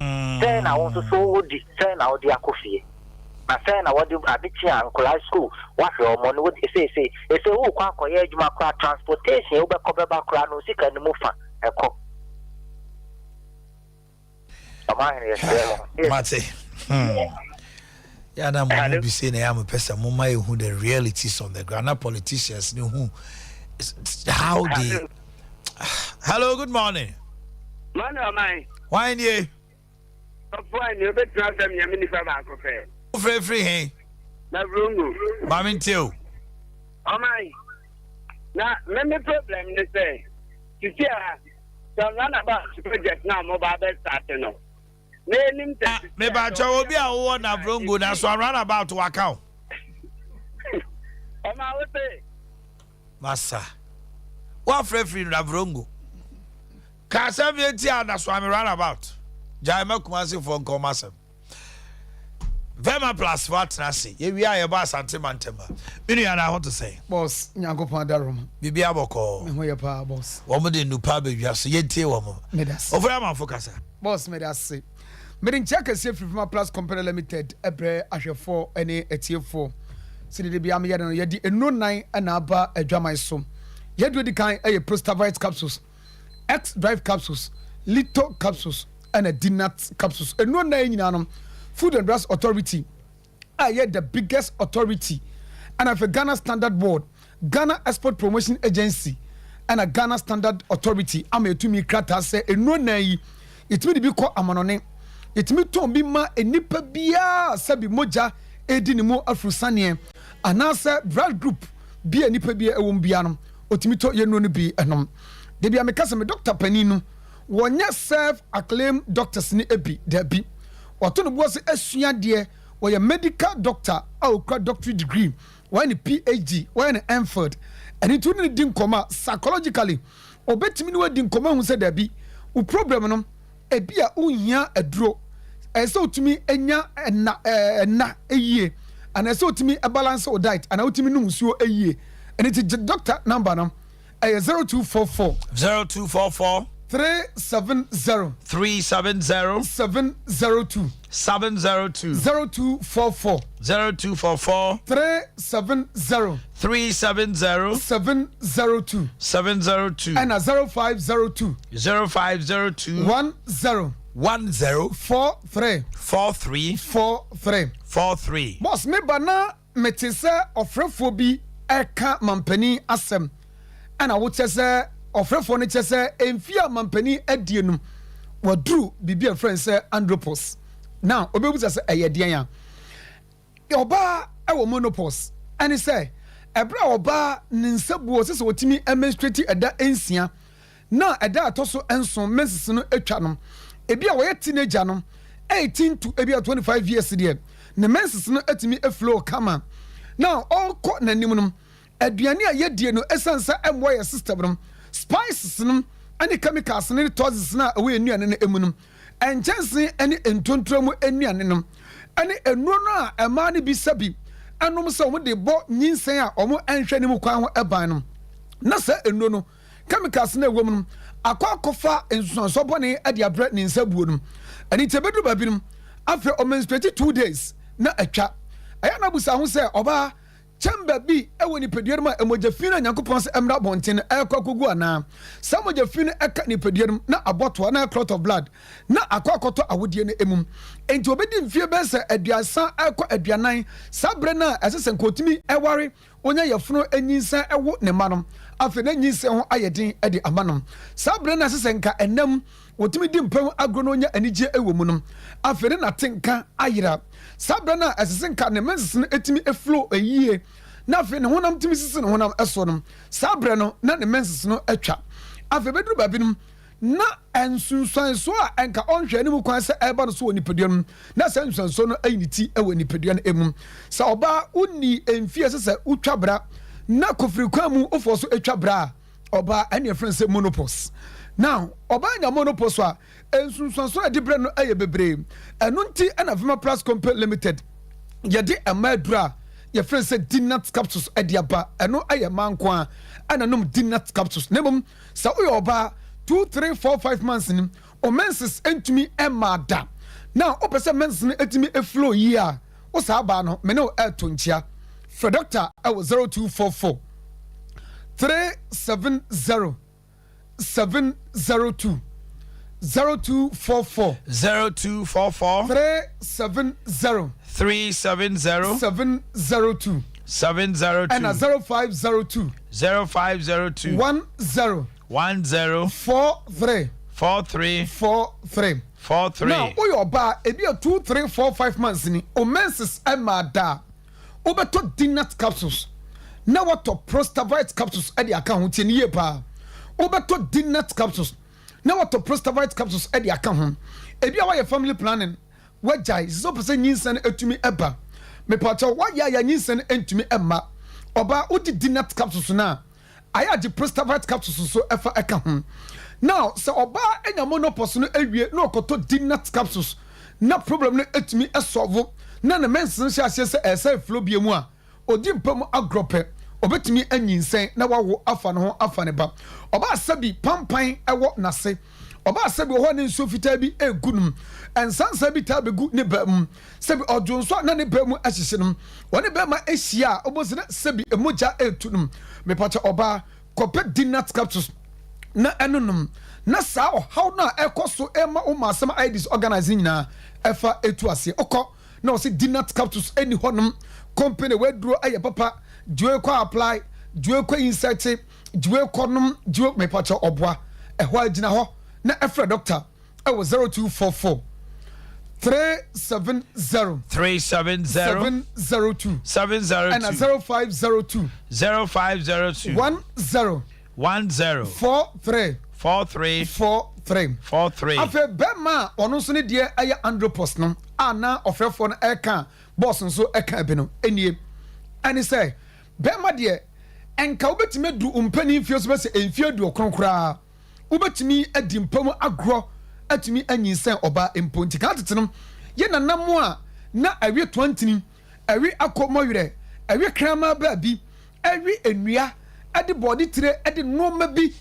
[SPEAKER 3] sɛn na wo nso so wodi, sɛn na wode akɔ fie, na sɛn na wɔde ade kye a nkɔlaa school wahwɛ wɔn no wode seesei ese wokɔ akɔyɛ adwuma koraa, transportation wobɛkɔ bɛba koraa no sika no mu fa ɛkɔ. Ɔman yɛ srɛ mo.
[SPEAKER 2] Mate. Yeah, na mo mu bi say na ya mo pɛ sɛ mo ma ehu the realities on the ground. Na politicians ni hu how they. Hello, good morning.
[SPEAKER 21] Mani ɔman.
[SPEAKER 2] Why nie?
[SPEAKER 21] Ɔfo a ni obetuma sɛ nyame nipa baako pɛ.
[SPEAKER 2] Wofirifiri he?
[SPEAKER 21] Na Vrongo.
[SPEAKER 2] Maame ntie o.
[SPEAKER 21] Ɔman. Na meme problem ne sɛ sisi a sɛ runabout project na ɔmo ba bɛ start no. Na enim sɛ.
[SPEAKER 2] Mebakyɛ obi a wowɔ Navrongo na so runabout waka o.
[SPEAKER 21] Ɔma wo se.
[SPEAKER 2] Masa. Woafrɛfiri Navrongo. Ka asɛm yɛ nti a na so ame runabout. Gyae ma Kumasefoɔ nka ɔmo asɛm. Vema Plus fo atena ase. Yɛwie a yɛbɔ Asante mantam a. Me nua na ho te sɛn?
[SPEAKER 4] Boss, Nyankopɔn adarom.
[SPEAKER 2] Biribi abɔkɔɔ.
[SPEAKER 4] Me ho yɛ paa, boss.
[SPEAKER 2] Wɔn de nnupa abɛdwa so. Yɛntie wɔn.
[SPEAKER 4] Meda ase.
[SPEAKER 2] Ofori Amanfo kasa.
[SPEAKER 4] Boss, meda ase. Mede nkyia kɛseɛ firi Vema Plus Company Limited brɛ ahwɛfoɔ ne atiefoɔ. Sɛdeɛ da biara meyɛ no no, yɛde nnuro nnan na aba adwaman so. Yɛn duro di kan yɛ Prostavite capsules, X Drive capsules, Lito capsules ɛna Dinat capsules. Nnuro nnan yi nyinaa no, Food and Drugs Authority a ɛyɛ the biggest authority ɛna afei Ghana Standard Board, Ghana Export Promotion Agency ɛna Ghana Standard Authority ama yɛtumi krataa sɛ nnuro nnan yi yɛtumi de bi kɔ amanɔne, yɛtumi tɔn bi ma nnipa biara sɛbi mogya ɛredi ne mu afurusaneɛ anaasɛ blood group bi a nnipa bi ɛwɔ mu biara no ɔtumi tɔ yɛn nnuro no bi ɛnom. Dabi a meka sɛ me doctor panin no wɔnyɛ self acclaimed doctors ne ebi, dabi, wato ne bo ase asua adeɛ, wɔyɛ medical doctor a ɔkura doctorate degree, wɔyɛ ne PhD, wɔyɛ no MPhil. Ɛno nti wone no di nkɔmmɔ a psychologically ɔbɛtumi ne wadi nkɔmmɔ ahu sɛ dabi wo problem no ebi a wonhia aduro. Ɛsɛ sɛ wotumi nya ɛna ɛna yie anaa ɛsɛ sɛ wotumi balance wo diet anaa wotumi nom nsuo yie. Ɛno nti gye doctor number no. Ɛyɛ 0244.
[SPEAKER 2] 0244.
[SPEAKER 4] 370.
[SPEAKER 2] 370.
[SPEAKER 4] 702.
[SPEAKER 2] 702.
[SPEAKER 4] 0244.
[SPEAKER 2] 0244.
[SPEAKER 4] 370.
[SPEAKER 2] 370.
[SPEAKER 4] 702.
[SPEAKER 2] 702.
[SPEAKER 4] Ɛna 0502.
[SPEAKER 2] 0502.
[SPEAKER 4] 10.
[SPEAKER 2] 10.
[SPEAKER 4] 43.
[SPEAKER 2] 43.
[SPEAKER 4] 43.
[SPEAKER 2] 43.
[SPEAKER 4] Boss, me ba na Mete sɛ ɔfrɛfoɔ bi reka mampanin asɛm, ɛna wokyɛ sɛ ɔfrɛfoɔ no kyɛ sɛ mfie a mampanin adie no, waduru biribi a ɛfrɛ no sɛ andropause. Now, obɛbusa sɛ ɛyɛ deɛn a? Ɔbaa wɔ monopause, ɛne sɛ ɛberɛ a ɔbaa ne nsa buo sɛ sɛ ɔtumi menstruate ɛda nsia, na ɛda a ɛtɔ so nson menses no atwa no, ebi a wɔyɛ teenager no, 18 to ebi a 25 years deɛ, ne menses no atumi aflow kama. Na ɔrekɔ n'anim no, aduane a yɛdie no, ɛsiane sɛ ɛmmoa yɛ system no, spices no ne chemicals no ne toxins no a ɛwɔ yɛn nnuane no mu no, nkyɛnse ne ntontoro mu nnuane no, ne nnuro no a mmaa no bi sɛ bi nom sɛ wɔde bɔ nyinsɛn a wɔnhwɛ ne mu kwan ho ban no, na saa nnuro no chemicals no a ɛwɔ mu no akɔ akɔfa nsunsuansoɔ bɔne de abrɛ ne nsa buo no. Ɛno nti ɛbɛduru baabi no, afei ɔmenstruate 2 days na atwa. Ɛyɛ na abusa ho sɛ ɔbaa chamber bi wɔ nipadua no mu a mogya fi no a Nyankopɔn sɛ ɛmmra abɔnten no ɛrekɔ akɔgu anaa? Saa mogya fi no ɛka nipadua no mu na abɔtoa na clot of blood na akɔ akɔtɔ awodeɛ no mu. Enti ɔbɛdi mfie bɛyɛ sɛ 30 ɛrekɔ 40, saa berɛ no a ɛsɛ sɛ nka ɔtumi ɛware Onya yafunu nyinsɛn wo ne mma no. Afei na nyinsɛn ho ayɛ den de ama no. Saa bere no a ɛsɛ sɛ nka ɛnam wɔtumi di mpa mu agorɔ na onya anigye wɔ mu no, afei na n'atenka ayera. Saa bere no a ɛsɛ sɛ nka ne menses no tumi flow yie na afei ne honam tumi sisi ne honam so no, saa bere no na ne menses no atwa. Afei bɛduru baabi no, na nsunsuansoɔ a ɛnka ɔnhwɛ anim kwan sɛ ɛreba no so wɔ nipadua no mu, na saa nsunsuansoɔ no ayi ne ti wɔ nipadua no mu. Sɛ ɔbaa wonni mfie ɛsɛ sɛ wotwa bra na kofiri kwan mu wofoɔ so twa bra a, ɔbaa ɛne ɛfrɛ no sɛ monopause. Now, ɔbaa nya monopause a, nsunsuansoɔ a ɛde brɛ no yɛ bebree. Ɛno nti ɛna Vema Plus Company Limited yɛde mmaa aduro a yɛfrɛ no sɛ Dinat capsules de aba. Ɛno yɛ mmaa nko ara ɛna nom Dinat capsules. Na mmom Sɛ woyɛ ɔbaa, 2, 3, 4, 5 months ni, wo menses ntumi mmaa da, na wopɛ sɛ menses no tumi flow yie a, wo saa baa no, me ne wo reto nkyea. Frɛ dɔkta wɔ 0244 370 702, 0244
[SPEAKER 2] 0244
[SPEAKER 4] 370
[SPEAKER 2] 370
[SPEAKER 4] 702
[SPEAKER 2] 702
[SPEAKER 4] ɛna 0502
[SPEAKER 2] 0502
[SPEAKER 4] 10
[SPEAKER 2] 10
[SPEAKER 4] 43
[SPEAKER 2] 43
[SPEAKER 4] 43
[SPEAKER 2] 43.
[SPEAKER 4] Now woyɛ ɔbaa ebi a 2, 3, 4, 5 months ni o menses ɛmaa da a, wobɛtɔ Dinat capsules na watɔ Prostavite capsules ɛde aka ho. Tie ne yie paa, wobɛtɔ Dinat capsules na watɔ Prostavite capsules ɛde aka ho. Ebi a wayɛ family planning wagyae sɛ wopɛ sɛ nyinsɛn atumi ɛba, mepaakyɛw wayɛ a yɛ nyinsɛn ntumi ɛmma. Ɔbaa wodi Dinat capsules no a, ayɛ agye Prostavite capsules nso ɛfa ɛka ho. Now sɛ ɔbaa anya menopause no awie na ɔkɔtɔ Dinat capsules na problem no atumi ɛsolve na ne menses no hyɛ aseɛ sɛ ɛsɛ flow bie mu a, ɔdi mpa mu agorɔ pɛ, ɔbɛtumi anyinsɛn na wawo afa ne ho afa ne ba. Ɔbaa sɛbi pampan ɛwɔ n'ase, ɔbaa sɛbi wɔ hɔ ne nsuo fitaa bi egu no, nsansa bi taa bɛgu ne ba mu, sɛbi ɔdwo nso a na ne ba mu ahyehye no, wɔne bɛrima ahyia a ɔbɔ sɛ na sɛbi mogya etu no. Mepakyɛ ɔbaa, kɔpɛ Dinat capsules na ɛno nom na saa ɔhaw no a ɛkɔ so ɛma wo ma asɛm ayɛ disorganized nyinaa ɛfa etu aseɛ. Ɔkɔ na ɔsɛ Dinat capsules ɛni hɔnom company waduro ɛyɛ papa, gyewe kɔ apply, gyewe kɔ insert, gyewe kɔ nom, gyewe. Mepakyɛ ɔboa ɛhɔ a gyina hɔ na ɛfrɛ doctor ɛwɔ 0244 370
[SPEAKER 2] 370
[SPEAKER 4] 702
[SPEAKER 2] 702
[SPEAKER 4] ɛna 0502
[SPEAKER 2] 0502
[SPEAKER 4] 10
[SPEAKER 2] 10
[SPEAKER 4] 43
[SPEAKER 2] 43
[SPEAKER 4] 43
[SPEAKER 2] 43.
[SPEAKER 4] Afei bɛrima a ɔno nso ne deɛ ɛyɛ andropause no a na ɔfrɛfoɔ no ɛka boss nso ɛka bi no nie, ɛne sɛ bɛrima deɛ ɛnka wobɛtumi adu mpanin mfie so bɛsɛ mfie 90 koraa, wobɛtumi adi mpa mu agorɔ atumi anyinsɛn ɔbaa mpo. Nti kan tete no Yɛn nananom a na ɛwe toantini, ɛwe akɔmmɔwerɛ, ɛwe kraman baabi, ɛwe nnua, de bɔɔde tire de nnoɔma bi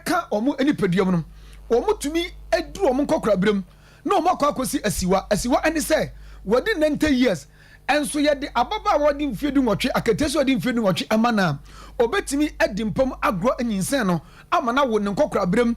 [SPEAKER 4] ka wɔn nipadua mu no, wɔtumi duru wɔn nkɔkoraberɛ mu na wɔn akɔ akɔsi asiwa. Asiwa ne sɛ wɔadi 90 years, nso yɛde ababaawa a ɔde mfeɛ dunwɔtwe, akataasia a ɔde mfeɛ dunwɔtwe ma no a, ɔbɛtumi adi mpa mu agorɔ anyinsɛn no ama no awo ne nkɔkoraberɛ mu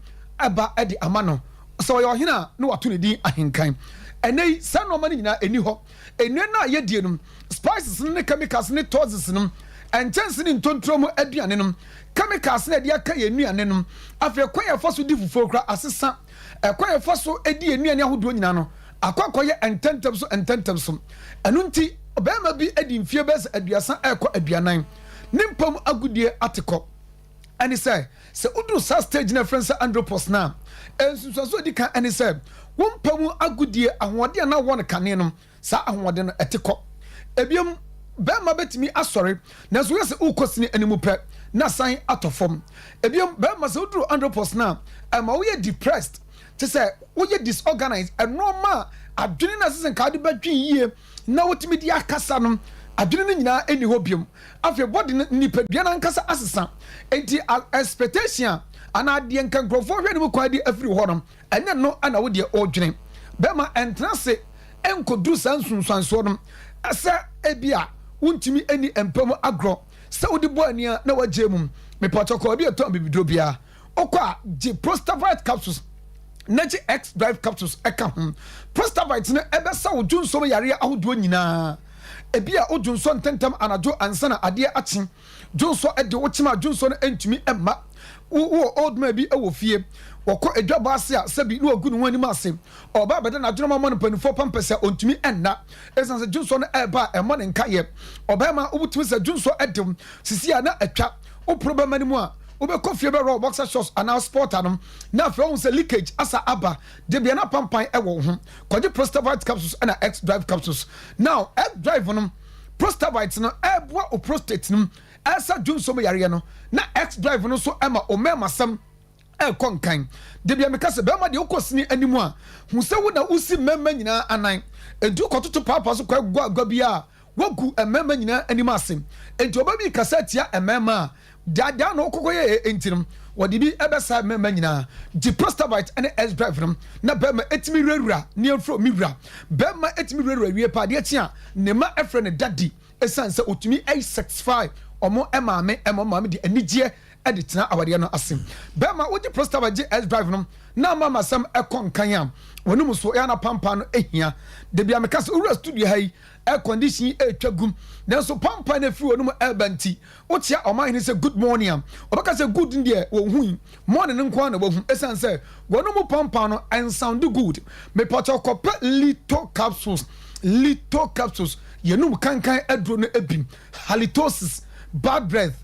[SPEAKER 4] ba de ama no. Sɛ ɔyɛ ɔhene a, na wato ne din ahenkan. Ɛnnɛ yi, saa nnoɔma no nyinaa ɛnni hɔ. Nnuane no a yɛdie no, spices no ne chemicals ne toxins no, nkyɛnse ne ntonturo mu aduane no, chemicals no a yɛde aka yɛn nnuane no, afei kwan a yɛfa so di fufuo koraa asesa. Ɛkwan a yɛfa so di yɛn nnuane ahodoɔ nyinaa no akɔ akɔyɛ ntɛmntɛm so ntɛmntɛm so. Ɛno nti, ɔbarima bi adi mfeɛ bɛyɛ sɛ aduasa rekɔ aduanan, ne mpa mu agodie ate kɔ. Ɛne sɛ, sɛ woduru saa stage no a yɛfrɛ no sɛ andropause no a, nsunsuansoɔ a ɛdi kan ne sɛ, wo mpa mu agodie, ahoɔden a na wowɔ no kane no, saa ahoɔden no, ɛte kɔ. Ebiem, barima bɛtumi asɔre, nanso woyɛ sɛ worekɔ sini anim pɛ, na asan atɔ fam. Ebiem, barima, sɛ woduru andropause no a, ɛma woyɛ depressed, kyerɛ sɛ woyɛ disorganized, nnoɔma a adwene no a ɛsɛ sɛ nka wode bɛdwen yie na wotumi de akasa no, adwene no nyinaa nni hɔ biom. Afei body no, nipadua no ankasa asesa. Enti expectation a anaa deɛ nka nkurɔfoɔ hwɛ no mu kwan de afiri hɔ no, Ɛnyɛ no na wo deɛ wodwene. Bɛma ɛntena ase nkɔduru saa nsunsuansoɔ no sɛ ebia wontumi nni mpa mu agorɔ sɛ wode bɔ ani a na woagyae mu. Mepakyɛ kɔ baabi a ɛtɔn abibiduro biara. Wokɔ a, gye Prostavite capsules na gye X-Drive capsules ka ho. Prostavite no ɛbɛsa wo dwonsɔ mu yareɛ ahodoɔ nyinaa. Ebia wo dwonsɔ ntɛntɛm anadwo ansa na adeɛ akye. Dwonsɔ de wo kyem a dwonsɔ no ntumi mma. Wo wowɔ old man bi wɔ fie, wɔkɔ adwabɔ ase a sɛbi na wagu ne ho anim ase. Ɔba abɛda n'adwenem ama no mpanimfoɔ pampɛs a ɔntumi nna ɛsiane sɛ dwonsɔ no ɛreba a ɛmmɔ ne nkayɛ. Ɔbarima wobɛtumi sɛ dwonsɔ de wo sisi a na atwa. Woporo bɛma no mu a wobɛkɔ fie bɛworɔ wo boxer shorts anaa sporter no na afei woahu sɛ leakage asa aba. Debia na pampan wɔ wo ho. Kɔgye Prostavite capsules ɛna X-Drive capsules. Now X-Drive no Prostavite no ɛboa wo prostate no ɛsa dwonsɔ mu yareɛ no na X-Drive no nso ɛma wo mmɛɛmasɛm ɛkɔ nkan. Debia meka sɛ bɛɛma deɛ wokɔ sini anim a hu sɛ wo na wosi mmɛɛma nyinaa anan. Enti wokɔtoto paapaa so kɔ agua agua biara a woagu mmɛɛma nyinaa anim ase. Enti ɔba bi kasa tia mmɛɛma a Daadaa na ɔkɔkɔ yɛɛ enti no wɔde bi bɛsaa mmarima nyinaa. Gye Prostavite ne S-Drive no na barima tumi wurawura ne afuro me wura. Barima tumi wurawura wie pɛ adeɛ kye a ne mma frɛ no daddy ɛsiane sɛ ɔtumi satisfy wɔn maame ma wɔn maame de anigyeɛ de tena awadeɛ no ase. Barima wogye Prostavite gye S-Drive no na ama masɛm kɔ nkan a wɔnom so ɛyɛ na pampan no hia. Dabia meka sɛ owura studio ha yi air condition yi ɛretwa gum nanso pampan no afiri wɔnom ɛreba nti Wokyea ɔmanhene sɛ good morning a, ɔbɛka sɛ good no deɛ wɔnhui, morning no nko ara na wahu ɛsiane sɛ wɔn mu pampan no ɛnsoundi good. Mepakyɛw kɔpɛ Lito capsules, Lito capsules, yɛnum kankan aduro no bi, halitosis, bad breath.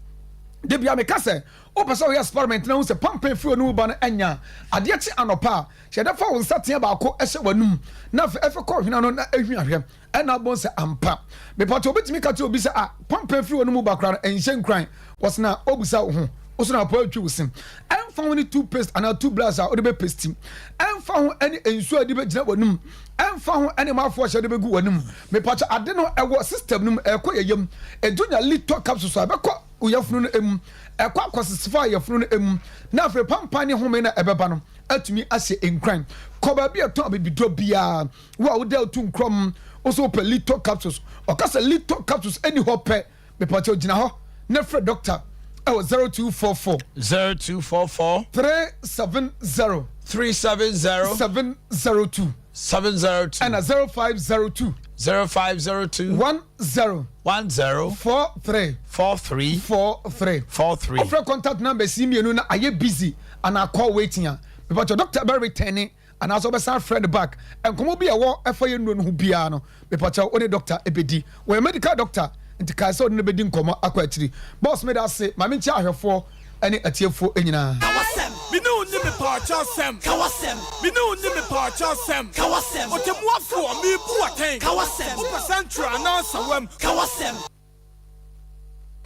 [SPEAKER 4] Da biara meka sɛ wopɛ sɛ woyɛ experiment na wohu sɛ pampan firi wɔn mu ba no ɛnyɛ a, adeɛ kye anɔpa a, hyɛ da fa wo nsateaa baako hyɛ w'anum na afei ɛfɛ kɔ hwene ano na ɛhwia hwɛ. Ɛna abom sɛ ampa. Mepatɔ obetumi ka kyerɛ obi sɛ ah pampan firi wɔn mu ba koraa no ɛnhyɛ nkuran. Wɔse na obisa wo ho wo so na apɔ atwi wo se. Ɛmfa ho ne toothpaste anaa toothbrush a wode bɛ paste. Ɛmfa ho ne nsuo a wode bɛgyina w'anum. Ɛmfa ho ne mouthwash a wode bɛgu w'anum. Mepatɔ ade no ɛwɔ system no mu ɛkɔ yɛ yam. Ɛdu nya litɔ capsules a ɛbɛkɔ wo yafunu no mu. Ɛkɔ akɔsesefa yafunu no mu na afei pampan ne home na ɛbɛba no atumi ahyɛ nkuran. Kɔ baabi a ɛtɔn abibiduro biara. Wo a woda otu nkorɔm, wo nso wopɛ Lito capsules. Ɔka sɛ Lito capsules ɛni hɔ pɛ, mepakyɛw gyina hɔ na frɛ doctor ɛwɔ 0244.
[SPEAKER 2] 0244.
[SPEAKER 4] 370.
[SPEAKER 2] 370.
[SPEAKER 4] 702.
[SPEAKER 2] 702.
[SPEAKER 4] Ɛna 0502.
[SPEAKER 2] 0502.
[SPEAKER 4] 10.
[SPEAKER 2] 10.
[SPEAKER 4] 43.
[SPEAKER 2] 43.
[SPEAKER 4] 43.
[SPEAKER 2] 43.
[SPEAKER 4] Wofrɛ contact numbers yi mmienu na ayɛ busy anaa call waiting a, mepakyɛw doctor bɛ return anaasɛ wobɛsan afrɛ no back. Nkɔmmɔ bi a ɛwɔ ɛfa yɛn nnuro no ho biara no, mepakyɛw wo ne doctor bɛdi. Wɔyɛ medical doctor, nti kae sɛ wode no bɛdi nkɔmmɔ akɔ akyiri. Boss meda ase, ma menkyia ahwɛfoɔ ne atiefoɔ nyinaa.
[SPEAKER 12] Ka w'asɛm. Me ne wo nni mepaakyɛw sɛm. Ka w'asɛm. Me ne wo nni mepaakyɛw sɛm. Ka w'asɛm. Ɔtɛmmuafoɔ, merebu wo atɛn. Ka w'asɛm. Wopɛ sɛnkyerɛ anaa nsawam. Ka w'asɛm.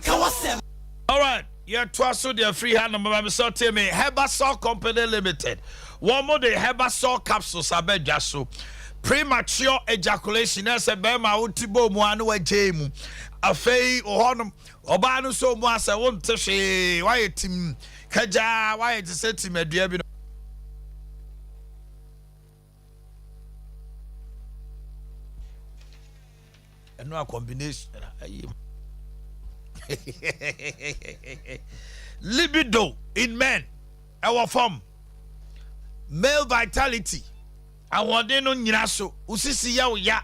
[SPEAKER 12] Ka w'asɛm.
[SPEAKER 2] Alright, yɛtoa so deɛ firi ha nom ma me sɛ ɔte me Herbasol Company Limited. Wɔn mo de Herbasol capsules aba dwa so. Premature ejaculation, na sɛ bɛrima a wote bɔ mu a na wagyae mu. Afei wɔ hɔnom, ɔbaa no sɔ mu a sɛ wonte hwee, woayɛ tim kagyaa, woayɛ te sɛ tim adua bi no. Ɛno a combination ayi. Libido in men ɛwɔ fam. Male vitality ahoɔden no nyina so. Wo sisi yɛ wo ya.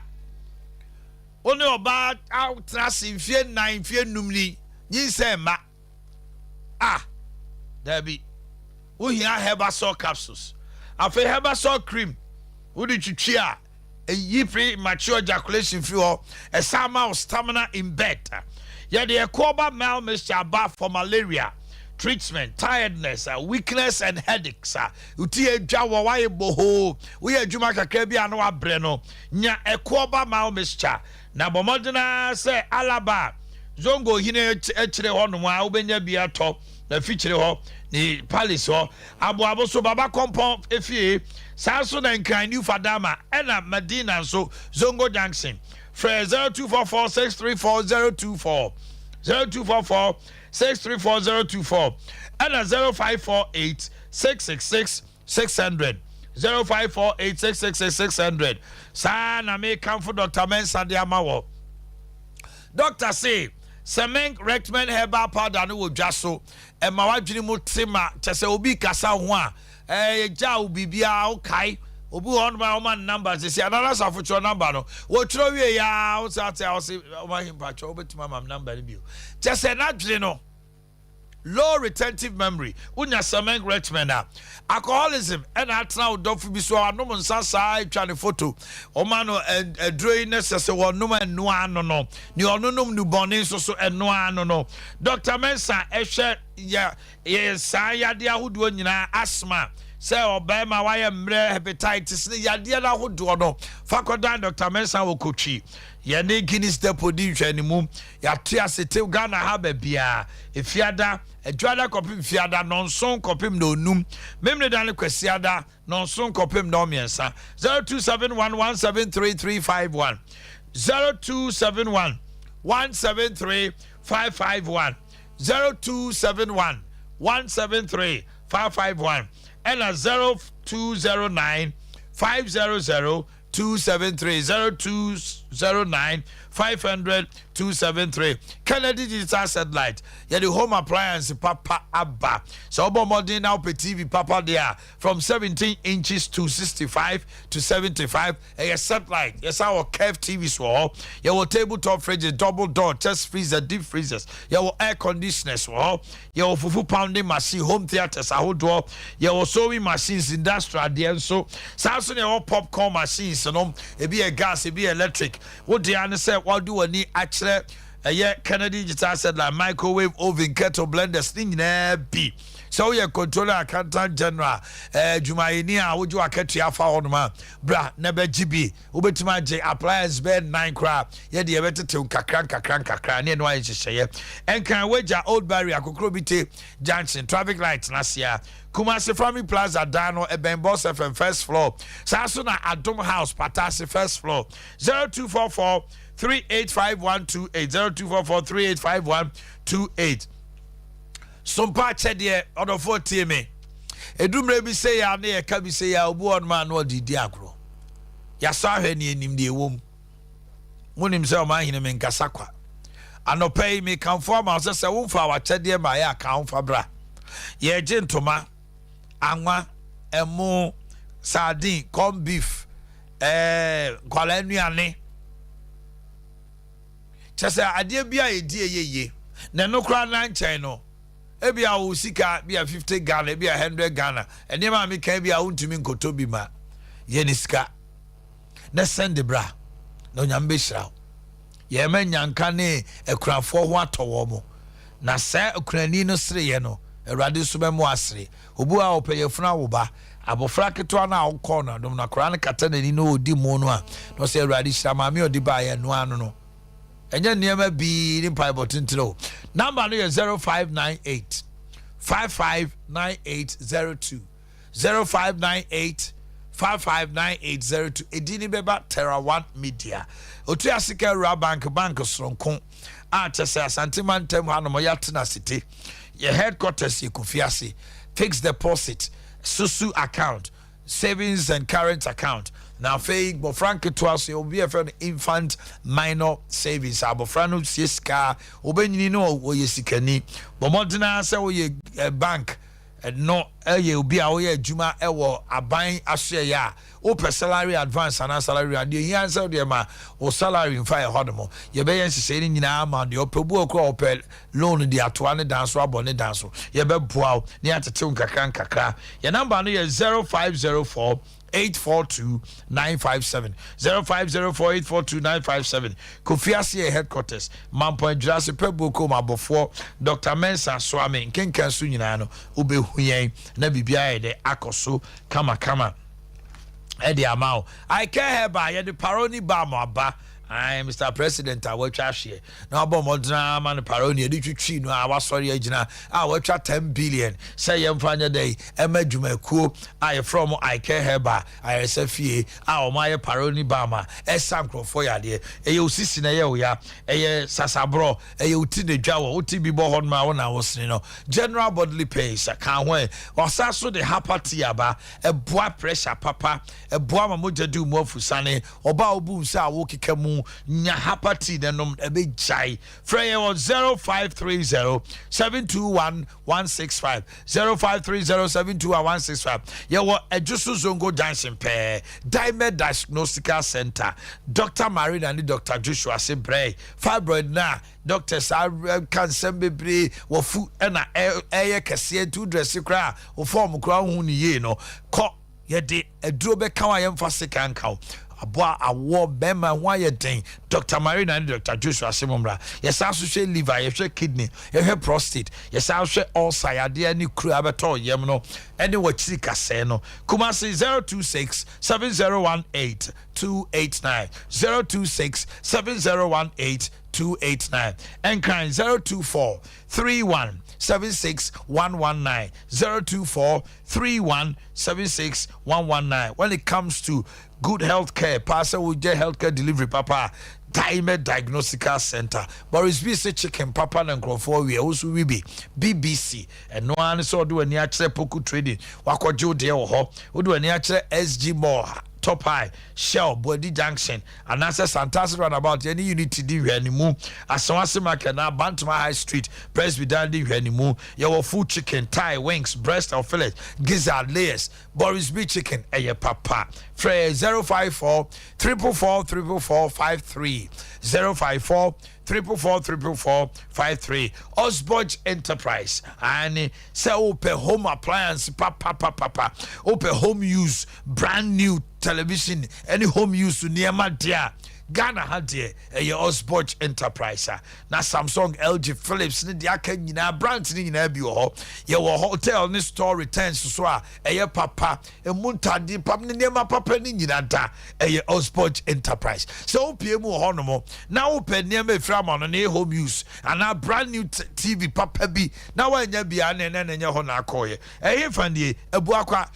[SPEAKER 2] Wo ne ɔbaa atena ase mfie nnan mfie nnum ni nyinsɛn mma. Ah, daabi. Wohia Herbasol capsules. Afei Herbasol cream wode twitwi a Eyi premature ejaculation firi hɔ. Ɛsan ma wo stamina in bed. Yɛde ɛkoɔba mild mixture aba for malaria treatment, tiredness, weakness and headaches. Wo ti adwa wɔ, woayɛ bohoo, woyɛ adwuma kakra bi a na wabrɛ no, nya ɛkoɔba mild mixture na bɔ mmɔden ara sɛ Alaba Zongo hene akyire hɔnom a wobɛnya bi atɔ na fikyire hɔ ne palace hɔ. Aboabo so Baba Kɔmpɔn efie, saa nso na Nkran New Fadama ɛna Madina nso Zongo Junction. Frɛ 0244 634 024, 0244 634 024 ɛna 0548 666 600, 0548 666 600. Saa na mekamfo Dr. Mensah de ama wɔ. Doctor se Semeng Rectmen Herbal Powder no wɔ dwa so. Ɛma w'adwene mu te ma kyɛ sɛ obi kasa wo ho a, ɛɛ gya wo biribiara wokae. Obi wɔ hɔnom a wɔma no number sisi a Nana Asafo twerɛ number no. Wɔtwerɛ wie ya wo sɛ ate a ɔse ɔma he mpakyɛ wobɛtumi ama me number no bio. Kyɛ sɛ n'adwene no low retentive memory wonya Semeng Rectmen a alcoholism ɛna atena wo dɔfo bi so a wanom nsa saa atwa ne photo wɔma no aduro yi ne sɛ sɛ wɔnom ɛnoa ano no Nea ɔnonom nnubɔne nso so, ɛno ara no no. Dɔkta Mensah hwɛ yɛ yɛ saa yadeɛ ahodoɔ nyinaa, asthma, sɛ ɔbarima wayɛ mmerɛ, hepatitis ne yadeɛ no ahodoɔ no, fa kɔdan Dɔkta Mensah wɔ Kotwi. Yɛne Guinness Depot di nhwɛanimu. Yɛate ase te Ghana ha baabiara. Efiada, Adwuada kɔpem Fiada, nnɔnson kɔpem nnɔnnum. Memeneda ne Kwasiada, Nnɔnson kɔpem nnɔnmiɛnsa. 0271 173 351. 0271 173 551. 0271 173 551. Ɛna 0209 500 273. 0209 500 273. Kennedy Digital Satellite. Yɛde home appliance papa aba. Sɛ wobɔ mmɔden na wopɛ TV papa deɛ a, from 17 inches to 65 to 75 ɛyɛ satellite yɛsan wɔ curve tvs wɔ hɔ yɛwɔ table top fridges double door chest freezer deep freezers yɛwɔ air conditioners wɔ hɔ yɛwɔ fufu pounding machine home theatres ahodoɔ yɛwɔ sewing machines industrial deɛ nso saa nso na yɛwɔ popcorn machines no ebi yɛ gas ebi yɛ electric wo deɛ ne sɛ wɔde w'ani akyerɛ ɛyɛ Kennedy digital satellite microwave oven kettle blenders ne nyinaa bi Sɛ woyɛ Controller Accountant General adwumayɛni a wogye w'akatua fa hɔnom a, bra na bɛgye bi. Wobɛtumi agye appliance bɛyɛ nnan koraa. Yɛde yɛbɛtetew nkakra nkakra nkakra ne ɛno ayɛ nhyehyɛeɛ. Nkran Wagya Old Barrier Kokrobite Junction traffic light no ase a. Kumasi Family Plaza dan no ɛbɛn Boss FM first floor. Saa nso na Adom House Patase first floor. 0244 385128 0244 385128. Sompa akyɛdeɛ, ɔdɔfoɔ tie me. Ɛdu mmerɛ bi sei a ne yɛka bi sei a obi wɔ nom a na ɔde di agorɔ. Yɛasɔ ahwɛ ne yɛnim deɛ ɛwɔ mu. Monim sɛ ɔman hene menkasa kwa. Anɔpa yi mekamfo ama wo sɛ sɛ womfa w'akyɛdeɛ ma yɛ a ka ho fa bra. Yɛregye ntoma, anwa, ɛmo, sardine, corn beef, ɛɛ nkwadaa nnuane. Kyerɛ sɛ adeɛ bi a ɛdi ɛyɛ yie na ɛno koraa na nkyɛn no ebi a wo sika bi a 50 Ghana ebi a 100 Ghana nneɛma a meka bi a wontumi nkɔtɔ bi ma yɛ ne sika na sɛnde bra na onyame bɛhyira wo. Yɛma nyanka ne akunafoɔ ho atɔ wɔn mo na sɛ akunani no sereɛ no Awurade nso bɛmo asere. Obi a ɔpɛ yafunu awo ba abɔfra ketewa no a wokɔɔ no adom no akwadaa no kata n'ani na ɔdi mu no a na ɔsɛ Awurade hyira maame a ɔde baeɛ ɛno ano no ɛnyɛ nneɛma bii ne mpaebɔ tentene o. Namba no yɛ 0598 559802 0598. 559802. Edin no bɛba Terra One Media. Otua Sika Awura Bank, bank soronko a kyɛ sɛ Asante mantam hanom yɛatena ase te. Yɛ headquarters yɛ Kofiase. Fixed deposit, susu account, savings and current account. Na afei mmɔfra nketewa so yɛwɔ bi a yɛfrɛ no infant minor savings. Abɔfra no sie sika a, ɔbɛnyini no ɔyɛ sikani. Bɔ mmɔden ara sɛ woyɛ eh, bank no yɛ obi a woyɛ adwuma wɔ aban asoɛeɛ a, wopɛ salary advance anaa salary a, deɛ ɛhia ne sɛ wodeɛ ma wo salary mfa yɛ hɔ nom. Yɛbɛyɛ nhyehyɛeɛ no nyinaa ama wo. Deɛ ɔpɛ, obi wɔ hɔ koraa a ɔpɛ loan de atoa ne dan so abɔ ne dan so. Yɛbɛboa wo na yɛatete wo nkakra nkakra. Yɛn number no yɛ 0504 842 957 0504 842 957 Kofi ase yɛ headquarters Mampɔn Adwirase Pɛbuo kurom abɔfoɔ Dr. Mensah Soame nkenkan so nyinaa no wobɛhu yɛn na biribiara yɛ dɛ akɔ so kamakama ɛde ama wo. I Care Herbal yɛde paroni balm aba. Ae, Mr. President a watwa ahweɛ na wabɔ mmɔden ara ma no paroni ɛde twitwi no a wasɔre agyina a watwa 10 billion sɛ yɛmfa nyɛ dɛn ɛma adwumakuo a yɛfrɛ wɔn I Care Herbal ayaresa fie a wɔn ayɛ paroni balm a ɛsa nkurɔfoɔ yadeɛ. Ɛyɛ wo sisi na ɛyɛ wo ya, ɛyɛ sasaborɔ, ɛyɛ wo ti na edwa wɔ, wo ti bi bɔ hɔ nom a wo na wosene no, general bodily pains ka ho ɛ. Ɔsa so de hapa tea aba, ɛboa pressure papa, ɛboa ma mogya di wo mu afusane. Ɔbaa a wobu nsa a wokeka mu nya hapa tea na nom ɛbɛgyae. Frɛ yɛn wɔ 0530 721 165 0530 721 165. Yɛwɔ Adwoso Zongo Junction pɛɛ, Dimed Diagnostical Center. Dr. Marina ne Dr. Joshua se brɛ fibroid no a doctors aka nsɛm bebree wafu na ɛyɛ kɛseɛ nti wodrɛse koraa a wo fɔɔm koraa wohu no yie no kɔ. Yɛde aduro bɛka wo a yɛmfa sekan nka wo. Aboa awoɔ bɛrima ho ayɛ den. Doctor Marina ne Doctor Joshua se mommra. Yɛsan nso hwɛ liver, yɛhwɛ kidney, yɛhwɛ prostate, yɛsan hwɛ ulcer yadeɛ ne kuro a abɛtɔ wo yam no ne w'akyiri kasɛɛ no. Kumasi 026 7018 289 026 7018 289 Nkran 024 31 76 119 024 31 76 119 When it comes to good health care paa sɛ wogye health care delivery papa a, Dimed Diagnostical Center Boris B se chicken papa na nkurɔfoɔ weɛ, wo nso we bi. BBC ɛno ara ne sɛ ɔde w'ani akyerɛ Poku Trading wakɔgye wo deɛ wɔ hɔ. Wode w'ani akyerɛ SG Mall, Top High, Shell, Boadi Junction anaasɛ Santase Runabout yɛne Unity di nhwɛanimu, Asawase Market anaa Bantama High Street, Presby Dan di nhwɛanimu. Yɛwɔ full chicken, thigh, wings, breast or fillet, gizzard, layers, Boris B chicken ɛyɛ papa. Frɛ yɛn 054 444 444 53 054 444 444 53 Osborge Enterprise aane sɛ wopɛ home appliance papapapapa, wopɛ home use brand new television ɛne home use nneɛma deɛ a, Ghana ha deɛ ɛyɛ Osborge Enterprise a na Samsung, LG, Philips ne deɛ aka nyinaa branch ne nyinaa bi wɔ hɔ. Yɛwɔ hotel ne store returns so a ɛyɛ papa, emu ntadeɛ papa ne nneɛma papa ne nyinaa da ɛyɛ Osborge Enterprise. Sɛ wopie mu wɔ hɔnom na wopɛ nneɛma efiri ama no ne home use anaa brand new TV papa bi na woanya bi a, na ɛnɛ na ɛnyɛ hɔ na akɔɔyɛ. Ɛhe fa nie? Abuakwa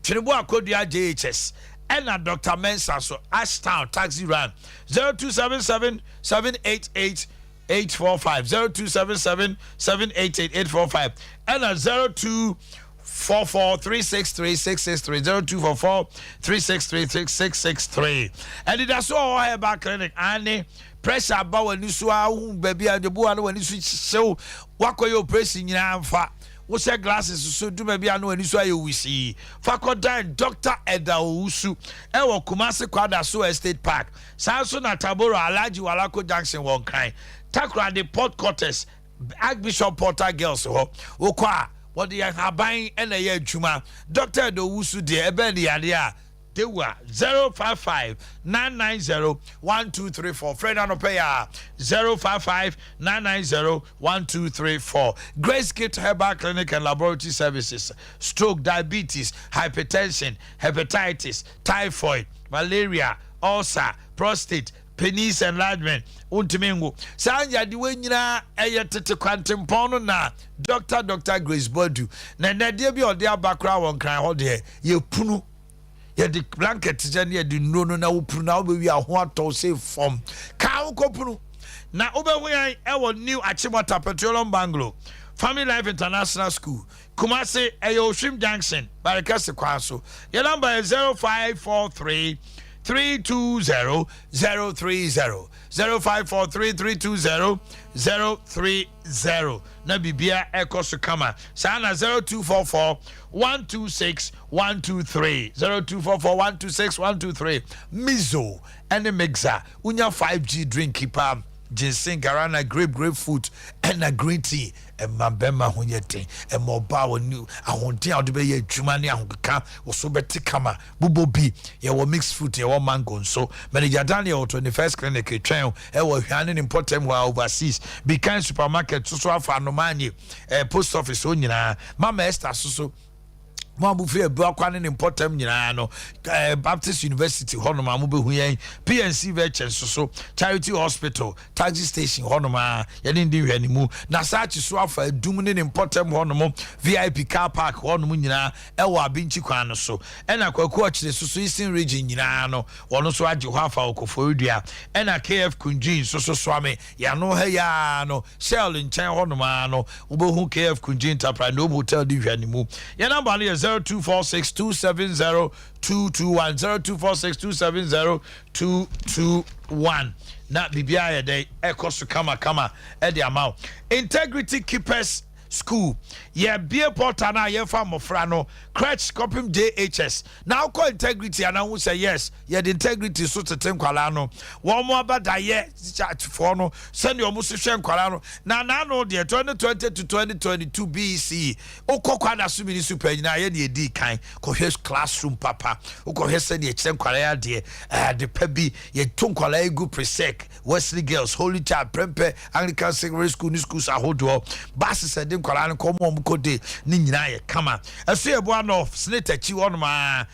[SPEAKER 2] Tweneboa Akodua JHS ɛna Doctor Mensah so Ashtown Taxi Run 0277 788 845 0277 788 845 ɛna 0244 363 663 0244 363 663. Ɛnidaso wɔ hɔ Herbal Clinic ane pressure aba w'ani so a wohu baabi a bu a na w'ani so hyehyew wakɔyɛ operation nyinaa mfa wohyɛ glasses so du baabi a na w'ani so ayɛ wisii fa kɔdan Dr. Ɛda Owusu ɛwɔ Kumasi Kwadaso Estate Park. Saa nso na Tabora Alhaji Walako Junction wɔ Nkran, Takoradi Port Quarters, Archbishop Porter Girls hɔ. Wokɔ a wɔde yɛn haban na ɛyɛ adwuma. Dr. Ɛda Owusu deɛ ɛbɛn ne yadeɛ a Dewa 055 990 1234. Frɛ no anɔpɛ yi a 055 990 1234. Grace Gift Herbal Clinic and Laboratory Services. Stroke, diabetes, hypertension, hepatitis, typhoid, malaria, ulcer, prostate, penis enlargement, wontumi nwo. Saa nyadewa nyinaa ɛyɛ tete kwantempɔn no na Doctor Doctor Grace Boadu na ɛnɛ deɛ bi a ɔde aba koraa wɔ Nkran hɔ deɛ yɛpunu yɛde blanket kyɛ ne yɛde nnuro no na wopunu na wobɛwie a ho atɔ sɛ fam kaa wokɔpunu na wobɛhu yɛn ɛwɔ New Achimota Petroleum Bungalow Family Life International School Kumasi ɛyɛ Ohwim Junction Barekɛse kwan so yɛn namba yɛ 0543 320 030 0543 320 030 na biribiara ɛkɔ so kama saa na 0244 126 123 0244 126 123 Mizo ɛne Mixer wonya 5G drink paa ginseng guarana grape grapefruit ɛna green tea ɛma bɛrima ho yɛ den ɛma ɔbaa wɔ ahoɔden a wɔde bɛyɛ adwuma ne ahokeka wɔ so bɛte kama bobɔ bi yɛwɔ mixed fruit yɛwɔ mango nso manager Daniel 21st clinic twɛn ɛwɔ hwea ne ne mpɔtam hɔ a overseas Bikan supermarket soso afa anomaanye post office hɔ nyinaa Mama Esther soso mo a mofiri Abuakwa ne ne mpɔtam nyinaa no Baptist University hɔnom a mobɛhu yɛn PNC Virgin nso so Charity Hospital taxi station hɔnom a yɛne ndi nhwɛ ne mu na saakye so afa adum ne ne mpɔtam hɔnom VIP car park hɔnom nyinaa ɛwɔ Abinkyi kwan no so ɛna Kwaku Ɔkyere so so Eastern Region nyinaa no wɔn nso agye hɔ afa Okoforidua ɛna KF Kunjin nso so soame yɛano ha yaa no Shell nkyɛn hɔnom a no wobɛhu KF Kunjin Enterprise Nome Hotel di hwɛ ne mu. Yɛn namba no yɛ 0246 270 221 0246 270 221 na biribiara yɛ dɛn ɛkɔ so kamakama ɛde ama wo. Integrity Keepers School yɛbie portal no a yɛmfa mmɔfra no crèche kɔpem JHS na wokɔ Integrity ana hu sɛ yes yɛde Integrity so tete nkwalaa no wɔn mo abadayɛ teacherfoɔ no sɛdeɛ wɔn so hwɛ nkwalaa no na n'ano deɛ 2020 to 2022 BEC wokɔ Kwada so municipal nyinaa yɛ ne yɛdii kan kɔhwɛ classroom papa wokɔhwɛ sɛdeɛ kyerɛ nkwalaa adeɛ ade pa bi yɛto nkwalaa yi gu presec Wesley Girls, Holy Child, Prempeh Anglican Secondary School ne schools ahodoɔ buses ɛde nkwadaa no kɔ ɔmo kɔ de ne nyinaa yɛ kama ɛso yɛ boa North Senate akyi hɔnom a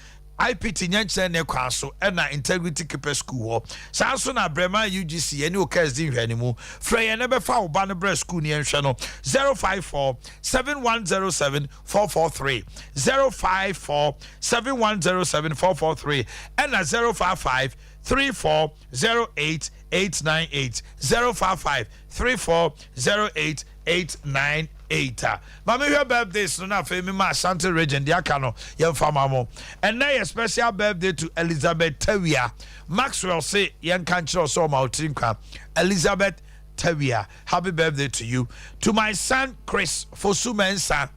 [SPEAKER 2] IPT nyɛnkyerɛ ne kwan so ɛna Integrity Keeper School hɔ saa nso na Brɛma UGC yɛne Okɛs di nhwɛ ne mu frɛ yɛn na bɛfa wo ba no brɛ school ne yɛnhwɛ no 054 7107 443 054 7107 443 ɛna 055 3408 898 055 3408 898 a ma mehwɛ birthdays no na afei mema Ashanti Region deɛ aka no yɛmfa ma mo. Ɛnnɛ yɛ special birthday to Elizabeth Tawia Maxwell se yɛnka nkyerɛ wo sɛ ɔma wo tiri nkwa. Elizabeth Tawia, happy birthday to you. To my son Chris Fosu Mensah,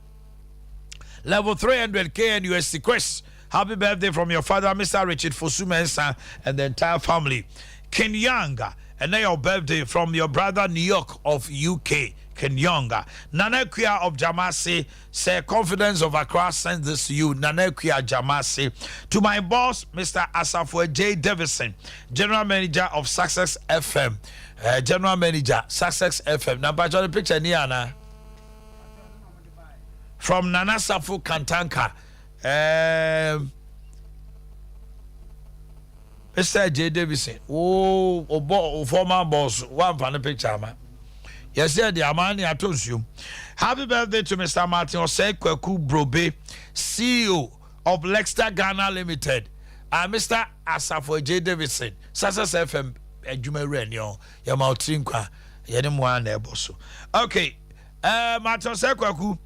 [SPEAKER 2] level 300 KNUST. Chris, happy birthday from your father Mr. Richard Fosu Mensah and the entire family. Ken Young, and then your birthday from your brother New York of UK. Ken Young. Nana Kuya of Jamasi, say confidence of Accra sends this to you. Nana Kuya Jamasi. To my boss, Mr. Asafo J. Davison, General Manager of Success FM. General Manager, Success FM. Now, but the picture ni ana. From Nana Safo Kantanka. Mr. J. Davison, oh, oh, former boss, one funny picture, man. Yes, yeah, the Amani Atosium. Happy birthday to Mr. Martin Osei Kweku Brobe, CEO of Lexter Ghana Limited. Mr. Asafo J. Davidson, Success FM, adwuma wura ni ɔ yɛma ɔtiri nkwa yɛne mu a na ɛbɔ so. Okay, Martin Osei Kweku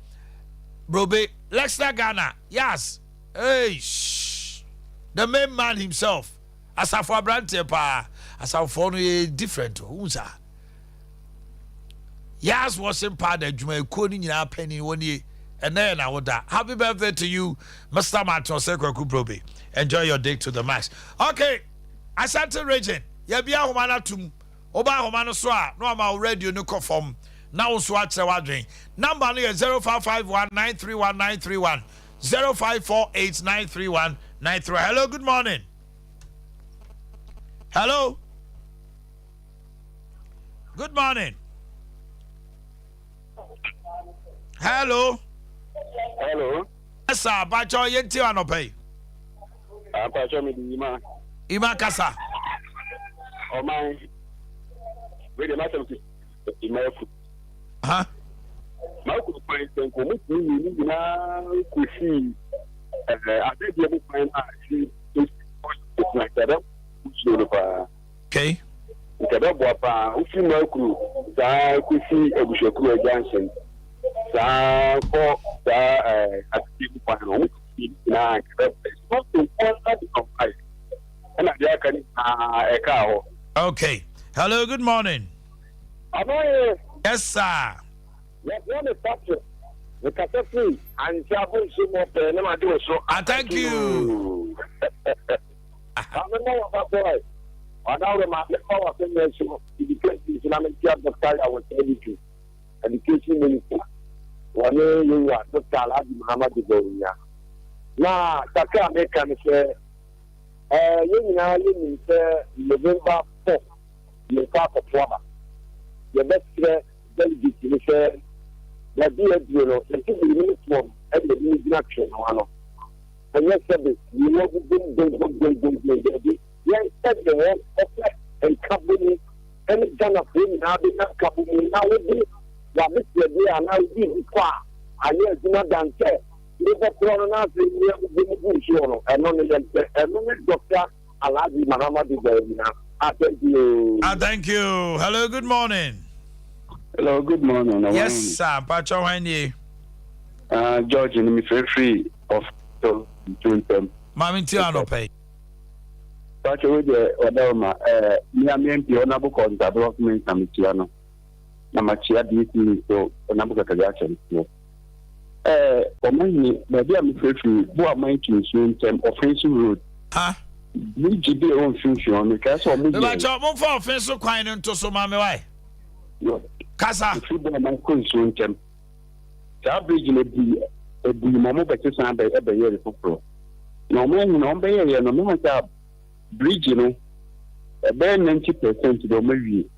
[SPEAKER 2] Brobe, Lexter Ghana, yes, hey, shh, the main man himself, Asafo aberanteɛ paa, Asafo no yɛ different, who sa? Yas washing powder adwumayɛkuo no nyinaa panin wɔ nie ɛnɛ yɛ na woda. Happy birthday to you, Mr. Martin Osei Kweku Brobe. Enjoy your day to the max. Okay, Ashanti Region, yɛbi ahoma no atum. Woba ahoma no so a na wama wo radio no kɔ fam na wo nso akyerɛ w'adwen. Number no yɛ 0551 931 931 0548 931 93. Hello, good morning. Hello. Good morning. Hello.
[SPEAKER 7] Hello.
[SPEAKER 2] Yes, sir. Bacho yenti anɔpɛ yi.
[SPEAKER 7] Apacho mi di Ima.
[SPEAKER 2] Ima kasa.
[SPEAKER 7] Ɔman, wei deɛ m'asɛm so m'aku.
[SPEAKER 2] Ha?
[SPEAKER 7] M'aku kwan sɛ nka ɔmo tumi yi ne nyinaa kɔsii ɛɛ adɛdeɛ mu kwan a ɛsi esi na nka ɛbɛ nsuo no paa.
[SPEAKER 2] Okay.
[SPEAKER 7] Nka ɛbɛboa paa wofi Makuru saa kɔsi Abusuakuru junction saa kɔ saa ɛɛ adɛdeɛ mu kwan no ɔmo tumi yi ne nyinaa nka ɛbɛboa. Ɛsi nko ara de ɔmpae. ɛna deɛ aka no nyinaa ɛkaa hɔ.
[SPEAKER 2] Okay. Hello, good morning.
[SPEAKER 6] Amoye.
[SPEAKER 2] Yes, sir.
[SPEAKER 6] Yɛfrɛ me Patrick. Mekasa firi Ankyɛ Abonsu mu ɔpɛɛ ne made wo so.
[SPEAKER 2] Ah, thank you.
[SPEAKER 6] Maame ma waba boy. Wadaworo ma mefa w'asɛnnua so education so na mentia Dr. Yawo Sadiku, education minister. Wɔne yɛwura Dr. Alhaji Muhammadu Bawumia. Na kakra a meka ne sɛ Ɛɛ, yɛn nyinaa yɛnim sɛ November 4 yɛrekɔ akɔto aba. Yɛbɛsrɛ delegates no sɛ baabi a aduro no, yɛte binom toɔ no ɛna ebinom gyina twere no ano. Ɛnyɛ sɛbe mmienu abobom gongongongongong, daabi. Yɛnhwɛ deɛ wɔn ɔpɛ nkabom ɛne Ghanafoɔ nyinaa bɛnya nkabom na wode w'adesrɛdeɛ anaa wo biribi kɔ a ayɛ adwuma dan sɛ Wobɛkorɔ no na afei nea wobɔ mu gu soɔ no, ɛno ne yɛn pɛ. Ɛno ne Doctor Alhaji Mahamadu Bawumia. Ah, thank you.
[SPEAKER 2] Ah, thank you. Hello, good morning.
[SPEAKER 1] Hello, good morning.
[SPEAKER 2] Yes, sir. Pacho hwan nie?
[SPEAKER 1] George ni mi frɛfiri ɔfɔ ntuntɛm.
[SPEAKER 2] Maame nti anɔpɛ yi.
[SPEAKER 1] Pacho wo deɛ ɔdawoma ɛɛ mi a mi MP ɔnabo kɔnta bɛ ɔfɔ mi nsa mi tia no na ma tia DC nso ɔnabo kɛkɛ akyɛ nsoɔ. Ɛɛ, ɔmanhene, baabi a mefrɛ firi, Boaman to nsuo ntam, Ɔfenso Road.
[SPEAKER 2] Ha?
[SPEAKER 1] Bridge bi a ɛwɔ mfimfini hɔ, mekae sɛ wɔn yɛɛ.
[SPEAKER 2] Mebakyɛw, momfa Ɔfenso kwan no nto so ma me wae. Kasa.
[SPEAKER 1] Ɛfiri Boaman kɔ nsuo ntam. Saa bridge no ebui, ebui ma wɔbɛsesa bɛ, ɛbɛyɛɛ no foforɔ. Na ɔmanhene, wɔbɛyɛeɛ no, mehu sɛ bridge no, ɛbɛyɛ 90 percent deɛ wɔawie.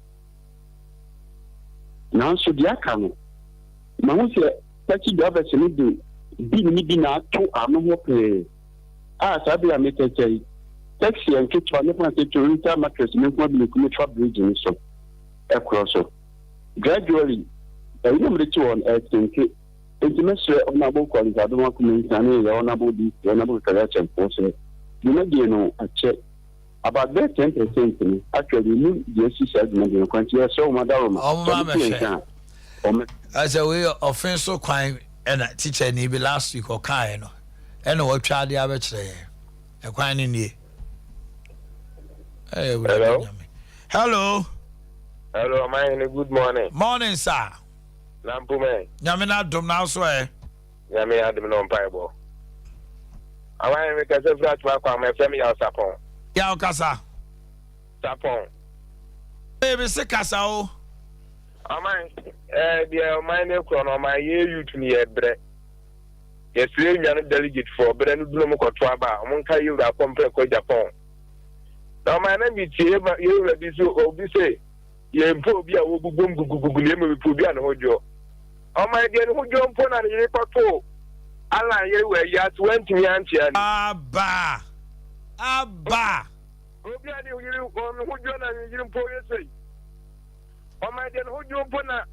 [SPEAKER 1] Nanso deɛ aka no, Mahu sɛ taxi drivers no de bin no bi na ato ano hɔ pɛɛ a saa bere a mekasa yi, taxi nketewa ne fa sɛ Toyota Matrix no nko ara bi na etumi fa bridge no so korɔ so. Gradually, ɛyi na wɔde to hɔ no, ɛresenke. Enti mɛsrɛ Honourable Collins Adomako Mensah ne yɛn Honourable DC, Honourable Zakaria Acheampong sɛ dwumadie no akyɛ about bɛyɛ 10% no actually emu deɛ asi saa dwumadie no kwan nti yɛsrɛ wɔn adaworoma
[SPEAKER 2] Wɔn
[SPEAKER 1] sɛ wɔde to yɛn nsa
[SPEAKER 2] mɛhwɛ.
[SPEAKER 1] a Ɔmɛ.
[SPEAKER 2] Ɛsɛ wei yɛ ɔfen so kwan ɛna teacher ni bi last week ɔkaeɛ no ɛna watwa adeɛ abɛkyerɛ yɛn ɛkwan no nie. Ɛyɛ wura
[SPEAKER 6] Hello.
[SPEAKER 2] nyame. Hello.
[SPEAKER 6] Hello, ɔman good morning.
[SPEAKER 2] Morning sir.
[SPEAKER 6] Na mpomɛ.
[SPEAKER 2] Nyame na adom na nso ɛ.
[SPEAKER 6] Nyame adom na ɔmpa ɛbɔ. Ɔman mi kasa firi atoma kwan mo ɛfɛ mi yaw sapɔn.
[SPEAKER 2] Yaw kasa.
[SPEAKER 6] Sapɔn.
[SPEAKER 2] Ee mi se kasa o.
[SPEAKER 6] Ɔman eh, deɛ ɔman no korɔ no ɔman yɛ youth no yɛ brɛ. Yɛsrɛ nwa no delegate foɔ brɛ no dunu ɔmo kɔto aba a ɔmo nka yɛwura akɔmprɛ kɔ Japan. Na ɔman na mi tie yɛwura bi so obi se yɛ mpo obi a wɔbubom gugugugu na emu mpo obi a ne ho dwoɔ. Ɔman deɛ ne ho dwoɔ mpo na ne yere kɔto Alan yere wɔ ayi ase wantumi ankyea ni.
[SPEAKER 2] Aba! Aba!
[SPEAKER 6] Obi a ne yere ne ho dwoɔ na ne yere mpo yɛ sei. Ɔman deɛ ne ho dwo mpo na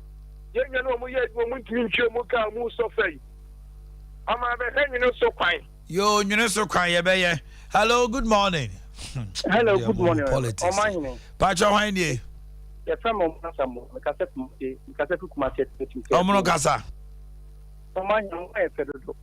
[SPEAKER 6] yɛn nua no wɔn yɛ adwuma wɔn ntumi ntwa mu kaa wɔn sɔ fɛ yi. Ɔman bɛhwɛ nwene so kwan.
[SPEAKER 2] Yoo nwene so kwan yɛbɛyɛ. Hello good morning.
[SPEAKER 9] Hello good morning
[SPEAKER 2] Politics.
[SPEAKER 9] Ɔmanhene.
[SPEAKER 2] Pakyɛ hwan nie?
[SPEAKER 9] Yɛfrɛ me Ɔmono Asamoah mekasa Kumasi mekasa fi Kumasi Atimatim sɛ.
[SPEAKER 2] Ɔmono kasa.
[SPEAKER 9] Ɔmanhene mo ayɛ fɛ dodo.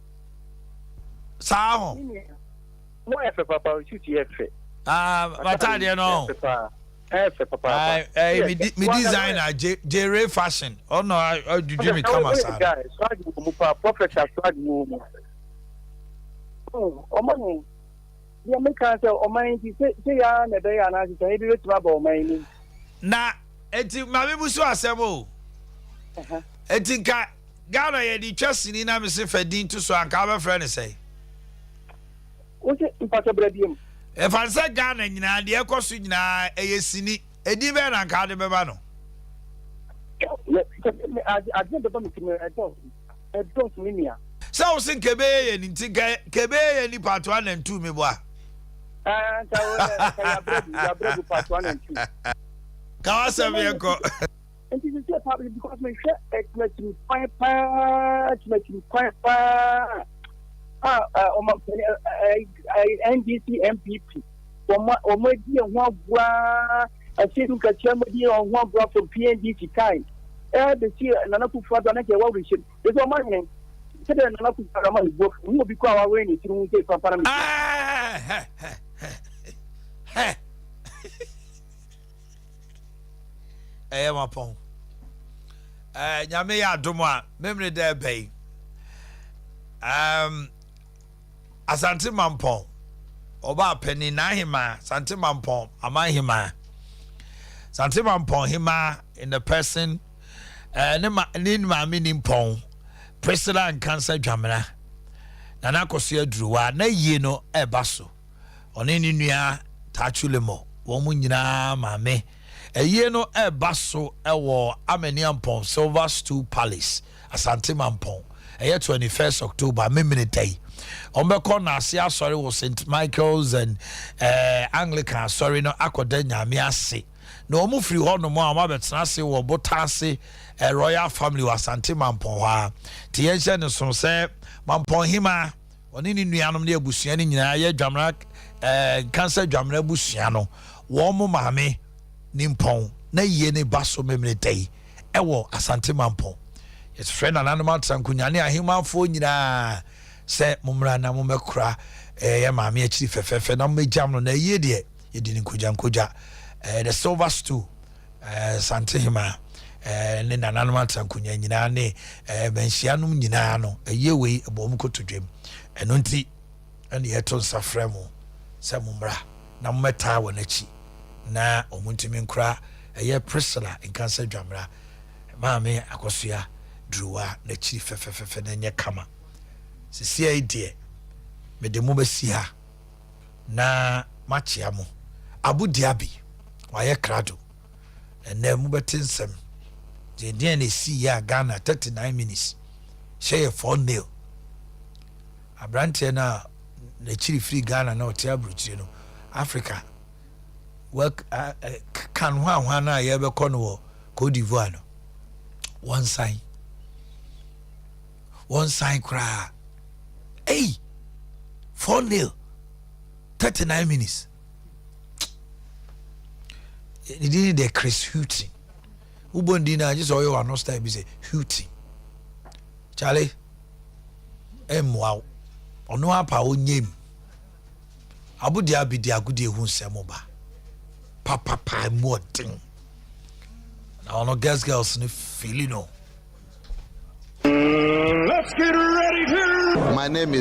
[SPEAKER 2] Saa ho.
[SPEAKER 9] Mo ayɛ fɛ papa suit yɛ fɛ.
[SPEAKER 2] Ah mataadeɛ no.
[SPEAKER 9] Ɛyɛ fɛ paa. Ɛyɛ fɛ papaapa.
[SPEAKER 2] Ɛɛ mi di mi designer J J Ray fashion ɔno ɔdwidwi mi kama saa.
[SPEAKER 9] Guy swag wɔ mu paa prophet swag wɔ mu. Ɔmo ne deɛ mi kan sɛ ɔman yi ti sɛ sɛ yaa na ɛbɛyɛ anaasɛ sɛ ebi bɛtumi aba ɔman yi mu.
[SPEAKER 2] Na eti maame bu so asɛm o. Eti nka Ghana yɛ de twa sini na mi se fɛ din to so anka abɛfrɛ ne sɛn.
[SPEAKER 9] Wose mpakyɛ bra biom.
[SPEAKER 2] Ɛfa no sɛ Ghana nyinaa deɛ ɛkɔ so nyinaa ɛyɛ sini, edin bɛn na anka wode bɛba no?
[SPEAKER 9] Adwene bɛba me tirim ɛdɔɔso, ɛdɔɔso me nua.
[SPEAKER 2] Sɛ wose nka ɛbɛyɛ yɛn nti nka nka ɛbɛyɛ yɛn nipa to ana ntu me boa.
[SPEAKER 9] Ah, nka wo nka yabrɛ gu yabrɛ gu part one and two.
[SPEAKER 2] Ka w'asɛm yɛ kɔ.
[SPEAKER 9] Nti sisi pa because mehwɛ ɛtimatim kwan paa timatim kwan paa a ɔma NDC NPP wɔn wɔn adi ɛho agoa ɛsi nkakyia mo di ɛho agoa from PNDC time ɛbɛsi Nana Akufo-Addo anagye ɛwɔ awerɛhyɛm. Ɛsɛ ɔma hene sɛdeɛ Nana Akufo-Addo ama ne bo afu mu obi kɔ a wawɛn ne tiri ho sɛ pampa na me.
[SPEAKER 2] Ɛyɛ mapɔn. Ɛɛ nyame yɛ adom a memene dɛ ɛbɛ yi. Um, Asante Mampɔn ɔbaa panin n'ahemaa Asante Mampɔn amanhemaa Asante Mampɔn hemaa in the person eh, ne ma ne maame ni mpɔn Priscilla Nkansa Dwamena Nana Akosua Aduruwa na yie no ɛba so ɔne ne nua Tachu Lemo wɔn nyinaa maame ayie no ɛba so ɛwɔ Amaniampɔn Silver Stool Palace Asante Mampɔn. Ɛyɛ 21st October, Memene da yi. Wɔbɛkɔ Naase Asɔre wɔ St. Michael's and eh, Anglican Asɔre no akɔda Nyame ase. Na wɔn firi hɔ nom a wɔn abɛtena ase wɔ Botaase eh, Royal Family wɔ Asante Mampɔn hɔ ara. Nti yɛnhyɛ no so sɛ Mampɔn Hemaa, ɔne ne nuanom ne abusua no nyinaa yɛ Dwamena eh, Nkansa Dwamena abusua no, wɔn maame Nimpɔn na yie ne ba so Memene da yi. wɔ Asante Mampɔn. Yɛfrɛ nananom aterankonwa ne ahemmanfoɔ nyinaa sɛ mommra na mommɛkora eh, yɛn maame akyiri fɛfɛɛfɛ na mommɛgyam no na ayie deɛ yɛdi no nkogya nkogya. Eh, the silver stool eh, Asante hema eh, ne nananom aterankonwa nyinaa ne eh, manhyianom nyinaa no ayie wei ɛbɔ wɔn kotodwam. Ɛno nti ɛne yɛto nsa frɛ mo sɛ mommra na mommɛtaa wɔn akyi na wɔn ntumi nkora ɛyɛ Priscilla Nkansah Dwamena maame Akosua Duruwa n'akyiri fɛfɛfɛfɛ na ɛnyɛ kama. Sesia yi deɛ mede mo bɛsi ha na makyea mo. Abu Diaby wayɛ krado. Ɛnɛ mobɛte nsɛm. Deɛ deɛn na ɛsii yɛ a Ghana 39 minutes hyɛ yɛ 4 nil. Aberanteɛ no a n'akyiri firi Ghana na ɔte aburokyire no Africa Work kan hwanhwa no a yɛbɛkɔ no wɔ Cote d'Ivoire no wɔnsan wɔnsan koraa ei 4 nil 39 minutes ne din deɛ Chris Hughton wobɔ ne din no a gye sɛ ɔyɛ wano style bi sɛ Hughton Charlie ɛmmoa wo ɔno apa ɔnyɛ mu Abodie abedi agodie ho nsɛm ba papapa emu ɔden na ɔno girls girls no fili no.
[SPEAKER 5] Let's get ready to. My name is.